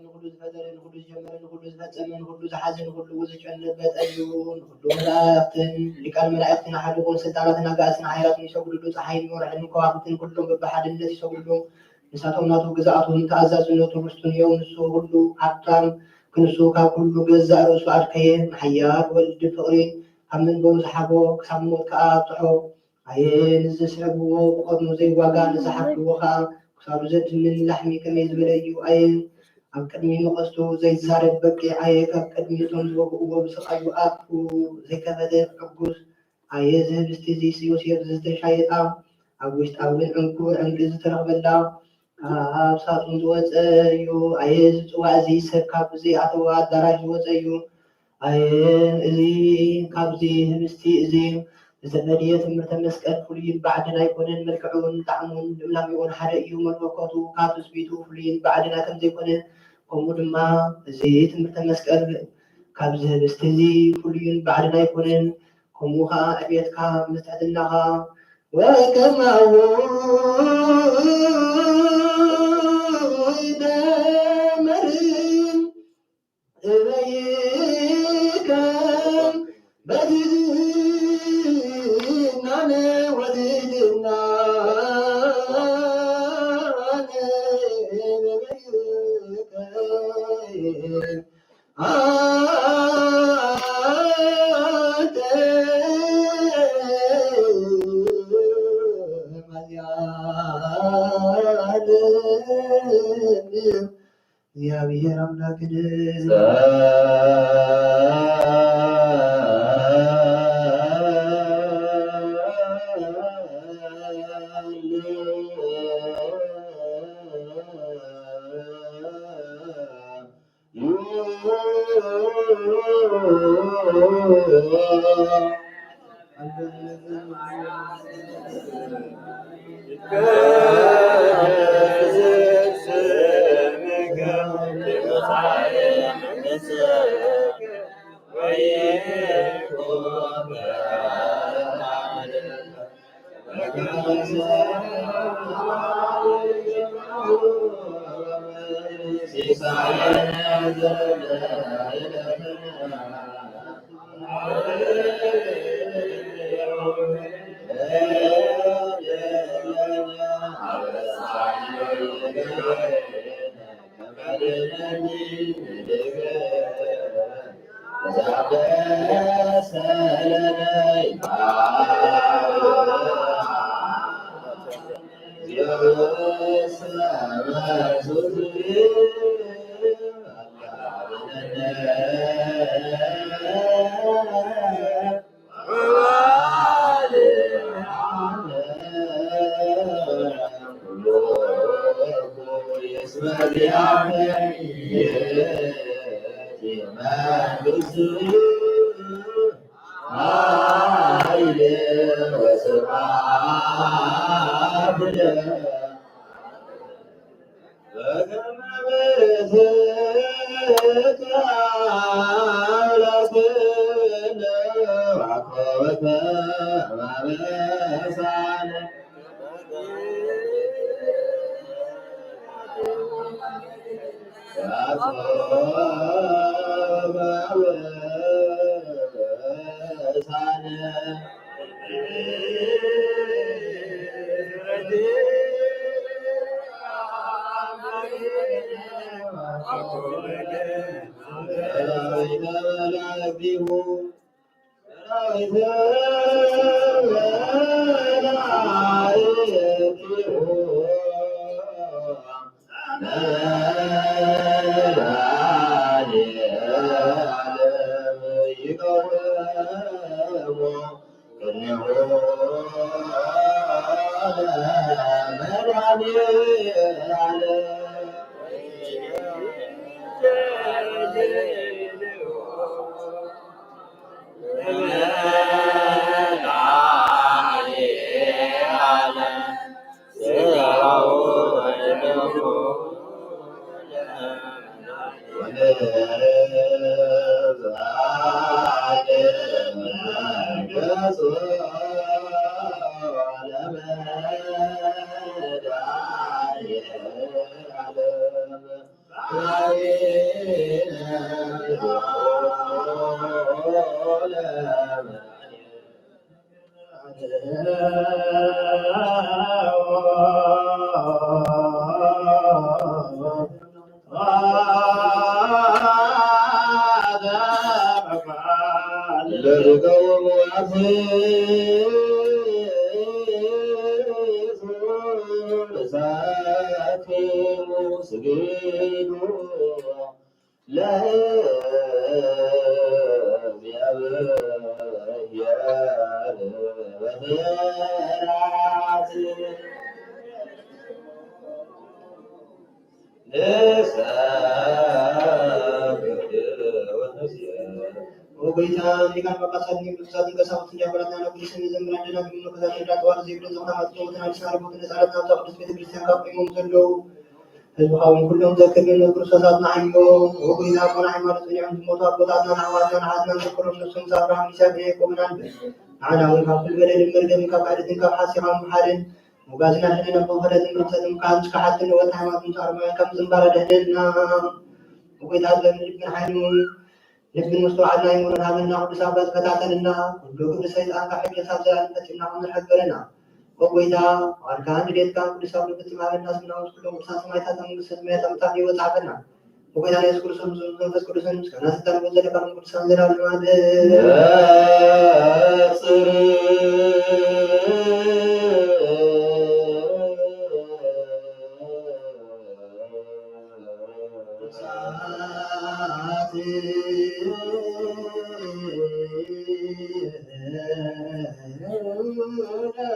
ንኹሉ ዝፈጠረ፣ ንኹሉ ዝጀመረ፣ ንኹሉ ዝፈጸመ፣ ንኹሉ ዝሓዘ፣ ንኹሉ ዝጨበጠ እዩ። ንኹሉ መላእኽትን ሊቃነ መላእኽትን ኣሕሊቑ ስልጣናትን ኣጋእዝትን ሓይላትን ይሰግድሉ። ጸሓይን ወርሕን ከዋኽብትን ኩሎም በብሓድነት ይሰግድሉ። ንሳቶም ናቱ ግዝኣቱን ተኣዛዝነቱ ርስቱን እዮም። ንሱ ኩሉ ሃብታም ክንሱ ካብ ኩሉ ገዛእ ርእሱ ኣድከየ። ንሓያል ወልድ ፍቕሪ ካብ መንበሩ ዝሓቦ ክሳብ ሞት ከኣ ኣብጽሖ። ኣየ ንዝስዕብዎ ብቐርኑ ዘይዋጋ፣ ንዝሓፍርዎ ከኣ ክሳዱ ዘድምን ላሕሚ ከመይ ዝበለ እዩ። ኣየ ኣብ ቅድሚ መቐስቱ ዘይዛረብ በቂዕ፣ ኣየ ካብ ቅድሚ እቶም ዝወግእዎ ብስቓዩ ኣፉ ዘይከፈተ ዕጉስ። ኣየ እዚ ህብስቲ እዚ ዮሴፍ ዝተሻየጣ፣ ኣብ ውሽጣ እውን ዕንኩ ዕንቂ ዝተረኽበላ፣ ካብ ሳጹን ዝወጸ እዩ። ኣየ እዚ ጽዋእ እዚ ሰብ ካብ ዘይኣተዎ ኣዳራሽ ዝወጸ እዩ። ኣየ እዚ ካብዚ ህብስቲ እዚ ዝተፈድየ ትምህርተ መስቀል ፍሉይን ባዕድን ኣይኮነን፣ መልክዑን ጣዕሙን ልምላሜኡን ሓደ እዩ። መለኮቱ ካብ ትጽቢቱ ፍሉይን ባዕድን ከም ዘይኮነ፣ ከምኡ ድማ እዚ ትምህርተ መስቀል ካብዚ ህብስቲ እዚ ፍሉይን ባዕድን ኣይኮነን። ከምኡ ኸዓ ዕቤትካ ምስ ትሕትናኻ ወከማሁ ይደመር እበይከ በትሕትናነ ወትሕትናነ እበይከ እግዚኣብሔር ኣምላክን ለርቀውም አትሕዙ ለዛክሙ ስግዱ ለእግዚአብሔር በፍርሃት። ንሰግድ ወንሴ። ኦ ጎይታ፣ ሊቃነ ጳጳሳት፣ ቅዱሳትን ቀሳውስትን ዲያቆናትን ኣናጉዲስን መዘምራን ደናግልን መነኮሳትን ዳጠዋት ዘይብለን ዝኾና ማጥቆ ወተናድስ ኣርቦትን ህፃናት ናብታ ቅድስት ቤተ ክርስቲያን ካብ ቆይሞም ዘለዉ ህዝብኻ እውን ኩሎም ዘክር መምህር ክርስቶስ ኣጽንዓዮ። ኦ ጎይታ፣ ኣቦና ሃይማኖት ጸኒዖም ዝሞቱ ኣቦታትናን ኣሕዋትናን ኣሓትናን ዘክሮም፣ ነፍሶም ምስ ኣብርሃም፣ ይስሐቅ፣ ያዕቆብን ኣንብር። ንዓና እውን ካብ ኩሉ በደልን መርገምን ካብ ክሕደትን ካብ ሓሲኻን ምሓርን ምጉጋዝን ኣድሕነና። ብኽሕደትን ብርክሰትን ካብ ምሽካሓትን ንወት ሃይማኖትን ኣርማን ካብ ምጽንባር ኣድሕነና። ኦ ጎይታ፣ ጥበብን ልብን ሓይልን ልብን ምስትውዓልን ኣይምሮን ሃበና። ቅዱስ ኣባ ዝፈታተንና ኩሉ ግብሪ ሰይጣን ካብ ሕጂ ክሳብ ዘላለም ፈጺምና ክንርሕቅ ግበረና። ኦ ጎይታ፣ ፍቓድካን ድሌትካን ቅዱስ ኣባ ፍጽም ሃበና። ስምና ምስ ኩሎም ቅዱሳን ሰማዕታት ኣብ መንግስተ ሰማያት ኣብ ምእታው ህይወት ጸሓፈና። ኦ ጎይታና የሱስ ክርስቶስ፣ ምስ መንፈስ ቅዱስን ምስጋና ስልጣን እውን ዘለካ ቅዱሳን ዘላለም ኣለ።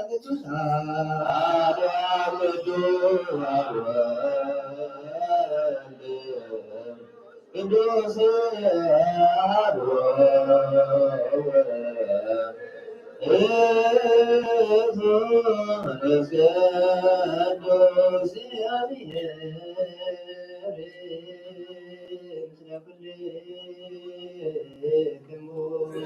ቅዱስ አብ ወወልድ ወመንፈስ ቅዱስ እግዚአብሔር ምስለ ኩልክሙ።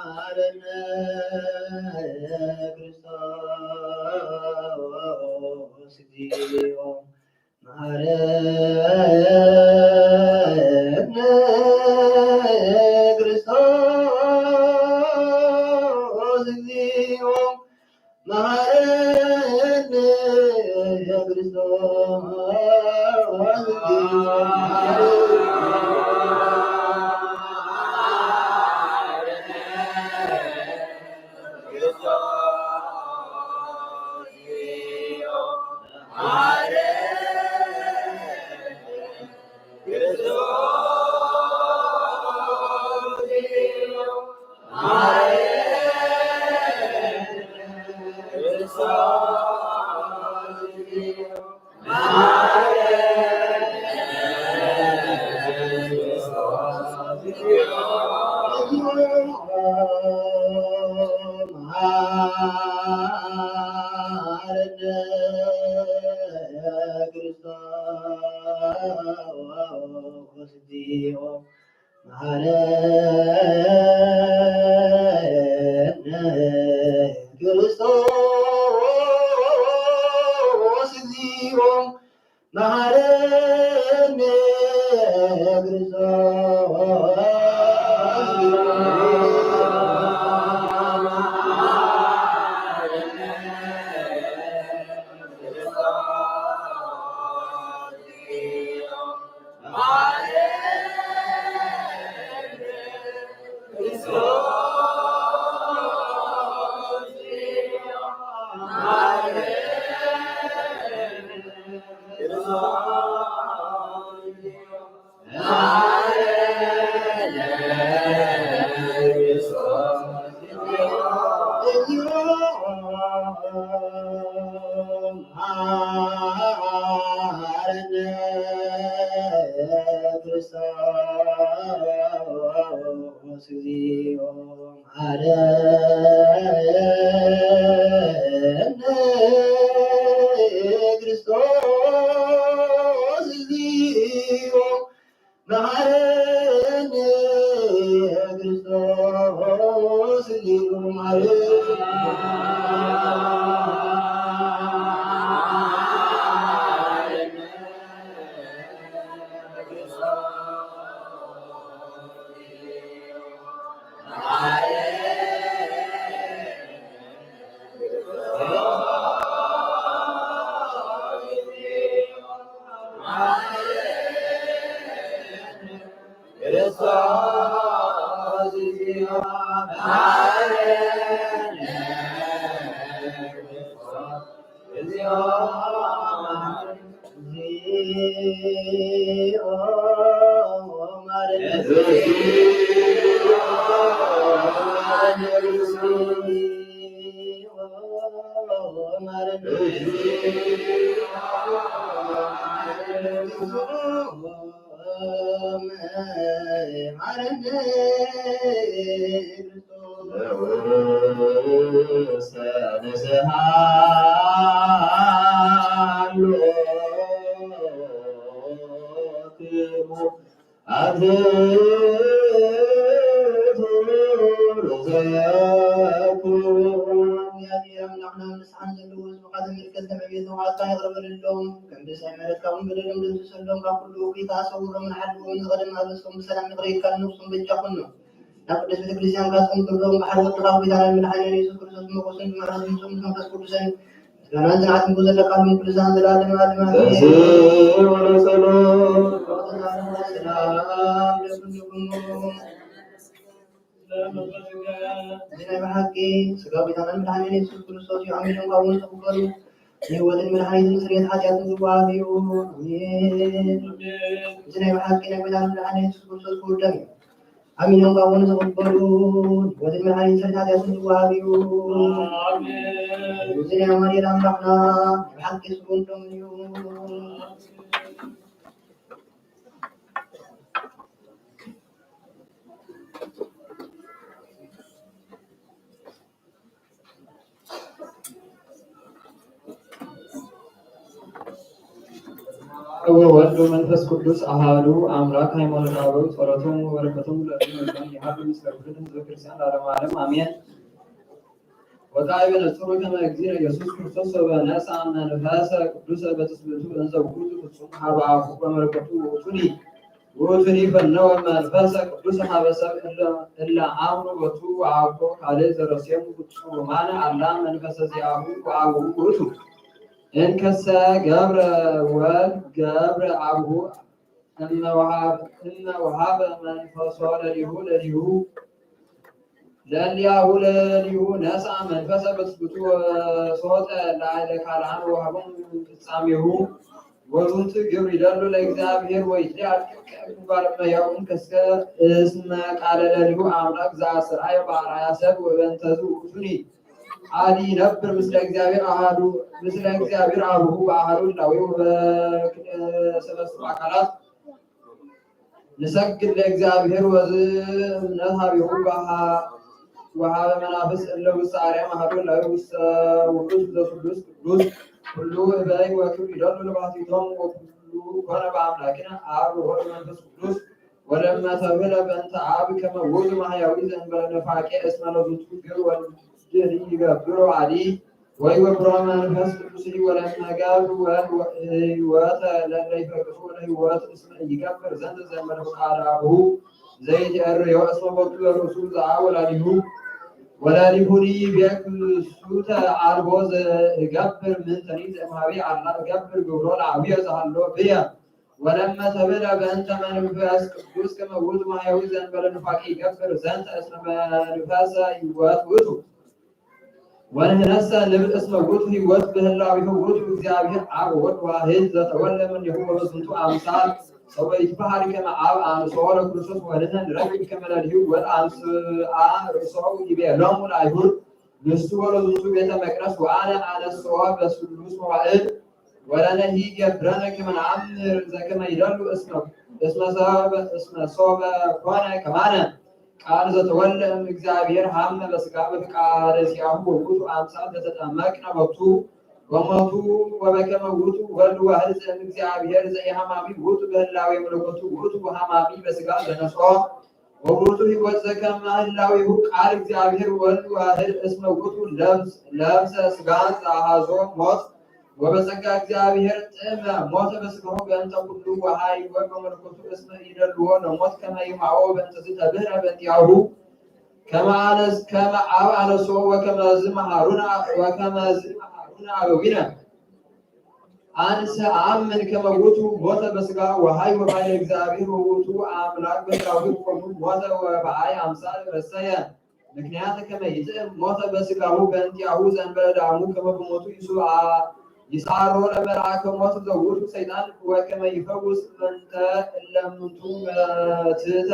መሐረነ ክርስቶስ እግዚኦ፣ መሐረነ ክርስቶስ እግዚኦ፣ መሐረነ ክርስቶስ። መሐረነ ክርስቶስ እግዚኦ፣ መሐረነ ክርስቶስ እግዚኦ። መሐረነ ክርስቶስ ሊቁ ማርያም። እዚ ናይ ብሓቂ ስጋ ጎይታናን መድሓኒና የሱስ ክርስቶስ እዩ። ኣሜን። እንኳን እውን ተቐበሉ። ንህይወትን መድሓኒትን ስርየት ሓጢኣትን ዝወሃብ እዩ። ኣሜን። እዚ ናይ ብሓቂ ናይ ጎይታናን መድሓኒና የሱስ ክርስቶስ ክቡር ደም እዩ። ኣሜን። እንኳን እውን ተቐበሉ። ንህይወትን መድሓኒትን ስርየት ሓጢኣትን ዝወሃብ እዩ። ኣሜን። እዚ ናይ ኣማኑኤል ኣምላኽና ናይ ብሓቂ ስጉን ደሙን እዩ። ወወልድ ወመንፈስ ቅዱስ ኣሃዱ ኣምላክ። ሃይማኖተ ኣበው ጸሎቶም ወበረከቶም ለዓለመ ዓለም ይሃሉ ምስለ ኩሉ ህዝበ ክርስቲያን ለዓለመ ዓለም ኣሜን። ወካዕበ ነጽሩ ከመ እግዚእነ ኢየሱስ ክርስቶስ ሶበ ነስአ መንፈሰ ቅዱሰ በትስብእቱ እንዘ ውእቱ ፍጹም ሀበ አፉ በመለኮቱ ውእቱኒ ውእቱኒ ፈነወ መንፈሰ ቅዱስ ሀበ ሰብ እለ እለ አምኑ ቦቱ ወአኮ ካልእ ዘረሴሙ ፍጹማነ አላ መንፈሰ ዚአሁ ወአቡሁ ውእቱ። እንከሰ ገብረ ወልድ ገብረ አቡሁ እመ ወሃብ እመ ወሃበ መንፈሶ ለሊሁ ለሊሁ ለሊሁ ለሊሁ ነስአ መንፈሰ በትስብእቱ ወሶጠ ላዕለ ካልአን ወሃቦም ፍጻሜሁ። ወዝንቱ ግብር ይደሉ ለእግዚአብሔር ወይትሊአል እምባርመያውን ከስከ እስመ ቃለ ለሊሁ አምላክ ዘአስተርአየ በአርአያ ሰብ ወበእንተዝ ውእቱኒ አዲ ነብር ምስለ እግዚአብሔር አሃዱ ምስለ እግዚአብሔር አቡሁ በአሃዱ ህላዌ ወበክልኤ ሰለስቱ አካላት ንሰግድ ለእግዚአብሔር ወዝ እምነት ሀቢሁ ወሀበ መናፍስ እለ ውስተ አርያም አሐዱ እላዊ ውስተ ውሉድ ዘስሉስ ቅዱስ ኩሉ እበይ ወክብር ይደሉ ለባሕቲቶም ወኩሉ ኮነ በአምላክነ አብ ወወልድ መንፈስ ቅዱስ ወለመ ተብህለ በእንተ አብ ከመ ውእቱ ማሕያዊ ዘእንበለ ነፋቄ እስመ ለዝንቱ ግር ወልድኒ ይገብሮ አዲ ወይ ወብሮ መንፈስ ቅዱስ ወለመ ገብር ወልድ ህይወተ ለለ ይፈቅዱ ለህይወት እስመ ይገብር ዘንተ ዘእንበለ ፍቃድ አቡሁ ዘይትአርዮ እስመ ቦቱ ለርእሱ ዘአ ወላዲሁ ወላዲሁኒ ቤክሱተ አልቦ ዘእገብር ምንተኒ ዘእምሃቤ አላ እገብር ግብሮ ለአቡየ ዘሃሎ ብየ። ወለመ ተብለ በእንተ መንፈስ ቅዱስ ከመ ውእቱ ማሕያዊ ዘእንበለ ኑፋቄ ይገብር ዘንተ እስመ መንፈሰ ህይወት ውእቱ። ወንህነሰ ንብል እስመ ውእቱ ህይወት በህላዊሁ ውእቱ እግዚአብሔር አብ ወወልድ ዋሕድ ዘተወልደ እምኔሁ ወበዝንቱ አምሳል ሰው ይትበሃል ከመ አብ አንስኦ ለክርስቶስ ወንሕነ ንረክብ ከመ ለሊሁ ወልድ አንስአ ርእሶ ይቤሎሙ ለአይሁድ ንሱ ወለዝንቱ ቤተ መቅደስ ወአነ አነስኦ በስሉስ መዋዕል ወለነሂ ገብረነ ከመ ነአምር ዘከመ ይደሉ እስመ እስመ ሰበ እስመ ሶበ ኮነ ከማነ ቃል ዘተወልደ እም እግዚአብሔር ሀመ በስጋ በፍቃደ ዚአሁ ወውእቱ አምሳል ዘተጠመቅነ ቦቱ ወሞቱ ወበከመ ውእቱ ወልድ ዋሕድ ዘእም እግዚአብሔር ዘኢሃማሚ ውእቱ በህላዌ መለኮቱ ውእቱ ሃማሚ በስጋ ዘነስኦ ወውእቱ ህይወት ዘከመ ህላዌሁ ቃል እግዚአብሔር ወልድ ዋሕድ እስመ ውእቱ ለብሰ ስጋ ዘአሐዞ ሞት ወበጸጋ እግዚአብሔር ጥዕመ ሞተ በስጋሁ በእንተ ኩሉ ወሀይወ በመለኮቱ እስመ ኢደልዎ ለሞት ከመ ይምሃቦ በእንተዝ ተብህረ በእንቲአሁ ከመ አነስ ከመ አብ አነስኦ ወከመዝ መሃሩነ ወከመዝ መሃሩነ አበዊነ። አንሰ አምን ከመ ውእቱ ሞተ በስጋ ወሀይወ ባሕረ እግዚአብሔር ወውእቱ አምላክ በስጋሁ ኮኑ ሞተ ወበአይ አምሳል ረሰየ ምክንያት ከመ ይጥዕም ሞተ በስጋሁ በእንቲአሁ ዘእንበለ ዳሙ ከመ ብሞቱ ይስዓሮ ለመልአከ ሞት ዘውእቱ ሰይጣን ወከመ ይፈውስ መንተ እለምንቱ መትተ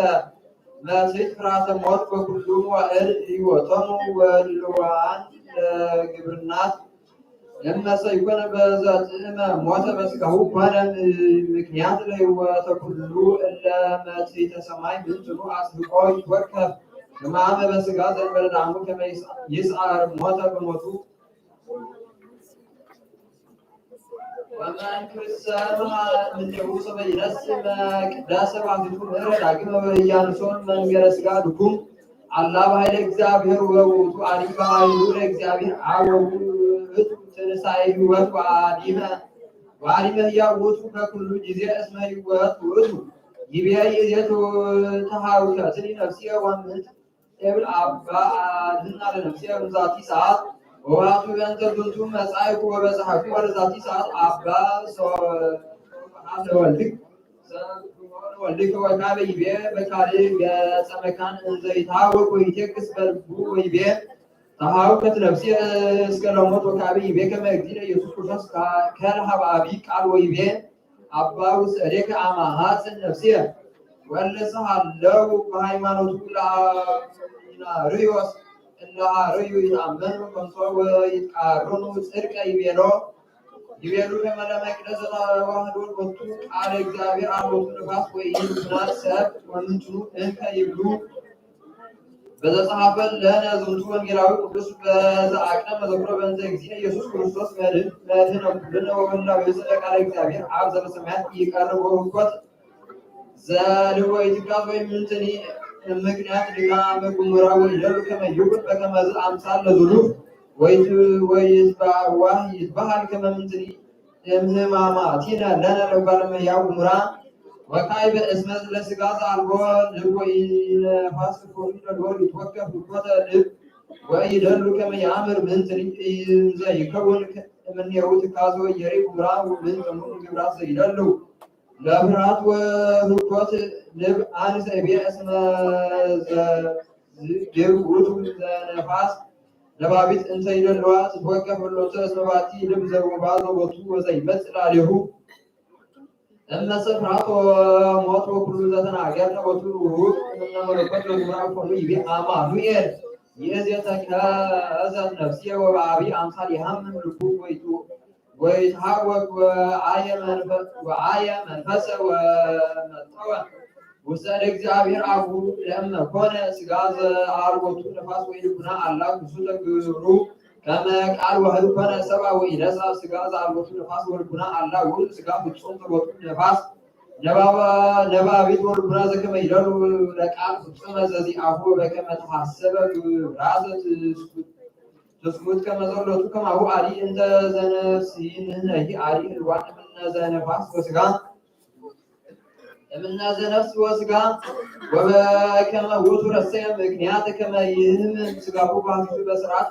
መትት ፍርሃተ ሞት በኩሉ መዋዕል ህይወቶሙ ወልዋን ለግብርናት ለመሰ ይኮነ በዘጥዕመ ሞተ በስጋሁ ኮነ ምክንያት ለህይወተ ኩሉ እለ መትሕተ ሰማይ ምንትኑ አጽብቆ ይትወከፍ ሕማመ በስጋ ዘእንበለ ዳሙ ከመ ይስዓር ሞተ በሞቱ። ወመንክርሰ ምንቴሁ ሰበ ይነስእ ቅዳሴ ባሕቲቱ ምህረ ዳግመ ወኢያንሶን መንገለ ስጋ ድኩም አላ በኃይለ እግዚአብሔር ወውእቱ አዲ በኃይሉ ለእግዚአብሔር አብ ወውእቱ ትንሳኤ ህይወት ወአዲመ ወአዲመ ህያው ውእቱ በኩሉ ጊዜ እስመ ህይወት ውእቱ። ይቤ ይእዜቱ ተሃውከትኒ ነፍስየ ወምንት እብል አባ አድህና ለነፍስየ እምዛቲ ሰዓት ወባቱ በእንተ ዝንቱ መጻእኩ ወበጽሐኩ ወለዛቲ ሰዓት አባ ሰ- ለወልድክ ወልድከ ወካዕበ ይቤ በካልእ ገጸ መካን እንዘ ይትሃወክ ወይቴክስ በልቡ ወይቤ ተሃውከት ነፍስየ እስከ ለሞት ወካዕበ ይቤ ከመ እግዚእነ ኢየሱስ ክርስቶስ ከልሃብ አቢ ቃል ወይቤ አባ ውስእዴከ አማሃጽን ነፍስየ ወለሰ ሃለው በሃይማኖቱ ለአርዮስ እለ አርዩ ይትአመኑ ከንቶ ወይትቃረኑ ጽድቀ ይቤሎ ይቤሉ ከመ ለመቅደስ ዘተዋህዶ ሎቱ ቃለ እግዚአብሔር አልቦቱ ነፋስ ወኢይኩና ሰብ ወምንትኑ እንከ ይብሉ በዘጸሐፈ ለነ ዝንቱ ወንጌላዊ ቅዱስ በዘአቅረበ ዘክሮ በእንተ እግዚእነ ኢየሱስ ክርስቶስ መድህን መድህነ ኩልነ ወወላዊ ዘለ ቃለ እግዚአብሔር አብ ዘበሰማያት ይቀርብ ወኮት ዘልወ ኢትዮጵያ ወይ ምንትኒ ምክንያት ድካም ጉሙራ ወይደሉ ከመ ይኩን በከመዝ አምሳል ለዝሉፍ ወይት- ወይትባዋህ ይትባሃል ከመ ምንትኒ እምህማማቲነ ለነ ለጓለ እመሕያው ጉሙራ ወካዕበ እስመ ለስጋ ዘአልቦ ልብ ወኢነፋስ እፎኑ ይደልዎ ይትወከፍ ልቦተ ልብ ወኢደሉ ከመ ይአምር ምንትኒ እንዘ ይከውን እምኔሁ ትካዞ የሪ ጉሙራ ምንትኑ ግብራት ዘይደሉ ለፍርሃት ወህኮት ልብ አንሰ እቤ እስመ ዘዝግብ ውእቱ ዘነፋስ ነባቢት እንተ ይደልዋ ትትወከፍ እሎተ እስመ ባቲ ልብ ዘውባ ዘቦቱ ወዘይመጽእ ላዕሌሁ እመ ስፍራቶ ሞት ወኩሉ ዘተናገርነ ወትሩ ውሁድ እምነ መለኮት ወግብራ እፎኑ ይቤ አማኑኤል ይእዜተከዘት ነፍስየ ወበአቢ አምሳል ይሃምም ልቡ ወይቱ ወይትሃወክ ወአየ መንፈ- ወአየ መንፈሰ ወመጠወ ውስተ እደ እግዚአብሔር አቡ ለእመ ኮነ ስጋ ዘአልቦቱ ነፋስ ወይልቡና አላ ክሱተ ግብሩ ከመ ቃል ዋህድ ኮነ ሰብአ ወኢነሳ ስጋ ዘአልቦቱ ነፋስ ወልቡና አላ ውእቱ ስጋ ፍጹም ዘቦቱ ነፋስ ነባባ- ነባቢት ወልቡና ዘከመ ይደሉ ለቃል ፍጹመ ዘዚአሁ በከመ ተሐሰበ ግብራተ ትስኩት ትስኩት ከመ ዘሎቱ ከማሁ አዲ እንተ ዘነፍስሂ ንሕነሂ አዲ ህልዋን እምነ ዘነፋስ ወስጋ እምነ ዘነፍስ ወስጋ ወበከመ ውእቱ ረሰየ ምክንያት ከመ ይህምም ስጋሁ ባህቱ በስርዓት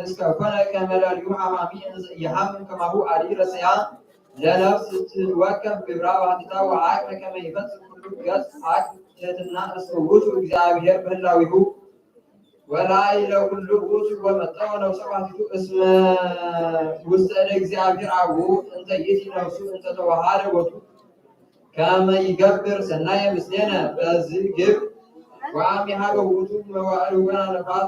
እስከ ኮነ ከመ ለሊሁ ሐማሚ እንዘ ኢይሐምም ከማሁ አዲ ረሰያ ለነፍስ ትትወከፍ ግብራ ባህቲታ ወአቅመ ከመ ይፈጽም ኩሉ ገጽ አቅ ትሕትና እስመ ውእቱ እግዚአብሔር በህላዊሁ ወላይ ለኩሉ ውእቱ ወመጠወ ነፍሰ ባህቲቱ እስመ ውስተ እደ እግዚአብሔር አቡ እንተ ይእቲ ነፍሱ እንተ ተዋሃደ ቦቱ ከመ ይገብር ሰናየ ምስሌነ በዝግብ ወአሚሃ ለውእቱ መዋዕል ወና ነፋስ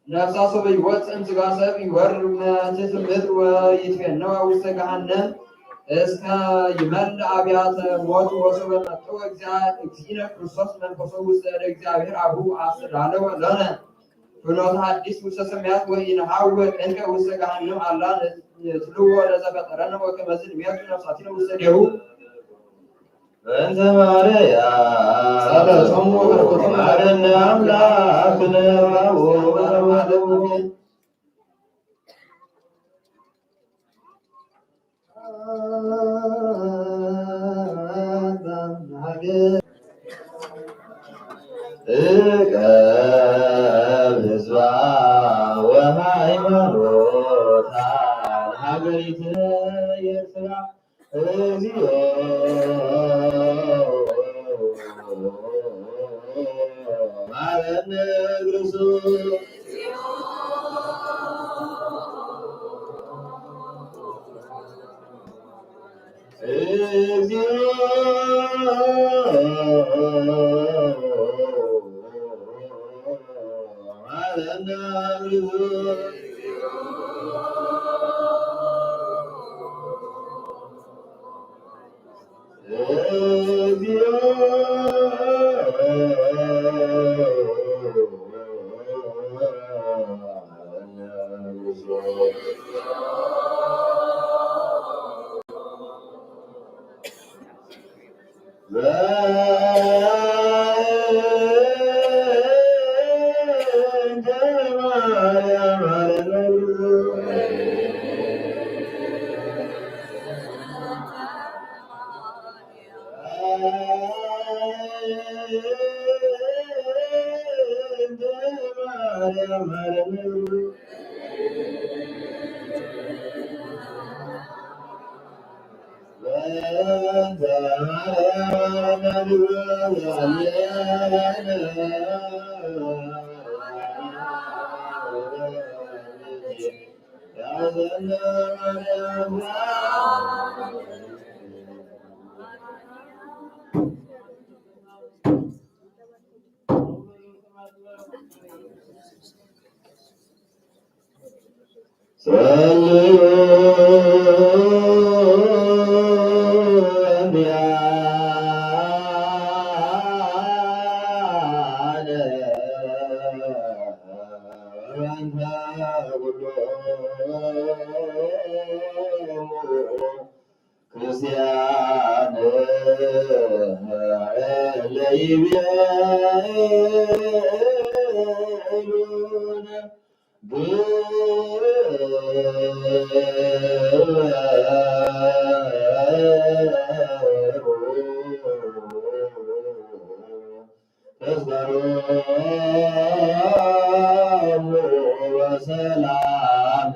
ነፍሳ ሶበ ይወፅእ እምስጋ ሰብ ይወርድ ውመትት ምድር ወይትፌነዋ ውስተ ገሃነም እስከ ይመልእ አብያተ ሞት ወሶበ መጠወ እግዚእነ ክርስቶስ መንፈሶ ውስተ እደ እግዚአብሔር አቡ አስተዳለወ ለነ ፍኖተ ሐዲስ ውስተ ሰማያት ወኢንሐውር እንከ ውስተ ገሃነም አላ ንጽልዎ ለዘፈጠረነ ወከመዝ ንሜቱ ነፍሳቲነ ውስተ እዴሁ በእንተ ማርያም ጸሎቶሙ ወበረከቶሙ ማረነ አምላክ ለባቡ እቀብ ህዝባ ወሃይማኖታ ሀገሪት ኤርትራ እግዚኦ ማረነ ክርስቶስ እግዚኦ ማረነ ክርስቶስ ጸልዩ እንዲያለ እንተ ኩሎሙ ክርስቲያን ለይቤሉነ ተዝከሮሙ በሰላም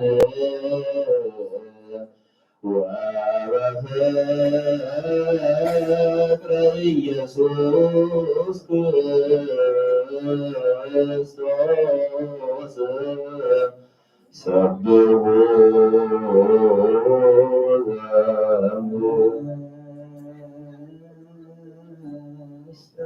ወበፍቅር ኢየሱስ ክርስቶስ ሰብሑ ዘምስተ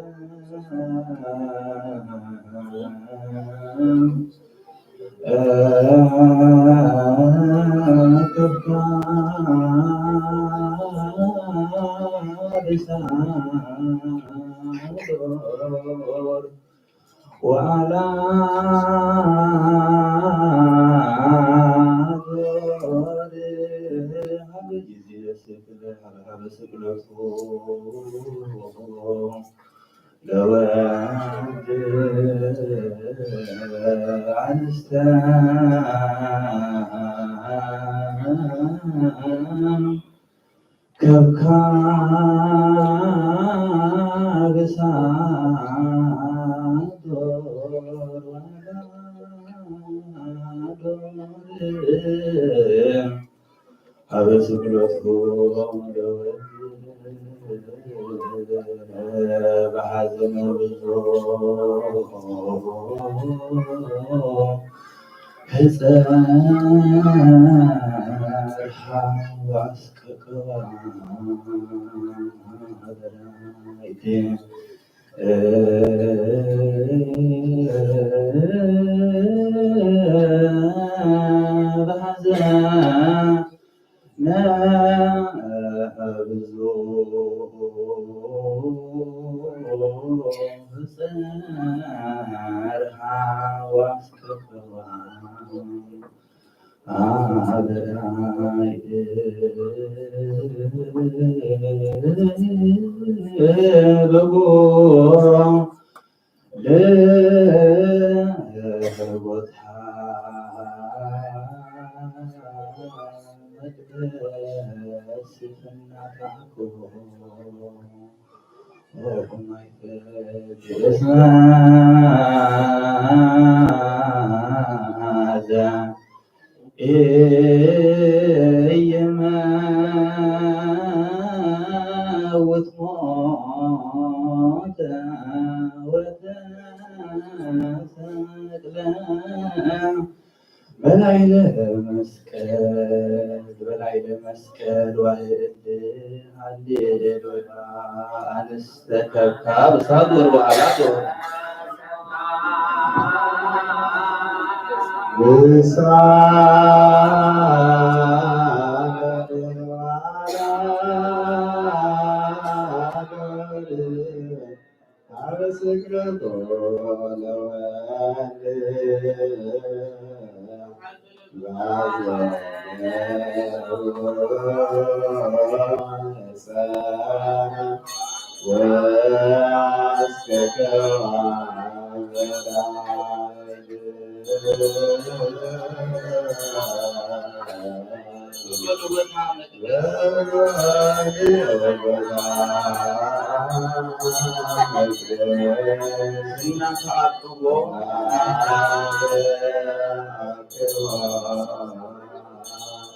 ለወልድ አንስተ ከብካብ ሳዶር ወጋዶር። ኣብ ስግደትኩም ለወልድ ብሐዘነ ብዙሕ ሕጸርሃ ወአስቀቀዋ በላይቴ። በሐዘነ ብዙሕ ጸርሃ ወአስከፈዋ አበራይ በጎ ለቦታ መቅደስ እናጣዕኩ ማይ ፈጅ እሳት ኢይመውት ሞተ ወተሰቅለ በላዕለ መስቀል፣ በላዕለ መስቀል ዋህድ ሃሌሉያ። አንስተ ከብካብ ሳዶር ወአላዶር ሳዶር ወአላዶር። አበ ስግደቱ ለወልድ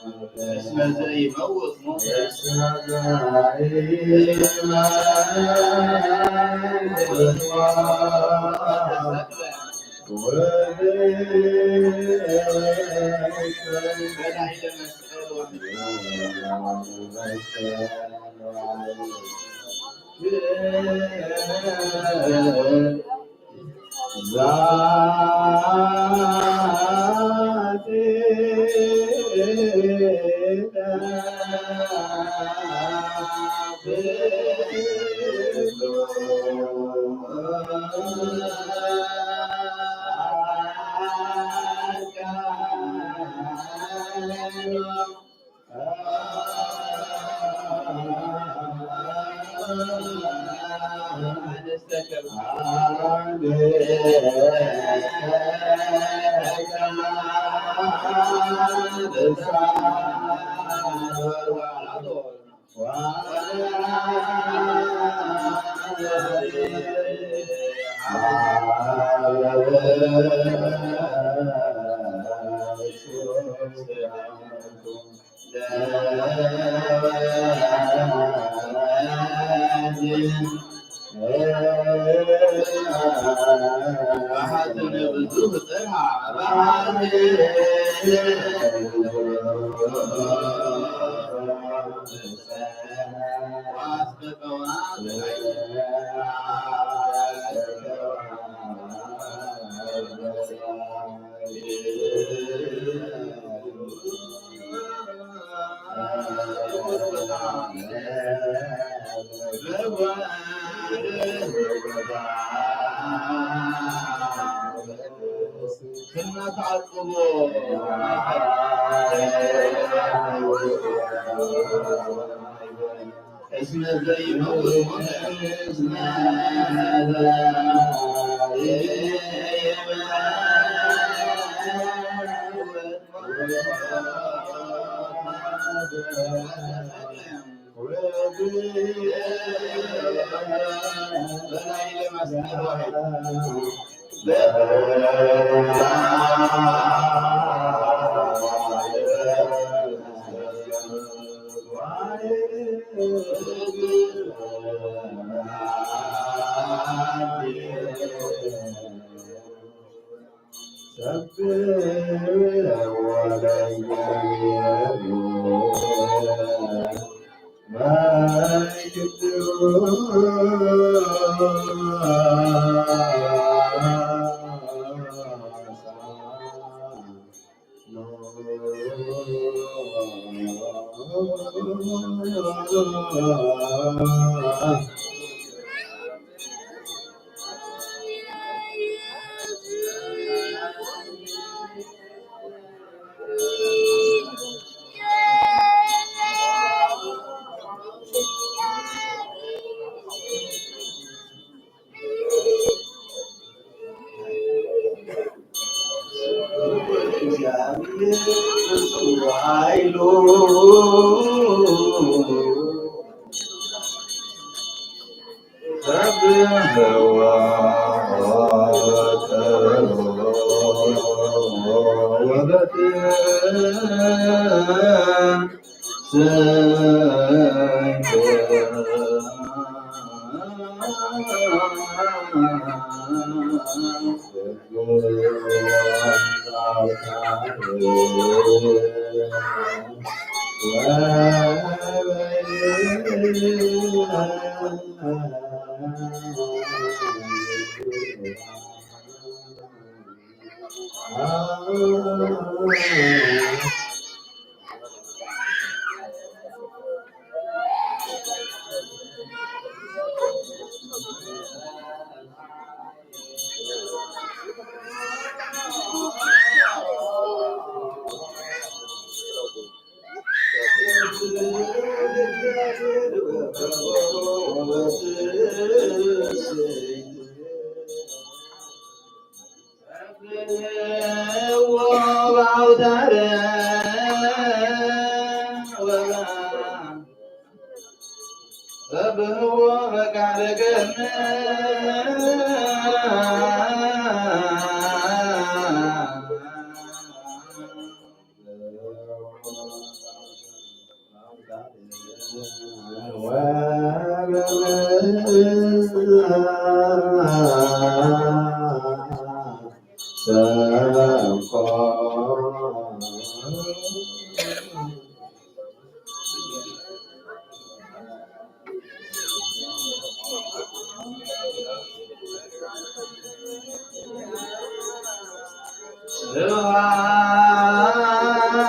እስመ ዘኢመውት ሞተ።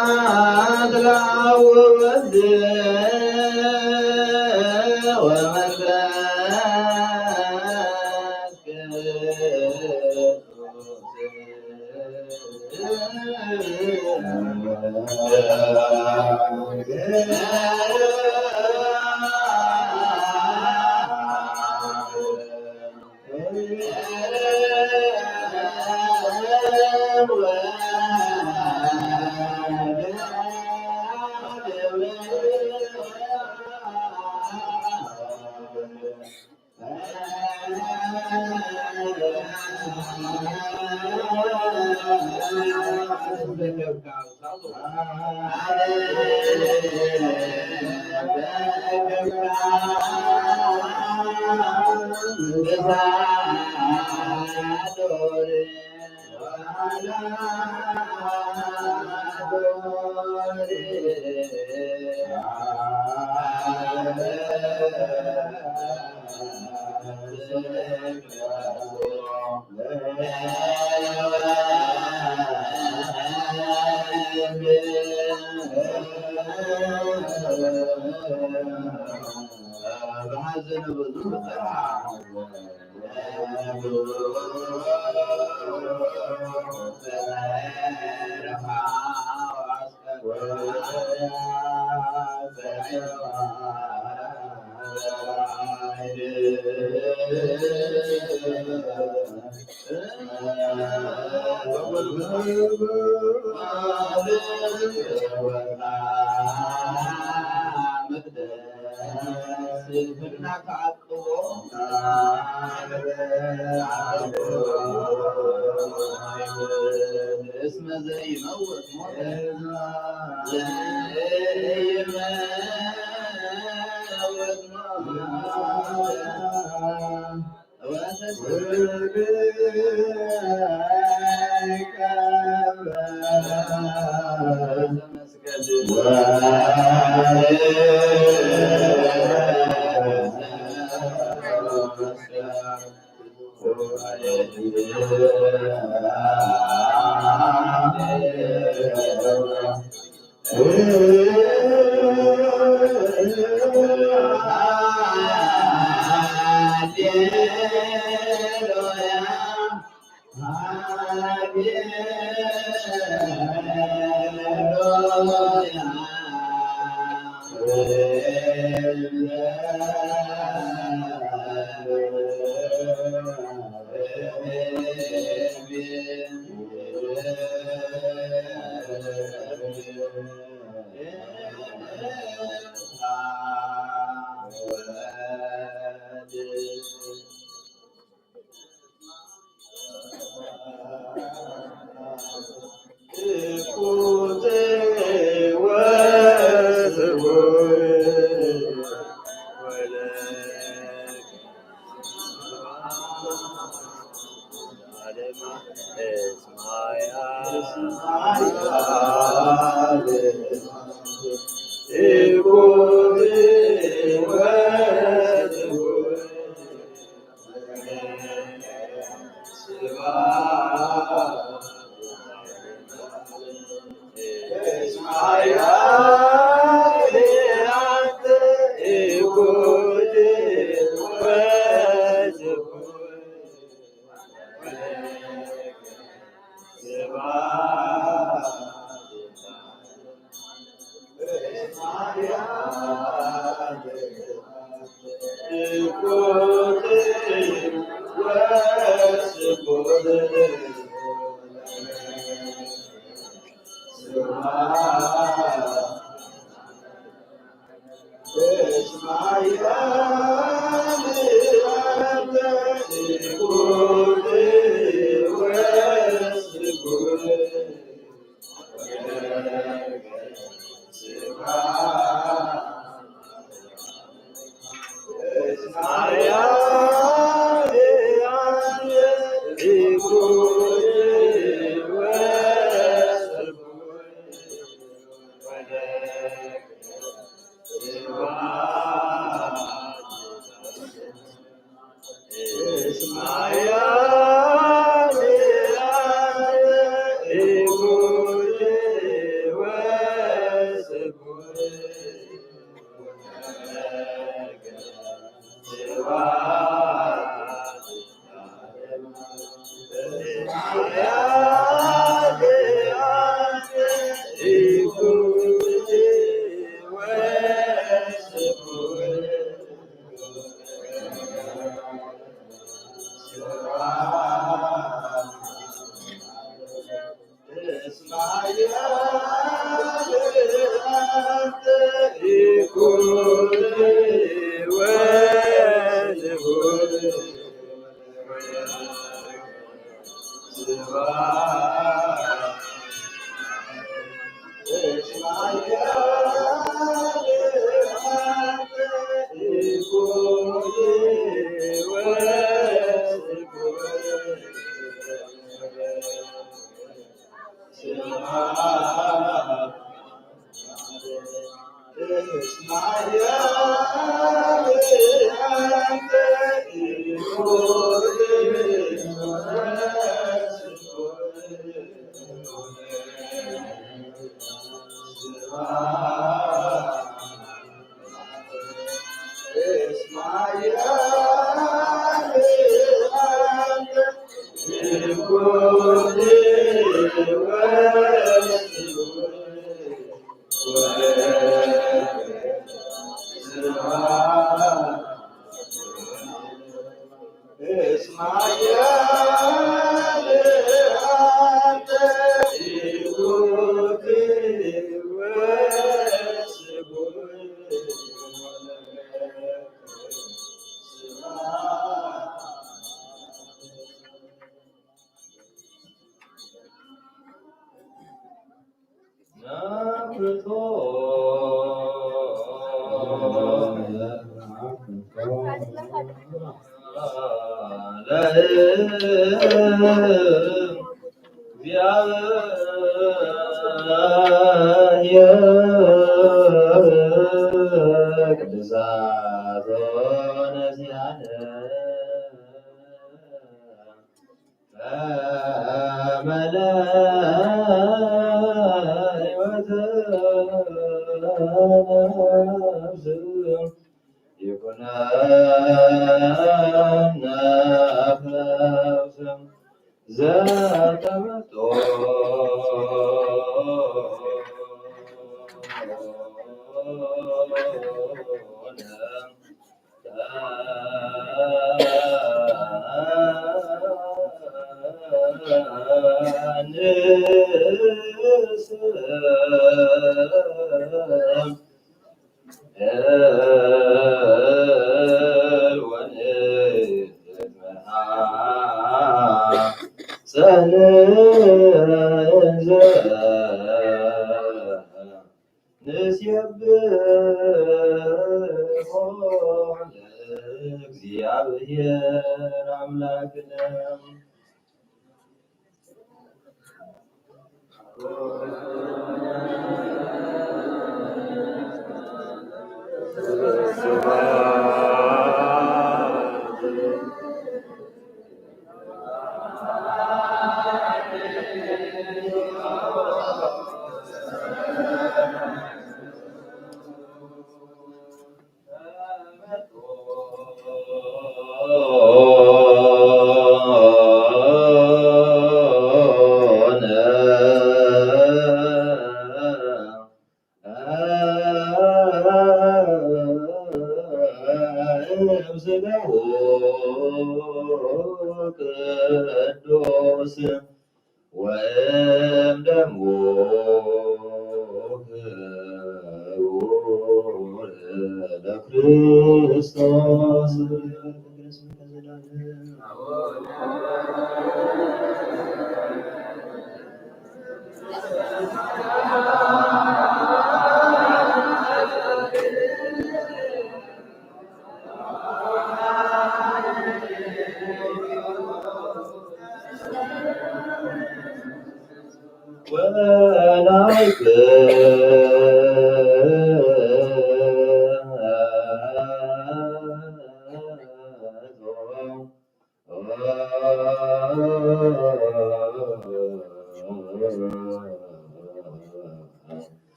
ስብሐት ለአብ ወወልድ ወመንፈስ ቅዱስ። እስመ ዘይመውት ሞተ ዘይመውት ሞተ።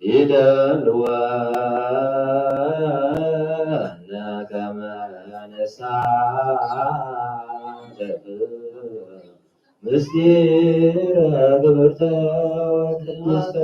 ይደልወነ ከመ ንሳተፍ ምስጢረ ግብርተ ወቅድስተ።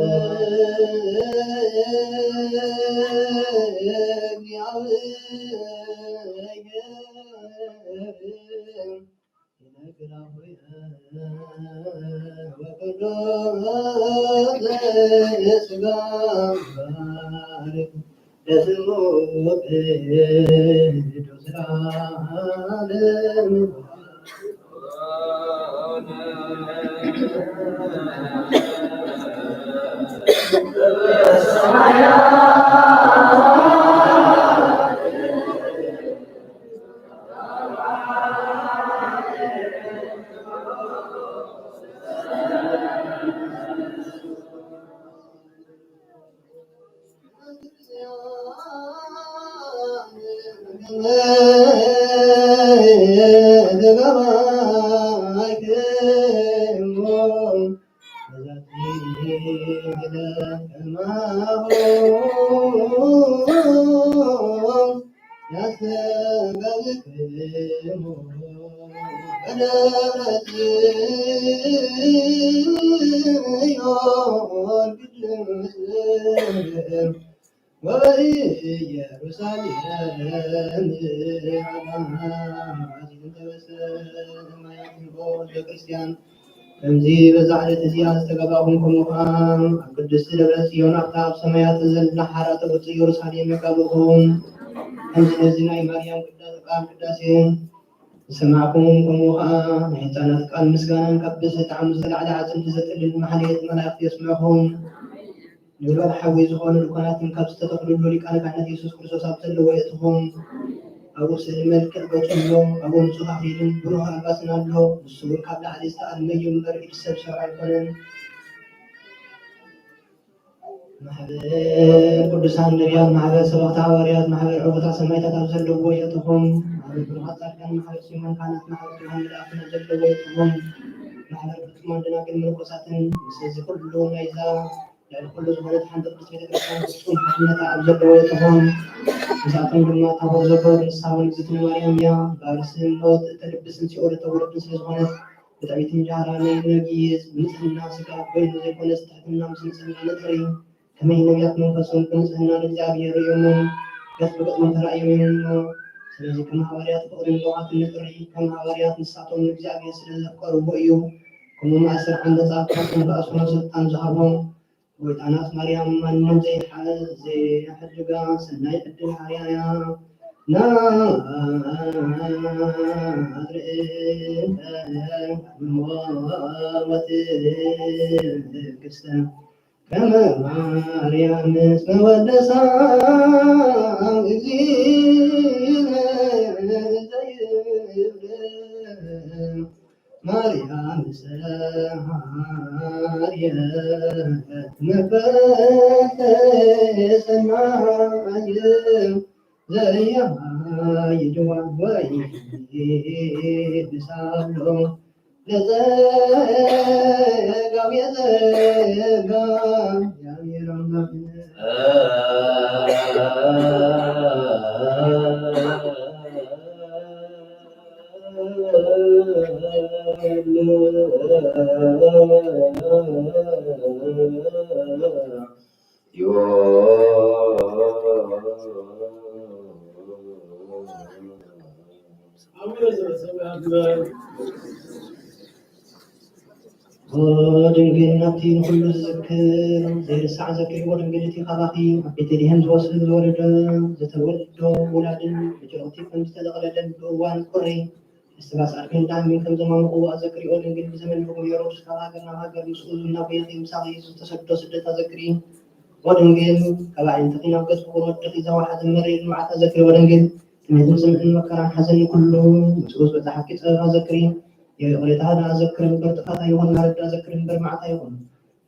ወበኢየሩሳሌም አማን እንተ በሰማያት። ወልደ ክርስቲያን፣ ከምዚ በዛ ዕለት እዚኣ ዝተጋባኹም፣ ከምኡ ኸዓ ኣብ ቅድስቲ ደብረ ጽዮን ኣብታ ኣብ ሰማያት ዘላ ሓራ ተወጽእ ኢየሩሳሌም የጋብእኹም። ከምዚ ነዚ ናይ ማርያም ቅዳ-፣ ቃል ቅዳሴ ዝሰማዕኹም፣ ከምኡ ኸዓ ናይ ህፃናት ቃል ምስጋናን ካብ ብዝሒ ጣዕሙ ዝተላዕለ ኣዕፅምቲ ዘጥልል ማሕሌት መላእክት የስምዕኹም። ነበልባል ሓዊ ዝኾኑ ድኳናትን ካብ ዝተተኽሉሉ ሊቃነ ካህናት የሱስ ክርስቶስ ኣብ ዘለዎ የእትኹም። ኣብኡ ስእሊ መልክዕ ገጹ ኣሎ፣ ኣብኡ ንጹህ ኣኽሊልን ብሩህ ኣልባስን ኣሎ። ንሱ እውን ካብ ላዕሊ ዝተኣልመ እዩ እምበር፣ ኢድ ሰብ ዝሰርሖ ኣይኮነን። ማሕበር ቅዱሳን ነቢያት፣ ማሕበር ሰበኽቲ ሃዋርያት፣ ማሕበር ዕዉታት ሰማዕታት ኣብ ዘለዎ የእትኹም። ማሕበር ብሩኻት ጻድቃን፣ ማሕበር ጽዮን ካህናት፣ ማሕበር ቅዱሳን መላእክትን ኣብ ዘለዎ የእትኹም። ማሕበር ፍጹማን ደናግል መነኮሳትን፣ ምስ እዚ ኩሉ ናይዛ ልዕሊ ኩሉ ዝኾነት ሓንቲ ቅድስት ቤተ ክርስቲያን ፍጹም ሓድነታ ኣብ ዘለዎ የእትኹም። ምስኣቶም ድማ ታቦት ዘክብር ንሳ እውን እግዝእትነ ማርያም እያ። ባርስ ሞት እተልብስን ሲኦል እተውርድን ስለ ዝኾነት፣ ብጥዕሚት እንጀራ ናይ ነጊስ፣ ብንጽህና ስጋ ኮይኑ ዘይኮነስ፣ ትሕትና ምስ ንጽህና ንጥሪ። ከመይ ነቢያት መንፈሶም ብንጽህና ንእግዚኣብሔር ርእዮሞ፣ ገጽ ብገጽ ተራእዮም እዮም እሞ። ስለዚ ከም ሃዋርያት ፍቕርን ለውሃትን ንጥሪ፣ ከም ሃዋርያት ንሳቶም ንእግዚኣብሔር ስለ ዘፍቀርዎ እዩ። ከምኡ መኣሰር ዓንበጻ ካብቶም ከኣስሮ ስልጣን ዝሃቦም። ጎይታናት ማርያም ማንም ዘይሓ-፣ ዘይሕድጋ ሰናይ ዕድል ሃርያያ። ናዝሬት ሞት ክስተ ከመ ማርያም እስመ ወደሳ እግዚእነ ዘይብለ ማርያም ሰሃየ መፈተ ሰናየ ዘያይድዋ ወይ ንሳሎ ለዘጋው የዘጋ ያሚራማነ ኦ ድንግል ናብቲ ንኹሉ ዝዝክር ዘይርሳዕ ዘክሪ። ኦ ድንግል እቲ ካባኺ ኣብ ቤተልሔም ዝወስድ ዝወረደ ዝተወልዶ ውላድን ብጨርቅቲ ከም ዝተጠቕለለን ብእዋን ቁሪ እስትንፋስ ኣድሕን ዳሕሚን ከም ዘማሙቕዎ ኣዘክሪ። ኦ ድንግል ብዘመን ንጉስ ሄሮድስ ካብ ሃገር ናብ ሃገር ምስኡ ዝናጎየኺ ምሳኺ ዝተሰዶ ስደት ኣዘክሪ። ኦ ድንግል ካብ ኣዒንትኺ ናብ ገጽ ፍቑር ወድኺ ዘዋሓዘ መሪር መዓት ኣዘክሪ። ኦ ድንግል ጥሜትን ጽምእን መከራን ሓዘን ኩሉ ምስኡ ዝበጽሓኪ ጸበባ ዘክሪ። ይቕሬታ ደኣ ዘክሪ እምበር ጥፋት ኣይኹን፣ ማረት ደኣ ዘክሪ እምበር መዓት ኣይኹን።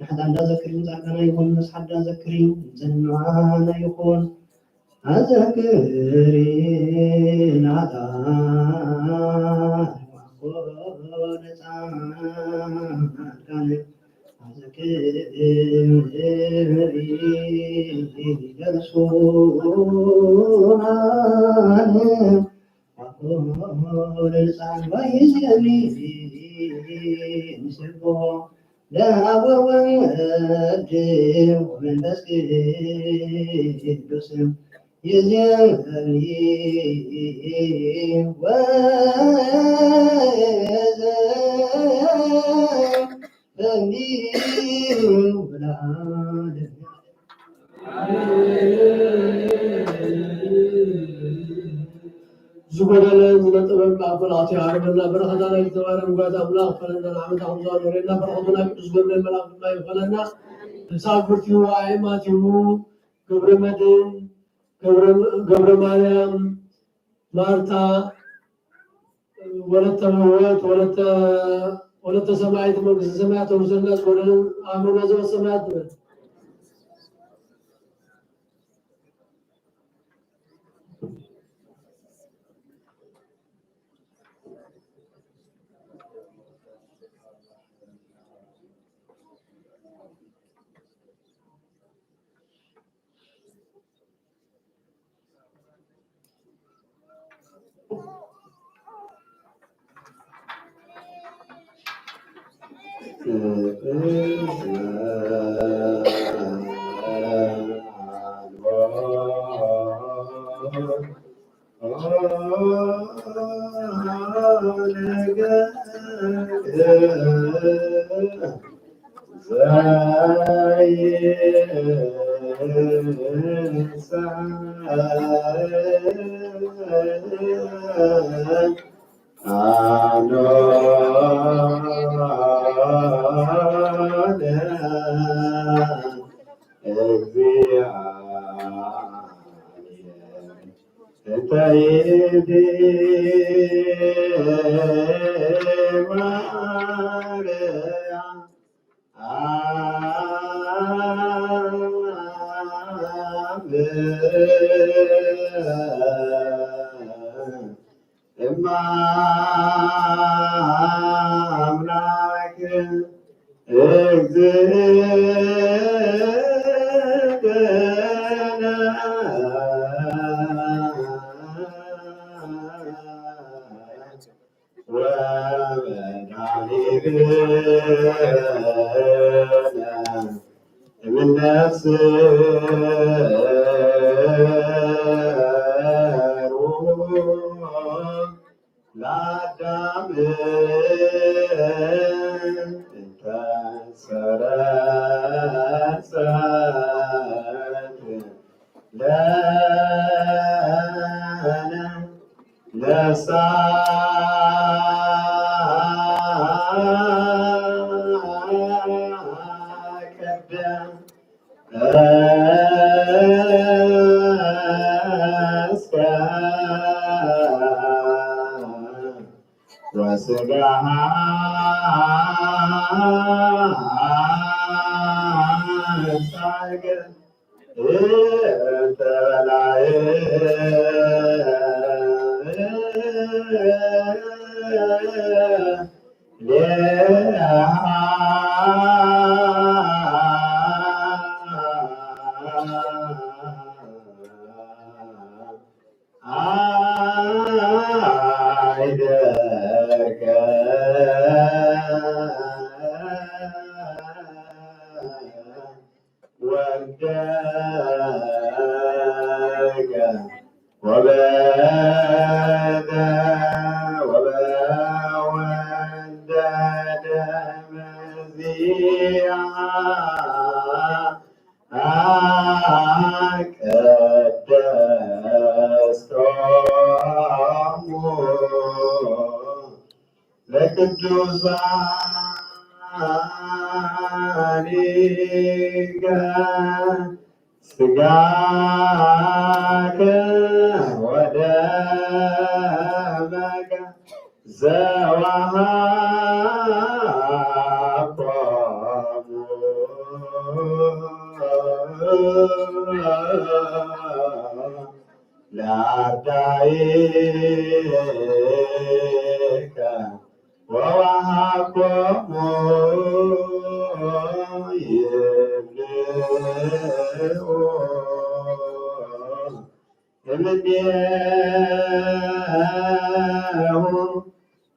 ናሕዳ ደኣ ዘክሪ ጻድቃና ይኹን፣ መስሓት ደኣ ዘክሪ ጽኑዓና ይኹን። ኣዘክሪ ናታ ሱራን አኮ ለልሳን ወይዜኒ ምስልኮ ለአብ ወወልድ ወመንፈስ ቅዱስ ይዜኒ ወይዜኒ። ዝጎደለ ዝነጥበብ ካብ መላእክቱ ይሃርመና። በረኸታ ናይ ዝተባረከ ጓይታ ኣምላኽ ፈለና ንዓመታ ከምዝዋ ኖሬና በረኸቱ ናይ ቅዱስ ገብርኤል መልኣክ ድማ ይኾነና። ክሳብ ብርቲኡ ኣየማቲሁ ገብረ መድህን ገብረ ማርያም ማርታ ወለተ ህይወት ወለተ ሰማያዊት መንግስተ ሰማያት ተውርሰና። ዝጎደለን ኣእምሮና ዘወት ሰማያት ንበል።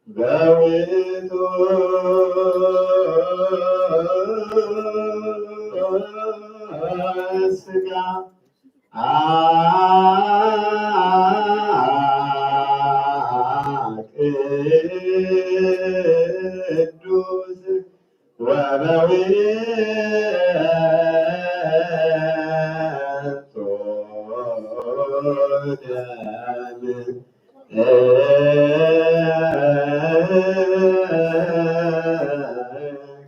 በውእቱ ስጋ ቅዱስ ወበውእቱ ደም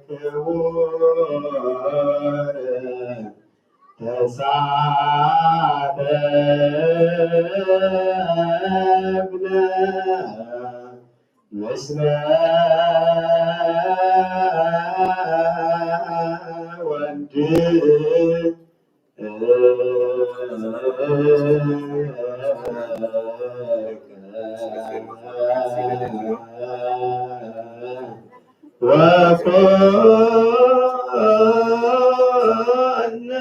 ክቡር ተሳተፍነ ምስለ ወልድ ወኮነ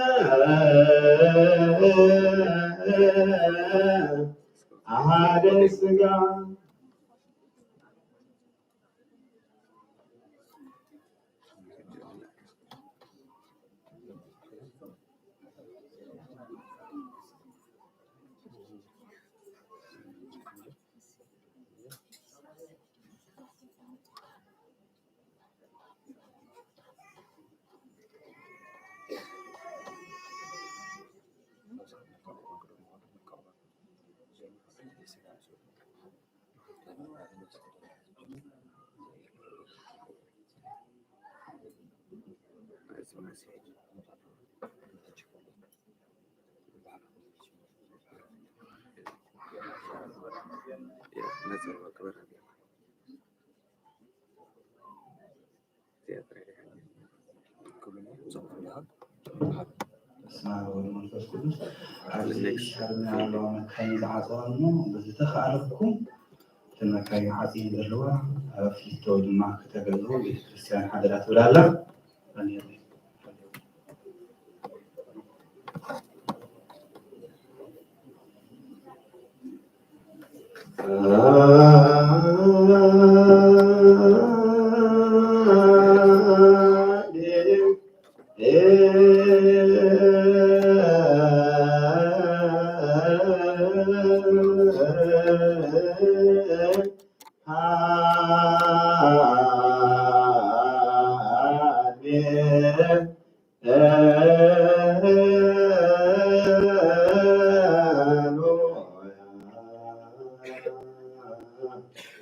አሐደ ሥጋ። በስመ አብ ወወልድ ወመንፈስ ቅዱስ። ኣብዚ ሸርሚ ኣለዋ መካይን ዝዓፀዋ እሞ፣ በዚ ተኻእለኩም እተን መካይን ዓፅየን ዘለዋ ኣብ ፊት ደው ድማ ከተገልግሉ ቤተ ክርስቲያን ሓደራ ትብል ኣላ።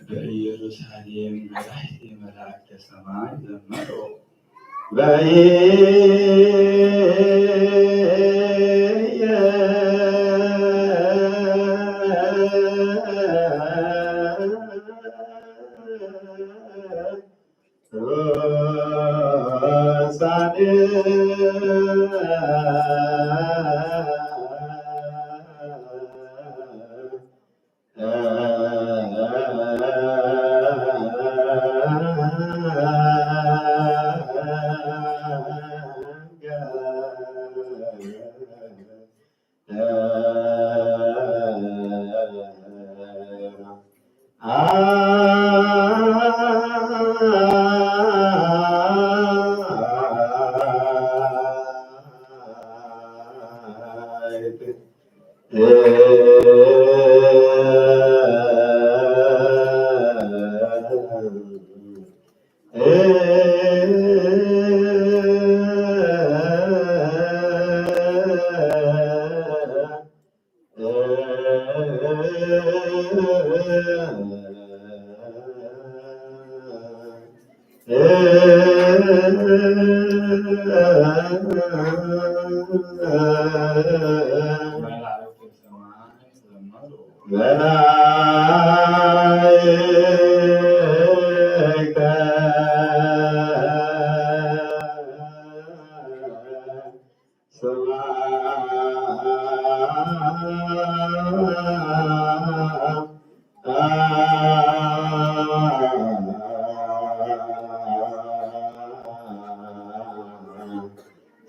በኢየሩሳሌም መላእክት መላእክተ ሰማይ ዘመሩ። በኢየ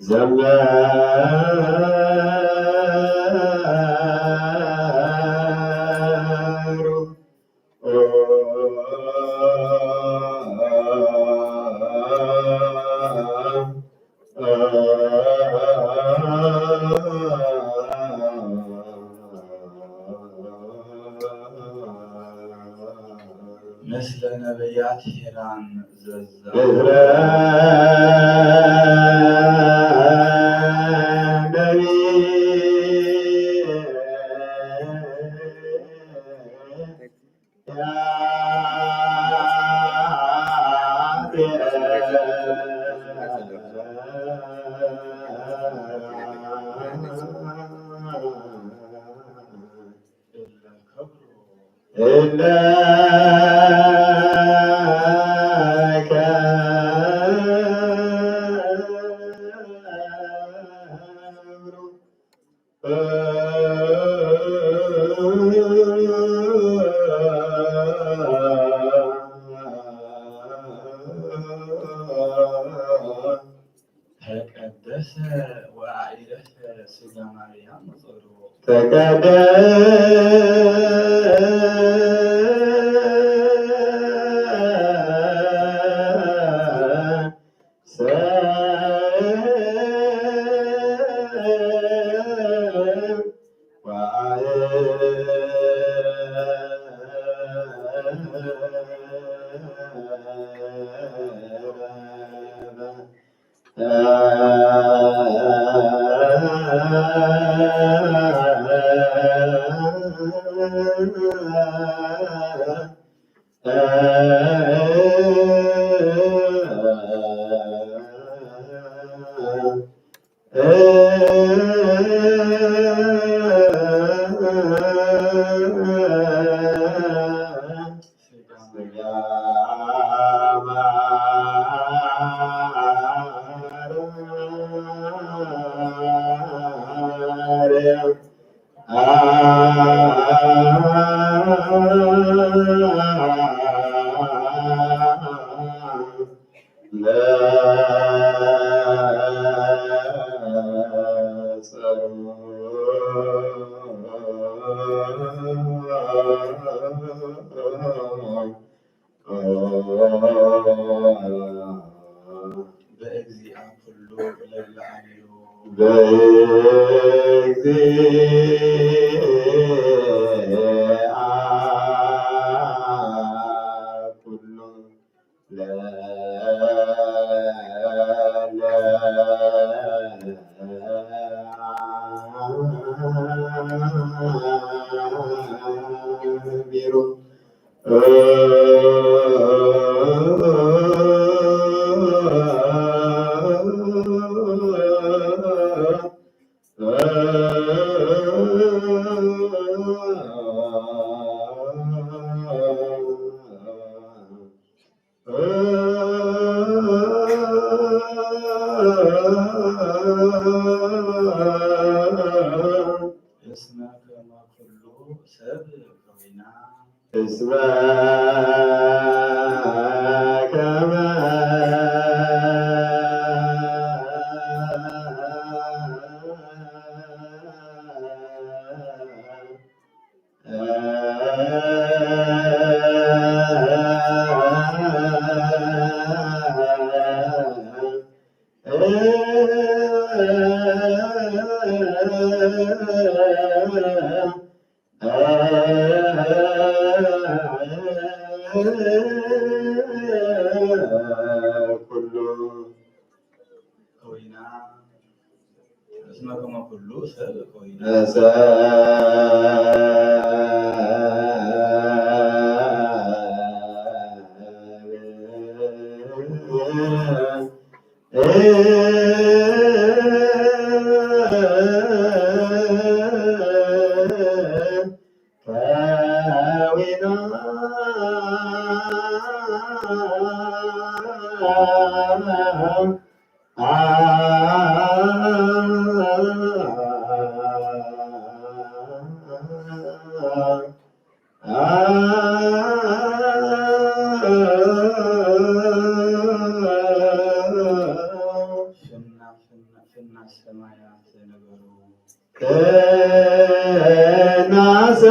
ዘመሩ። ኣትሒራን ዘዛ እዝረ እለ ከብሩ ተቀደሰ ወአኢረፈ ስጋ ማርያም ጾሩ ተቀደሰ በእግዚኣ ኩሉ ለብለዓልዮ በእግዚኣ ኩሉ ለቢሩ እስመ ከመ ኩሉ ሰብ ከዊና እስመ ከመ ኩሉ ከዊና እስመ ከመ ኩሉ ሰብ ከዊና ሰብ ከዊና ፍና ፍና ፍና ሰማያት ነገሩ ከናሰ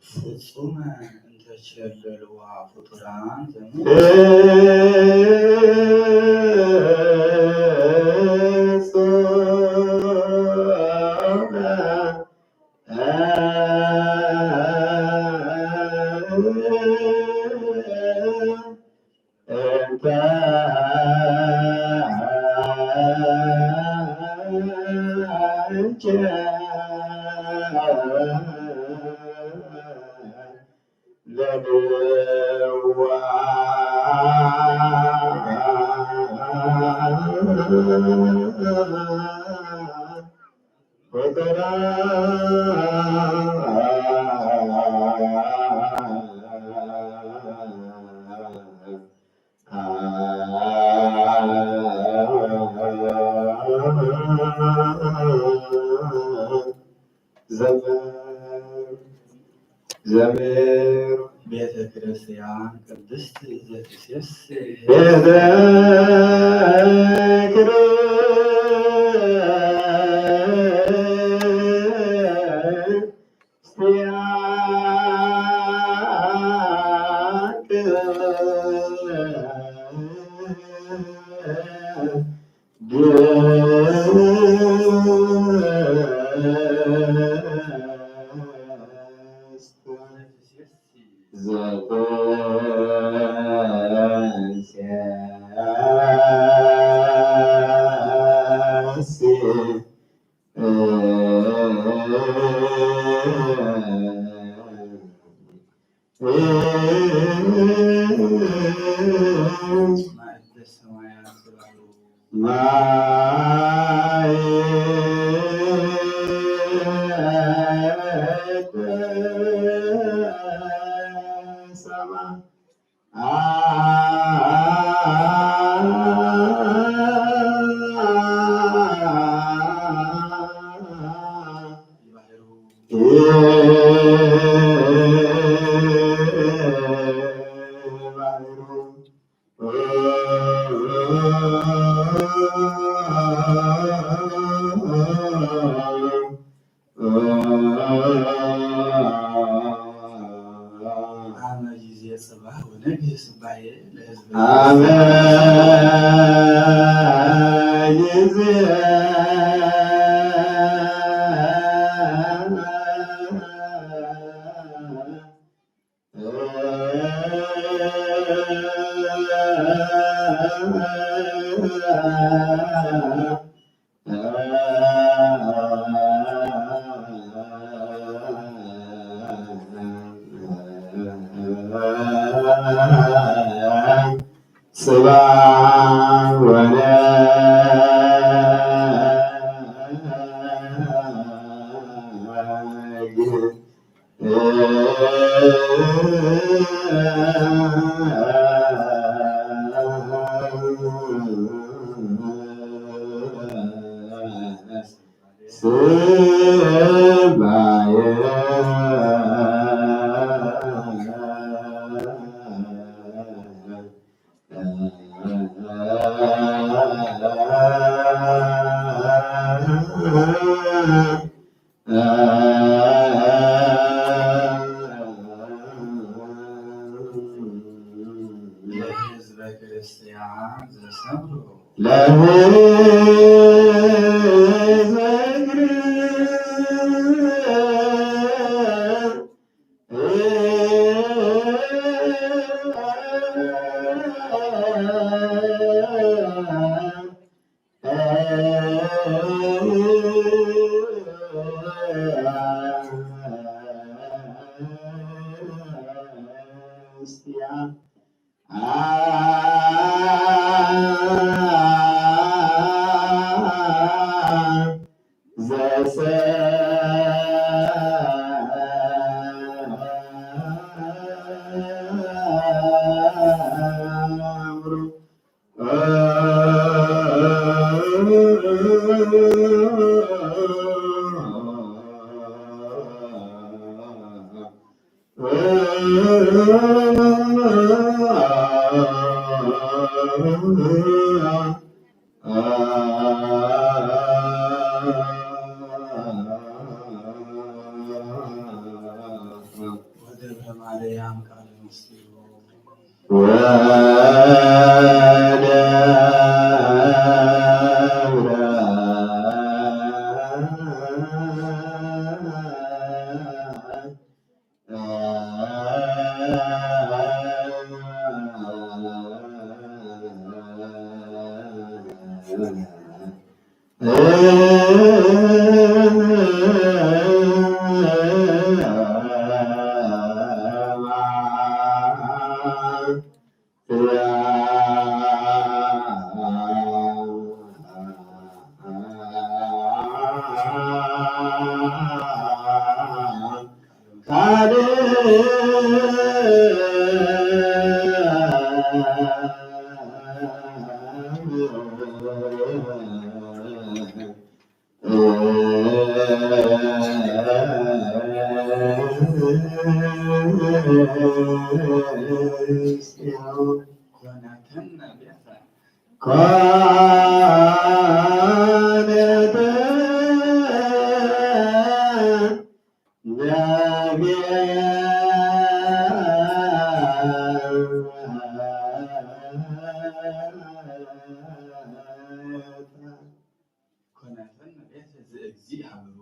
ፍጹም እንተቸለልዋ ፍጡራን ዘመ ፍጹም እንተ ዘምር ዘምር ቤተ ክርስቲያን ቅድስት ዘትሴስሕ ቤተ ክርስቲያን አመ ጊዜ ጽባሕ ወነግህ ስባሄ ለህዝበ አመ ጊዜ ጽባሕ ወነግህ ለህዝበ ክርስቲያን ዘሰምሩ ለህዝበ ክርስቲያን ወደብረ ማርያም ቃለ ምስጢሩ። ኮነተነ ቤተ ዘእግዚኣብሩ።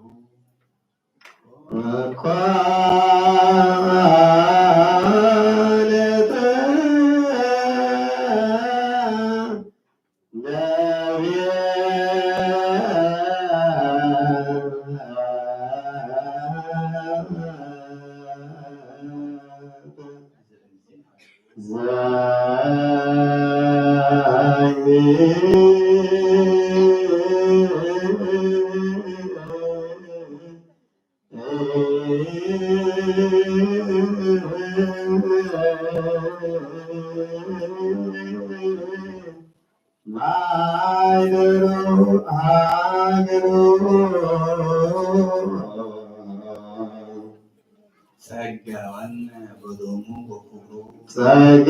ማይደሩ ሃገሩ ጸጋዋን በደሙ በኩሩ ጸጋዋን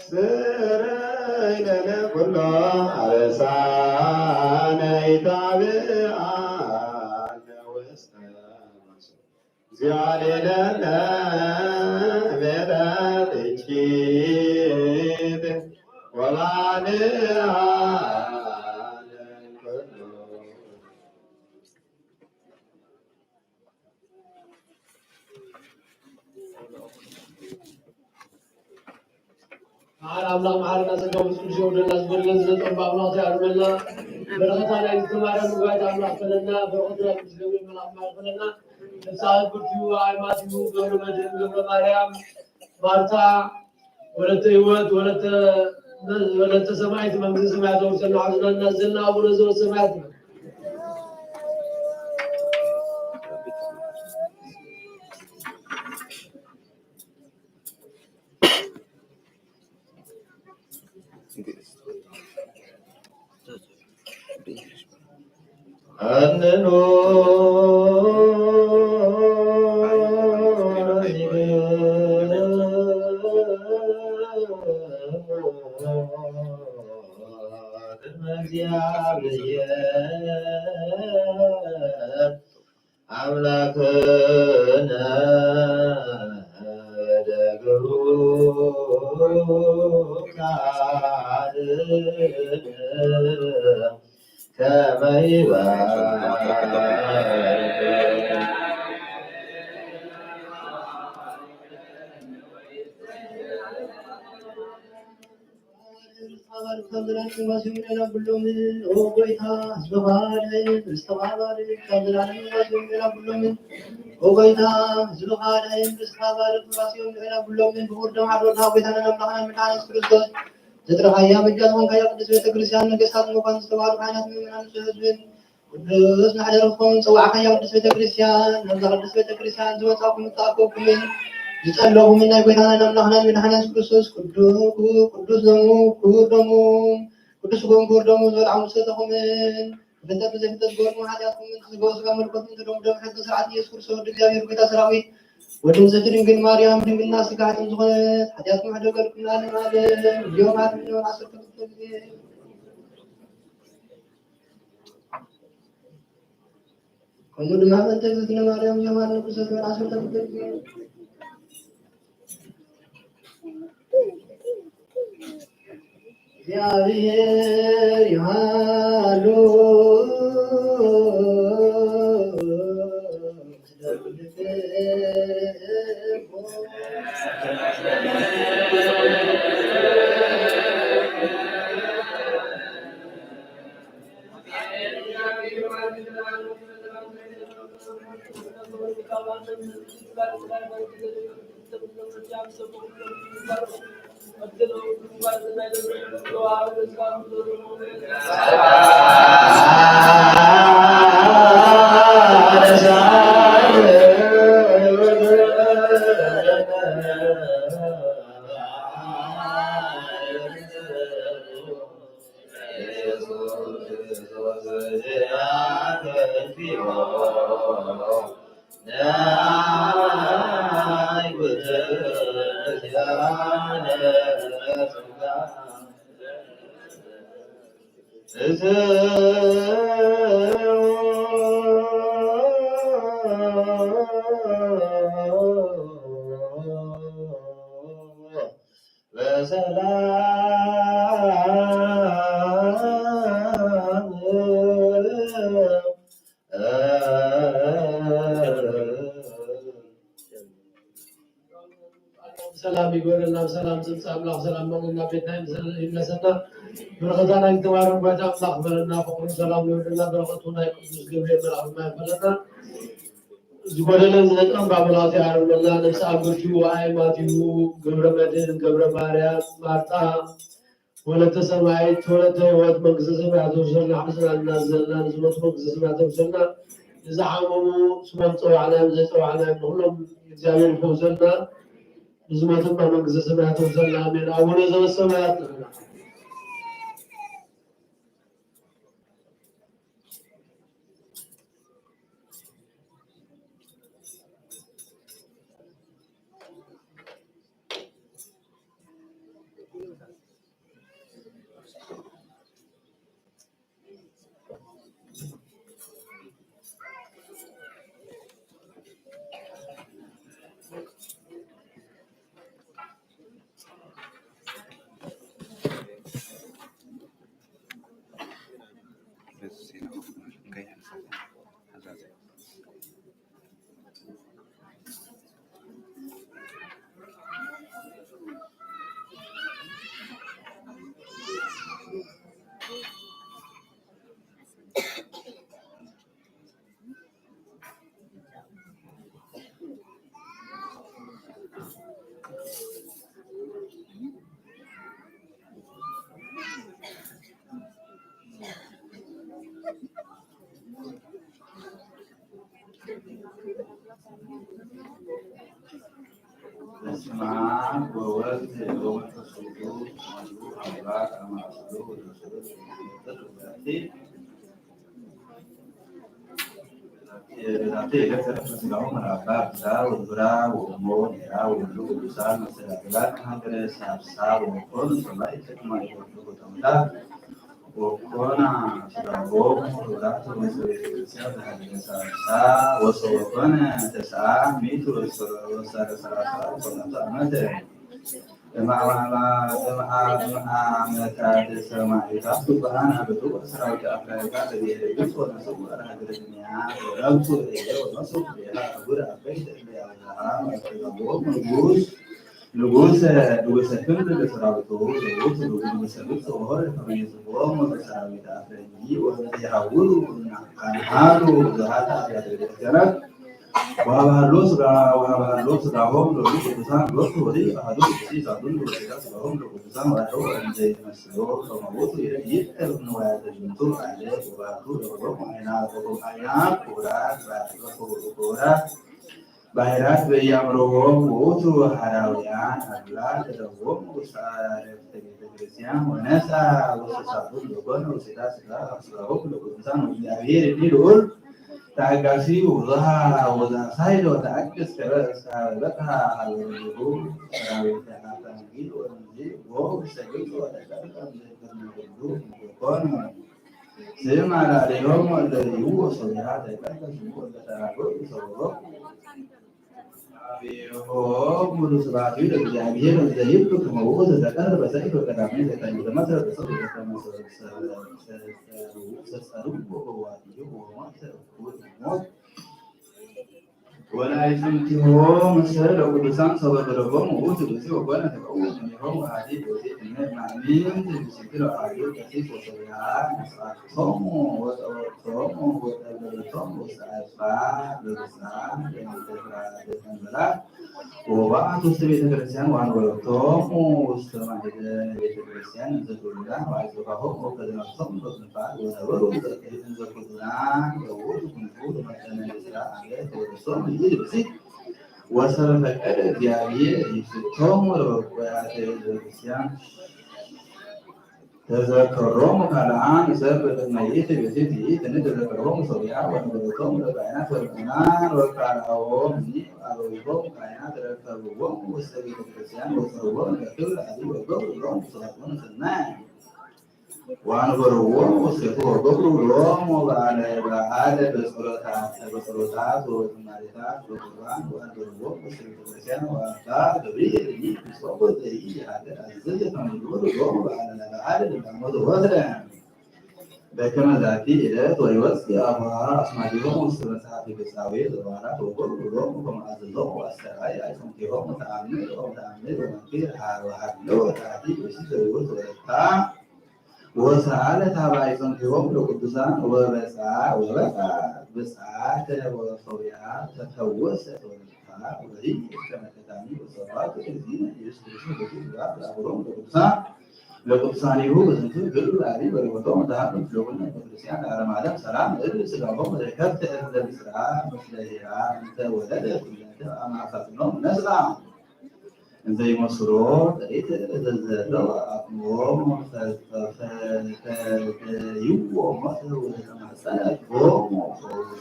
ስረይ ለለኩሎ ኣበሳነ ይታብኣነ ውስተ እግዚኦ ሌለነ ቤተ ትንኪት ወባልዓነ ኩሉ። መሓሪ ኣምላኽ መሓረና፣ ጸጋ መንፈስ ቅዱስ የውርደልና፣ ዝጎደለ ዝነጸሮ ብኣምላኽ ይኣርመልና። በረኸታ ናይ ዝተማረ ንጉባኤ ኣምላኽ ፈለና፣ በረኸቱ ናይ ቅዱስ ገብርኤል መልኣክ ማርያም ፈለና። ንስሓ ብርቲኡ ኣይ ማቲው ገብረ መድህን ገብረ ማርያም ማርታ ወለተ ህይወት ወለተ ወለተ ሰማዕት መንግስተ ሰማያት ተወርሰና። ሓዝና እናዘና ኣቡነ ዘበሰማያት ነው። ኣምላክነ ደግሩ ካል ከመ ይባርክ። ዘጥረኻያ በጃ ዝኾንካያ ቅድስት ቤተክርስትያን፣ ነገስታት መኳንንት ዝተባህሉ ካህናት ምእመናን ንጹሕ ህዝብን ቅዱስ ማሕደርኩም ጸዋዕካያ ቅድስት ቤተክርስትያን፣ ናብዛ ቅድስት ቤተክርስትያን ዝወጻኹምን ዝተኣከብኩምን ዝጸለኹምን ናይ ጎይታናን ኣምላኽናን መድሓኒና የሱስ ክርስቶስ ቅዱ-፣ ቅዱስ ደሙ፣ ክቡር ደሙ፣ ቅዱስ ስጋኡን ክቡር ደሙ ዝበልዓኹም ዝሰተኹምን ብፍልጠት ብዘይፍልጠት ዝገበርኩም ሓጢኣትኩም ምእንቲ ዝገበሩ ስጋ መለኮት ምእንቲ ደሙ ደም ሕጊ ስርዓት ኢየሱስ ክርስቶስ ወዲ እግዚኣብሔር ጎይታ ሰራዊት ወዲ ንጽሕቲ ድንግል ማርያም ድንግልና ስጋ ሓጢኣት ዝኾነት ሓጢኣትኩም ሕደገልኩም ንዓለም ዓለም። እዚኦም ዓለም ዓሰርተ ክልተ ግዜ ከምኡ ድማ ምእንቲ እግዝእትነ ማርያም ዮማን ንጉሰ ሲሆን ዓሰርተ ክልተ ግዜ። እግዚኣብሔር ይሃሉ በሰላም ሰላም ይግበረልና። ብሰላም ዝምፅእ ኣምላኽ ሰላም መቕልና ቤትና ይምሰል-፣ ይመሰልና። በረኸታ ናይ ዝተባረክ ጓይታ ኣምላኽ በረና። ፍቕሩ ሰላም ይወርደና። በረኸቱ ናይ ቅዱስ ገብርኤል መልኣኽ ድማ ይፈለና። ዝጎደለን ዝነጠን ባቡላቱ ያርመላ። ነፍሲ ኣጎቱ ኣይ ማቲሁ፣ ገብረ መድህን፣ ገብረ ማርያም፣ ማርታ፣ ወለተ ሰማያዊት፣ ወለተ ህይወት፣ መንግስተ ሰማያት ተውሰድና። ሕዝና እናዘልና ንዝሞቱ መንግስተ ሰማያት ተውሰድና። ንዝሓመሙ ስሞም ፀዋዕናዮም ዘይፀዋዕናዮም ንኩሎም እግዚኣብሔር ይፈውሰልና። ንዝሞቱ ድማ መንግስተ ሰማያት ተውሰድና። ኣሜን። ኣቡነ ዘበሰማያት ንሕና በስመ አብ ወወልድ ወመንፈስ ቅዱስ አሐዱ አምላክ አማስሉ ወደስሉ በዛቲ ዕለት ተረፈ ሥጋሁ መርአባ ብዛ ወዝራ ወእሞ ኔራ ወሉ ቅዱሳን መስተዳድራት ሀገረ ሳብሳ ወኮኑ ሰማይ ተቅማይ ወሉ ተምላ ወኮና ሥጋሆሙ ክቡራት ወመንበረ ቤተ ክርስቲያን ዘሀገረ ሳብሳ ወሰወኮነ ተስዓ ሚእቲ ወሰላሳ ወኮነቱ ዓመተ። እምአመታት ሰማዕታት ብፁዓን አበው ወሰራዊተ አፍራይካ ዘብሔረ ግብፅ ወነስኡ አርሃ ግርግንያ ወረብቱ እየ ወነስኡ ቤላ አህጉር አበይት እለ አብርሃም ወያዕቆብ ንጉስ ንጉሰ ንጉሰ ክንድ ለሰራዊቱ ንጉስ ንጉሰ ግብፅ ወሆር ከመ ይጽውዖሙ ለሰራዊት አፍረጂ ወእለ ይሃውሩ አንሃሩ ብዙሃተ አብያተ ቤተክርስቲያናት ወሀበሃሎ ስጋ ወሀበሃሎ ስጋሆም ለሉ ቅዱሳን ሎቱ ወዲ አሐዱ ቅዱስ ይዛሉን ወስጋ ስጋሆም ለቅዱሳን ወአደው እንዘ ይመስሎ ከመ ውእቱ ይእቲ ንዋያተ ዝንቱ አለ ወባቱ ለቆም አይና ለቆም አይና ክቡራት ክቡራት ባሕራት በያምርዎም ውእቱ ሐራውያን አላ ተደዎም ውስተ አረፍተ ቤተ ክርስቲያን ወነሳ ውስተ ሳቱ ለኮነ ውስታ ስጋ አስራሁ ለቅዱሳን ወእግዚአብሔር እኒ ልዑል ተአጋሲ ውዙሃ ወዛሳይዶ ተአግስ ከበ እስካበ በጽሐ ሀበ ልቡ ሰራዊተ አታንጊ ወእምዚ ጎ ውስተ ግብፅ ወተቀርቀ ብዘይከርነ ኩሉ ኮነ። ስም አላሌሆሙ እለ ይህቡ ወሶቢሃ ተቀድሰ ስሙ እለ ተራጎ ይሰውሮ። አቤሆሙ ስብሐት ለእግዚአብሔር እንዘ ይብሉ ከመ ውእቱ ዘተቀርበ ሰይፍ ወቀዳሚ ዘተንግደ መስረ በሰው ሰጸሩ ወዋዲሁ ወሞት ሞት ወላይጽምቲሆ ምስለ ለቅዱሳን ሰበ ገደፎም ውእቱ ብእሲ ወኮነ ተቀውም እምኔሆሙ አሐቲ ብእሲ እምነት ማእሚን ብእሲቱ ለአሐዱ ቀሲስ ወሰሪሃ መስዋዕቶሙ ወጸወርቶሙ ወጠብለቶሙ ውስተ አጽፋ ለብሳን ለሚተፍራ ለተንበላ ወባቱ ውስተ ቤተ ክርስቲያን ወአንበረቶሙ ውስተ ማዕደ ቤተ ክርስቲያን እንዘ ትውልዳ ወአጽፋሆሙ ወከዘናቶም በክንፋት ወነበሩ እንዘ ኩሉና ለውእቱ ኩንፉ ለመጠነ ስራ አለ ተወደሶም ይልብሲ ወሰበ ፈቀደ እግዚአብሔር ይፍቶሙ ለበቁያተ ቤተክርስቲያን ተዘከሮሙ ካልአን ሰብ በቅድመ ይእቲ ቤቴት ይእቲ ንተዘከሮሙ ሰቢያ ወነበረቶሙ ለካህናት ወለምእመናን ወካልአዎም እኒ አበዊሆሙ ካህናት ረከብዎም ውስተ ቤተክርስቲያን ወፀርዎም ለክብር አዚ ወገብሩ ሎም ሰላጥነ ሰናይ ወአንበርዎ ውስቴቱ ወገብሩ ሎሙ በዓለ በዓለ በጸሎታት ወዝማሬታት ወቁርባን ወአንበርዎ ውስተ ቤተክርስቲያን ወአባ ገብርኤል ኤጲስቆጶስ ዘኢሃገር አዘዘ ከመ ይግበሩ ሎሙ በዓለ በዓለ ለዳሞት ወትረ በከመ ዛቲ ዕለት ወይወፅእ አቡሃ አስማቲሆሙ ውስተ መጽሐፈ ገጻዌ ዘበዓላት ወገብሩ ሎሙ ከመ አዘዞሙ ወአስተርአየ አዕጽምቲሆሙ ተአምር ወተአምር ወመንክር ወሃሎ ወታቲ ብእሲ ዘውት ወለታ ወሰአለ ታባይ ጽንፊሆም ለቅዱሳን ወበጻ ወበጻ ብጻተ ወሶርያ ተፈወሰ ወበጻ ወሪ ከመተታኒ ወሰባት እግዚእነ ኢየሱስ ክርስቶስ በፊት ግባት ለአብሮም ለቅዱሳን ለቅዱሳኒሁ በዝንቱ ግሉ አቢ በረከቶም ተሃሉ ለሁነ ቤተክርስቲያን ለዓለም ዓለም ሰላም እብል ስጋሆም ለከብት እለ ብስራ ምስለ ሄራ እንተ ወለደ ኩለተ አማሳትኖም ነስራ እንዘ ይመስሎ ጥሪት ዘዘለው አቅሞም ፈተይዎ ሞት ወተማጸነ ቦሙ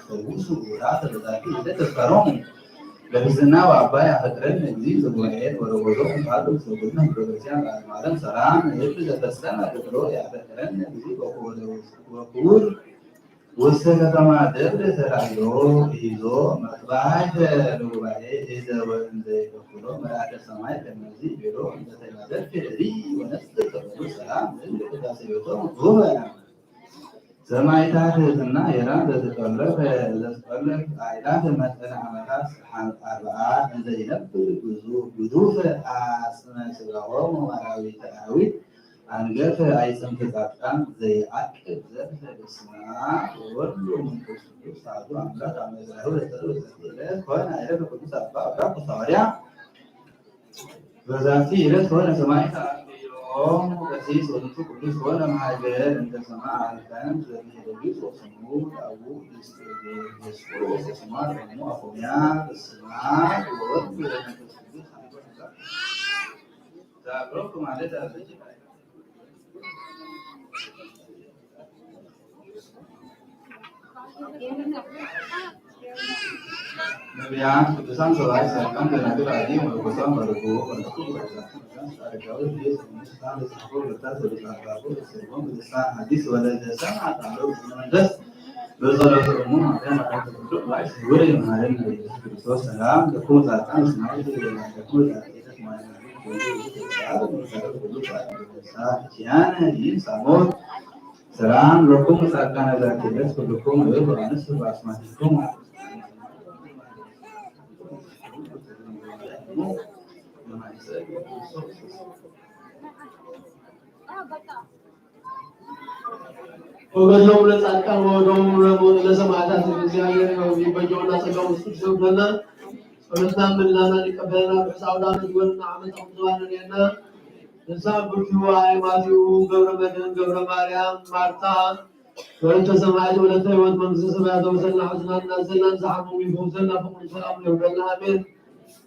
ፈውሱ ውራት ለዛቲ ይደተፈሮም ለብዝና ወአባይ አፈቅረን እግዚእ ዘጉባኤ ወረጎዞ እንታሉ ዘጉድነ ቤተክርስቲያን ለዓለም ዓለም ሰላም እብ ዘፈጸመ ገድሎ ያፈቅረን እግዚእ ወክቡር ውስተ ከተማ ደብረ ተራእዮ ሂዞ መጥባሕተ ለጉባኤ ሂዘ ወእንዘ ይከፍሎ መልአከ ሰማይ ከመዚ ቤሎ እንዘተጋደል ክእሪ ወነጽር ከበሉ ሰላም እብል ቅዳሴ ቤቶም ውበ ሰማይታት ህዝና የራን ዘተጠለፈ ዘተጠለፍ አይላት መጠነ ዓመታት አርብዓ እንዘ ይነብር ግዙፍ አጽመ ስጋሆም አራዊተ አራዊት አንገፈ አይጽምተ ጻድቃን ዘይአቅብ ዘርፈ በስመ አብ ወወልድ ወመንፈስ ቅዱስ አሐዱ አምላክ አመ ዕስራሁ ለተሰብእ በዛቲ ዕለት ኮነ አይረፈ ቅዱስ አባ አብርሃም ሐዋርያ በዛቲ ዕለት ኮነ ሰማዕት አክሊሎም ቀሲስ ወዝንቱ ቅዱስ ኮነ መሃገር እንተ ሰማ አርካን ዘሚሄደጊስ ወስሙ ለአቡ ዲስቆሮስ ወስማ ለእሙ አፎምያ በስመ አብ ወወልድ ወመንፈስ ቅዱስ አሐዱ አምላክ። ተአቅረብኩ ማለት አዘጅ ነቢያት፣ ቅዱሳን፣ ሰባእት፣ ጻድቃን፣ ደናግል፣ አዲ፣ መነኮሳት፣ ባርኮ፣ ባርኮ፣ አረጋዊ፣ ስልጣን ለጻፎ፣ በርታት፣ ወደ ጻፎ፣ ለሰቦም፣ ልሳን ሐዲስ፣ ወለደ ሰምዐ ቃሎ መንፈስ፣ በጸሎተ እሙ ማርያም፣ አራተ ቅዱስ፣ ባይ፣ ስውር፣ የመሐረነ ኢየሱስ ክርስቶስ፣ ሰላም ለኩም፣ ጻድቃን፣ እስማኤል፣ ለኩም፣ ጻድቃን፣ ሰላም ለኩም፣ ጻድቃን፣ ጻድቃን፣ ሰላም ለኩም ጻድቃነ ዛቲ ዕለት ኩልኩም እብ ወአንስ በአስማቲኩም። ወገድሎም ለጻድቃን ወወደሙ ለሰማዕታት እግዚአብሔር ይበጀውና ጸጋው ውስጥ ይሰውደና። ጸሎትና ምልላና ሊቀበለና ብሕሳውና ምግበልና ዓመት አቁጥባና ንሳ ብርቱ አእማቲኡ ገብረ መድህን ገብረ ማርያም ማርታ ወለተ ሰማያት ወለተ ሕይወት መንግስተ ሰማያት ኣውርሰና፣ ሕዝናና ዘላን ዝሓመሙ ይፈውሰና፣ ፍቕሩ ሰላም የውርደልና። ኣሜን።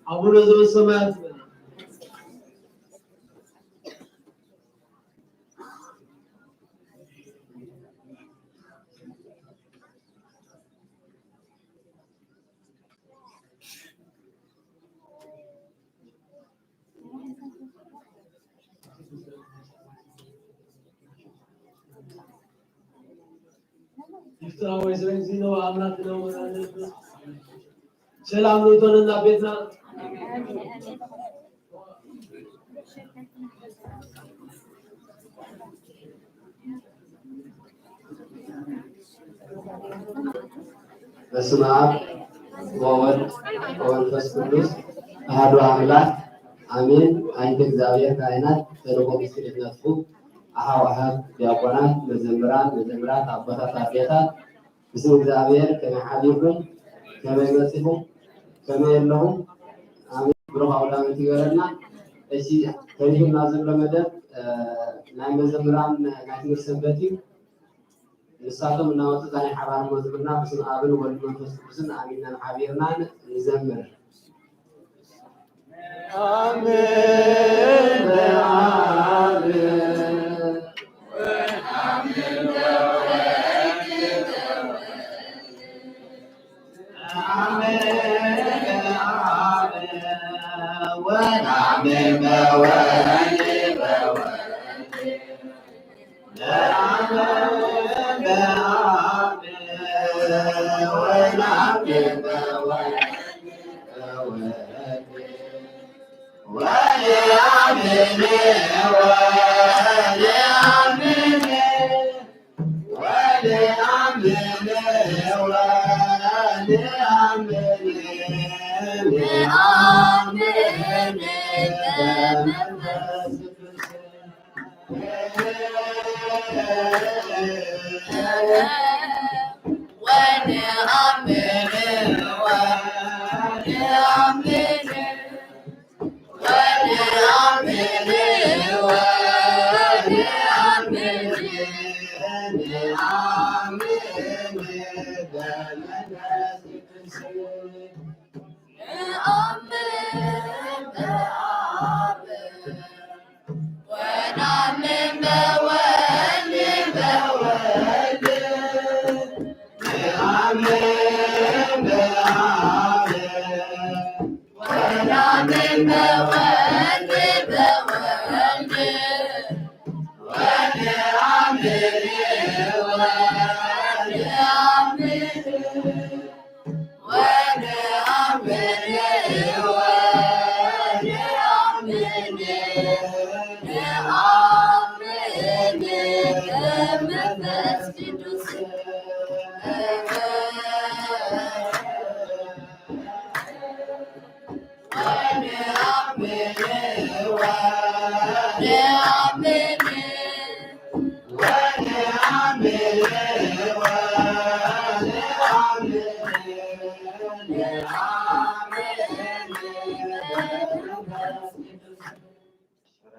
ኣቡነ ዘበሰማያት ይፍትሐ ወይ ስለዚህ ነው አምላክ ነው። ሰላም ነው ተነና ቤትና። በስመ አብ ወወልድ ወመንፈስ ቅዱስ አሐዱ አምላክ አሜን። ኣይንተ እግዚኣብሔር ካህናት ተልእኮ ምስጢር ይትነጥፉ፣ ኣሓው ኣሓት ዲያቆናት፣ መዘምራን፣ መዘምራት፣ ኣቦታት፣ ኣዴታት፣ ብስም እግዚኣብሔር ከመይ ሓዲርኩም፣ ከመይ መጺኹም፣ ከመይ ኣለኹም? ኣሜን። ብሩኽ ኣውደ ዓመት ይግበረልና። እሺ፣ ተሪፉና ዘሎ መደብ፣ እ፣ ናይ መዘምራን ናይ ትምህርቲ ሰንበት እዩ። ንሳቶም እናወፁ እዛ ናይ ሓባር መዝሙርና ብስም ኣብን ወልድ መንፈስ ቅዱስን ኣሚንናን ሓቢርናን ንዘምር። ኣሜን።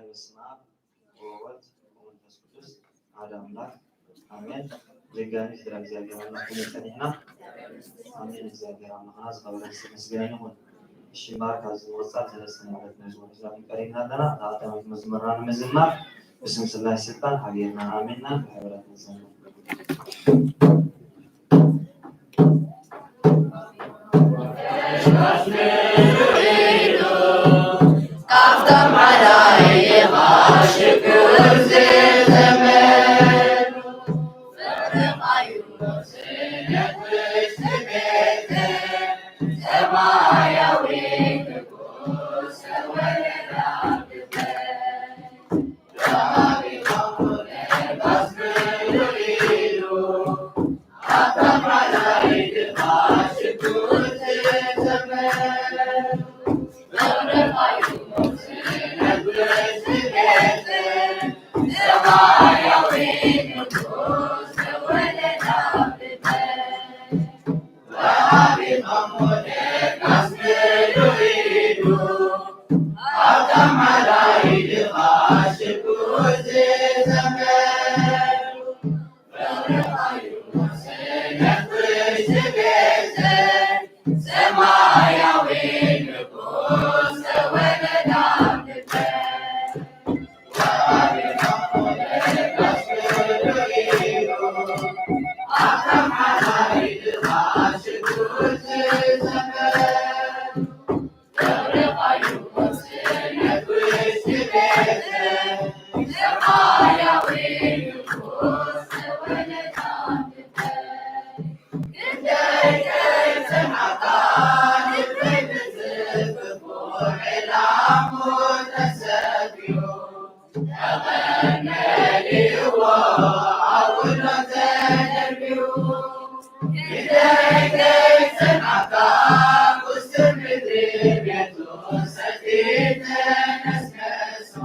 በስመ አብ ወወልድ ወመንፈስ ቅዱስ አሐዱ አምላክ አሜን። ድጋሚ ስለ እግዚኣብሔር አምላክ ክብር ጸኒሕና። አሜን። እግዚኣብሔር አምላክና ዝኸበረ ዝተመስገነ ይኹን። እሺ፣ እምበኣር ካብዚ ብምቕጻል ሰለስተ ማለት መዝሙር ሒዝና ቀሪብና ኣለና። እታ ቀዳመይቲ መዝሙርና ንምዝማር ብስም ስላሴ ስልጣን ሓቢርና ኣሜንና ብሕብረት ንዘምር። ኣሙ ተሰትዩ ተቐመጥዎ ኣውሎ ተደርብዩ ግደይ ከይሰምዓካ ውስን ምድሪ ቤቱ ሰቲ ተነስነሶ።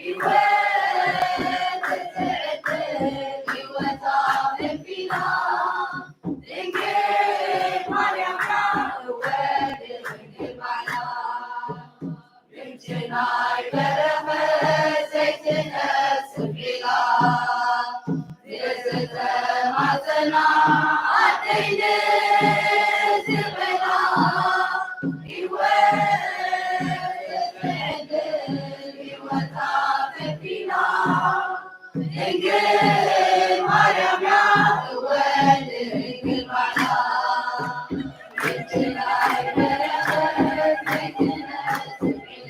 ህይወት እትዕድል ህይወታ ከፊላ፣ ድንግል ማርያም እወ ድንግል ማርያም፣ ምንጭ ናይ በረኸት ዘይትነጽፍ ኢላ፣ ንዝተማጸና ኣደይ ንዝበላ፣ ህይወት እትዕድል ህይወታ ከፊላ፣ ድንግል ማርያም እወ ድንግል ማርያም፣ ምንጭ ናይ በረኸት ዘይትነጽፍ ኢላ፣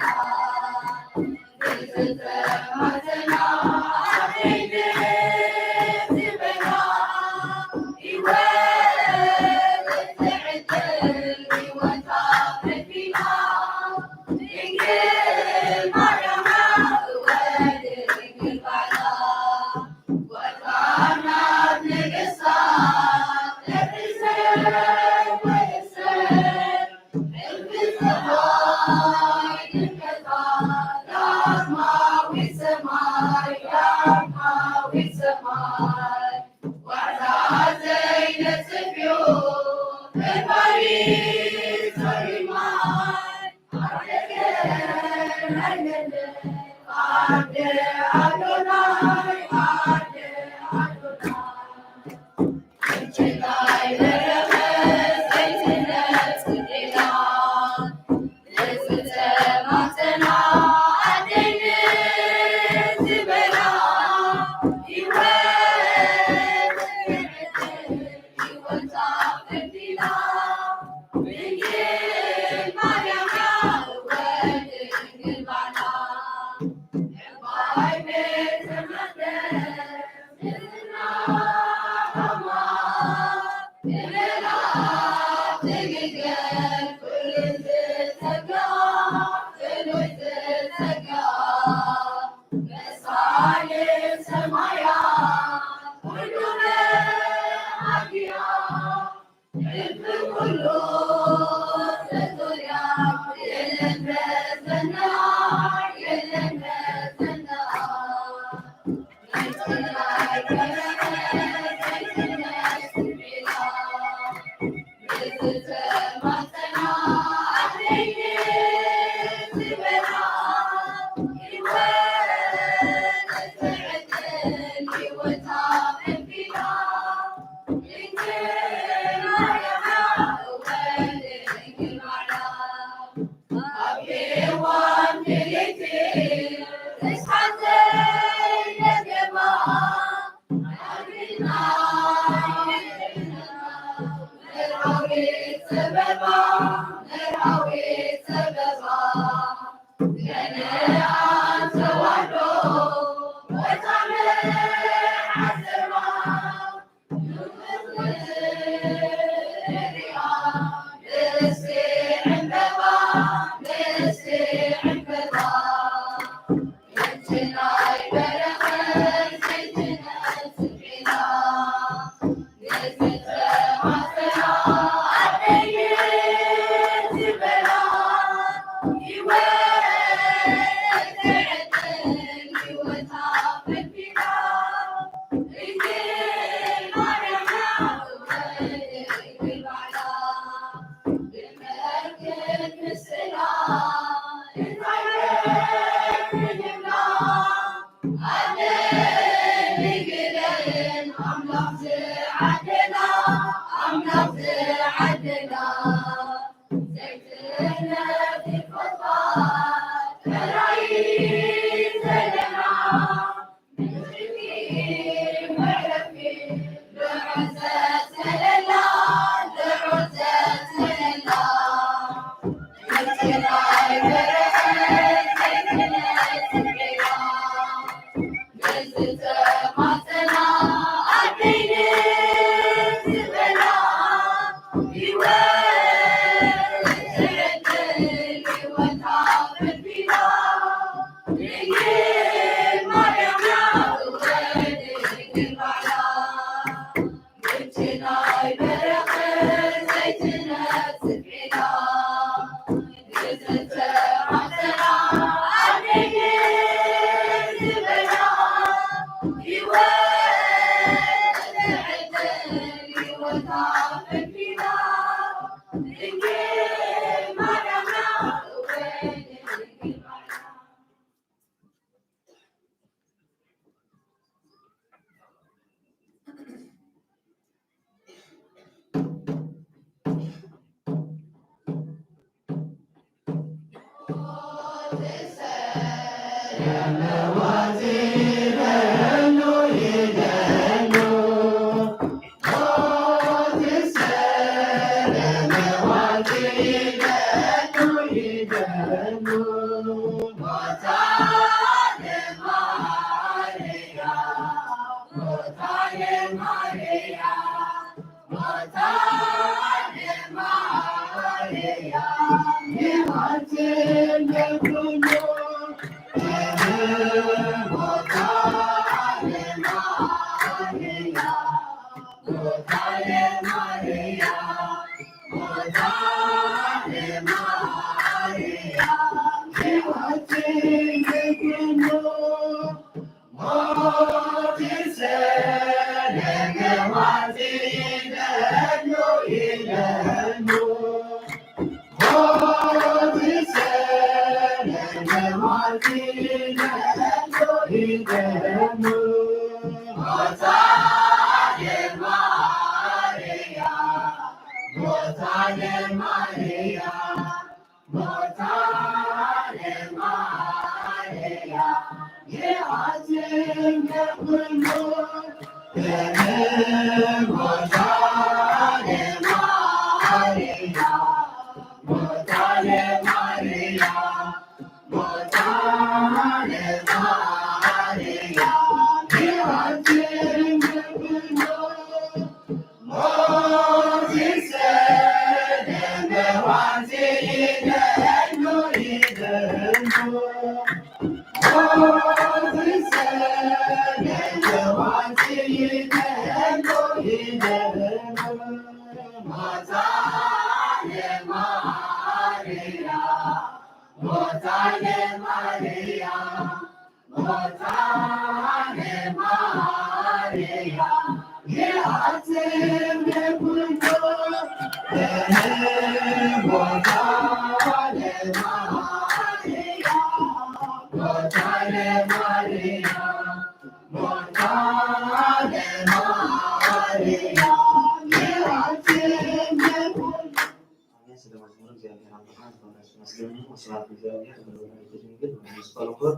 ኣሜን። ስለ መዝሙር እግዚኣብሔር ኣምላኽና ዝኾነ ስም መስገን ይሁን። ወስብሐት ለእግዚኣብሔር ወለወላዲቱ ድንግል ወለመስቀሉ ክቡር።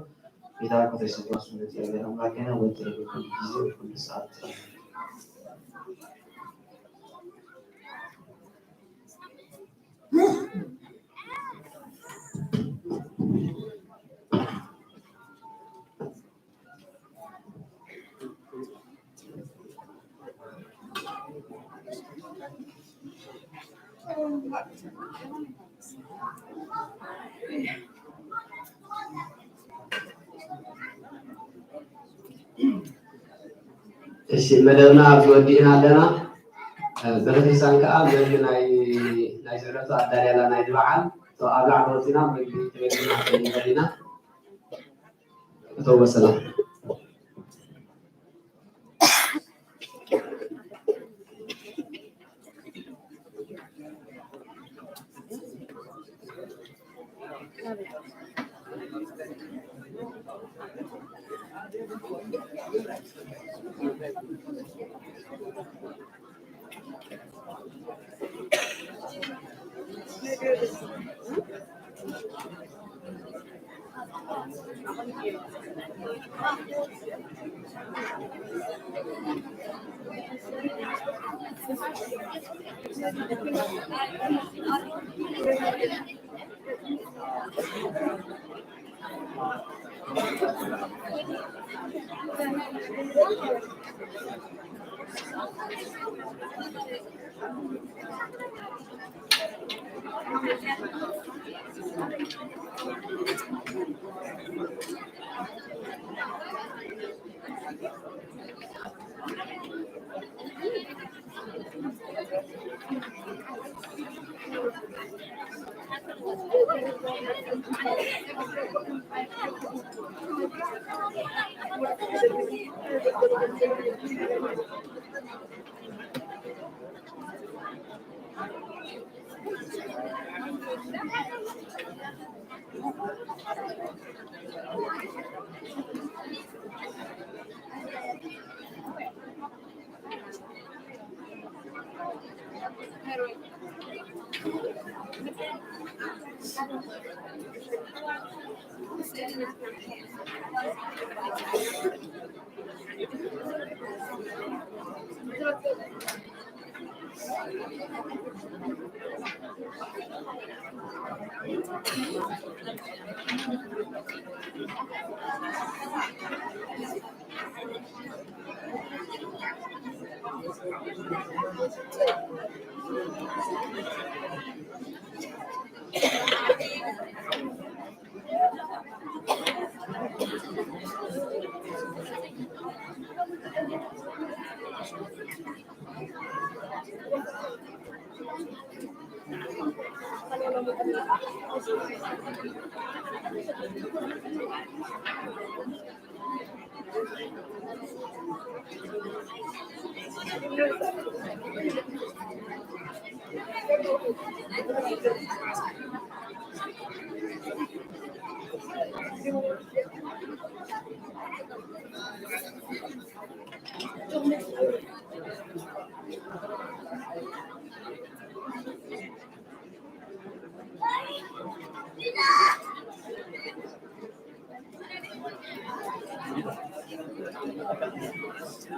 ጌታ ኮተይ ስብሐት ስም ለእግዚኣብሔር ኣምላክና ወትረ በኩሉ ጊዜ ወኩሉ ሰዓት። እሺ፣ መደብና ኣብዚ ወዲእና ኣለና። እ፣ ቤተክርስትያን ከኣ መን ናይ፣ ናይ ስዕለቱ ኣዳልያላ ናይ በዓል፣ ሶ ኣብ ላዕሊ ወጺና መግቢ ትበልና ትበልና። እተው በሰላም።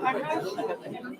ኣርባዕተ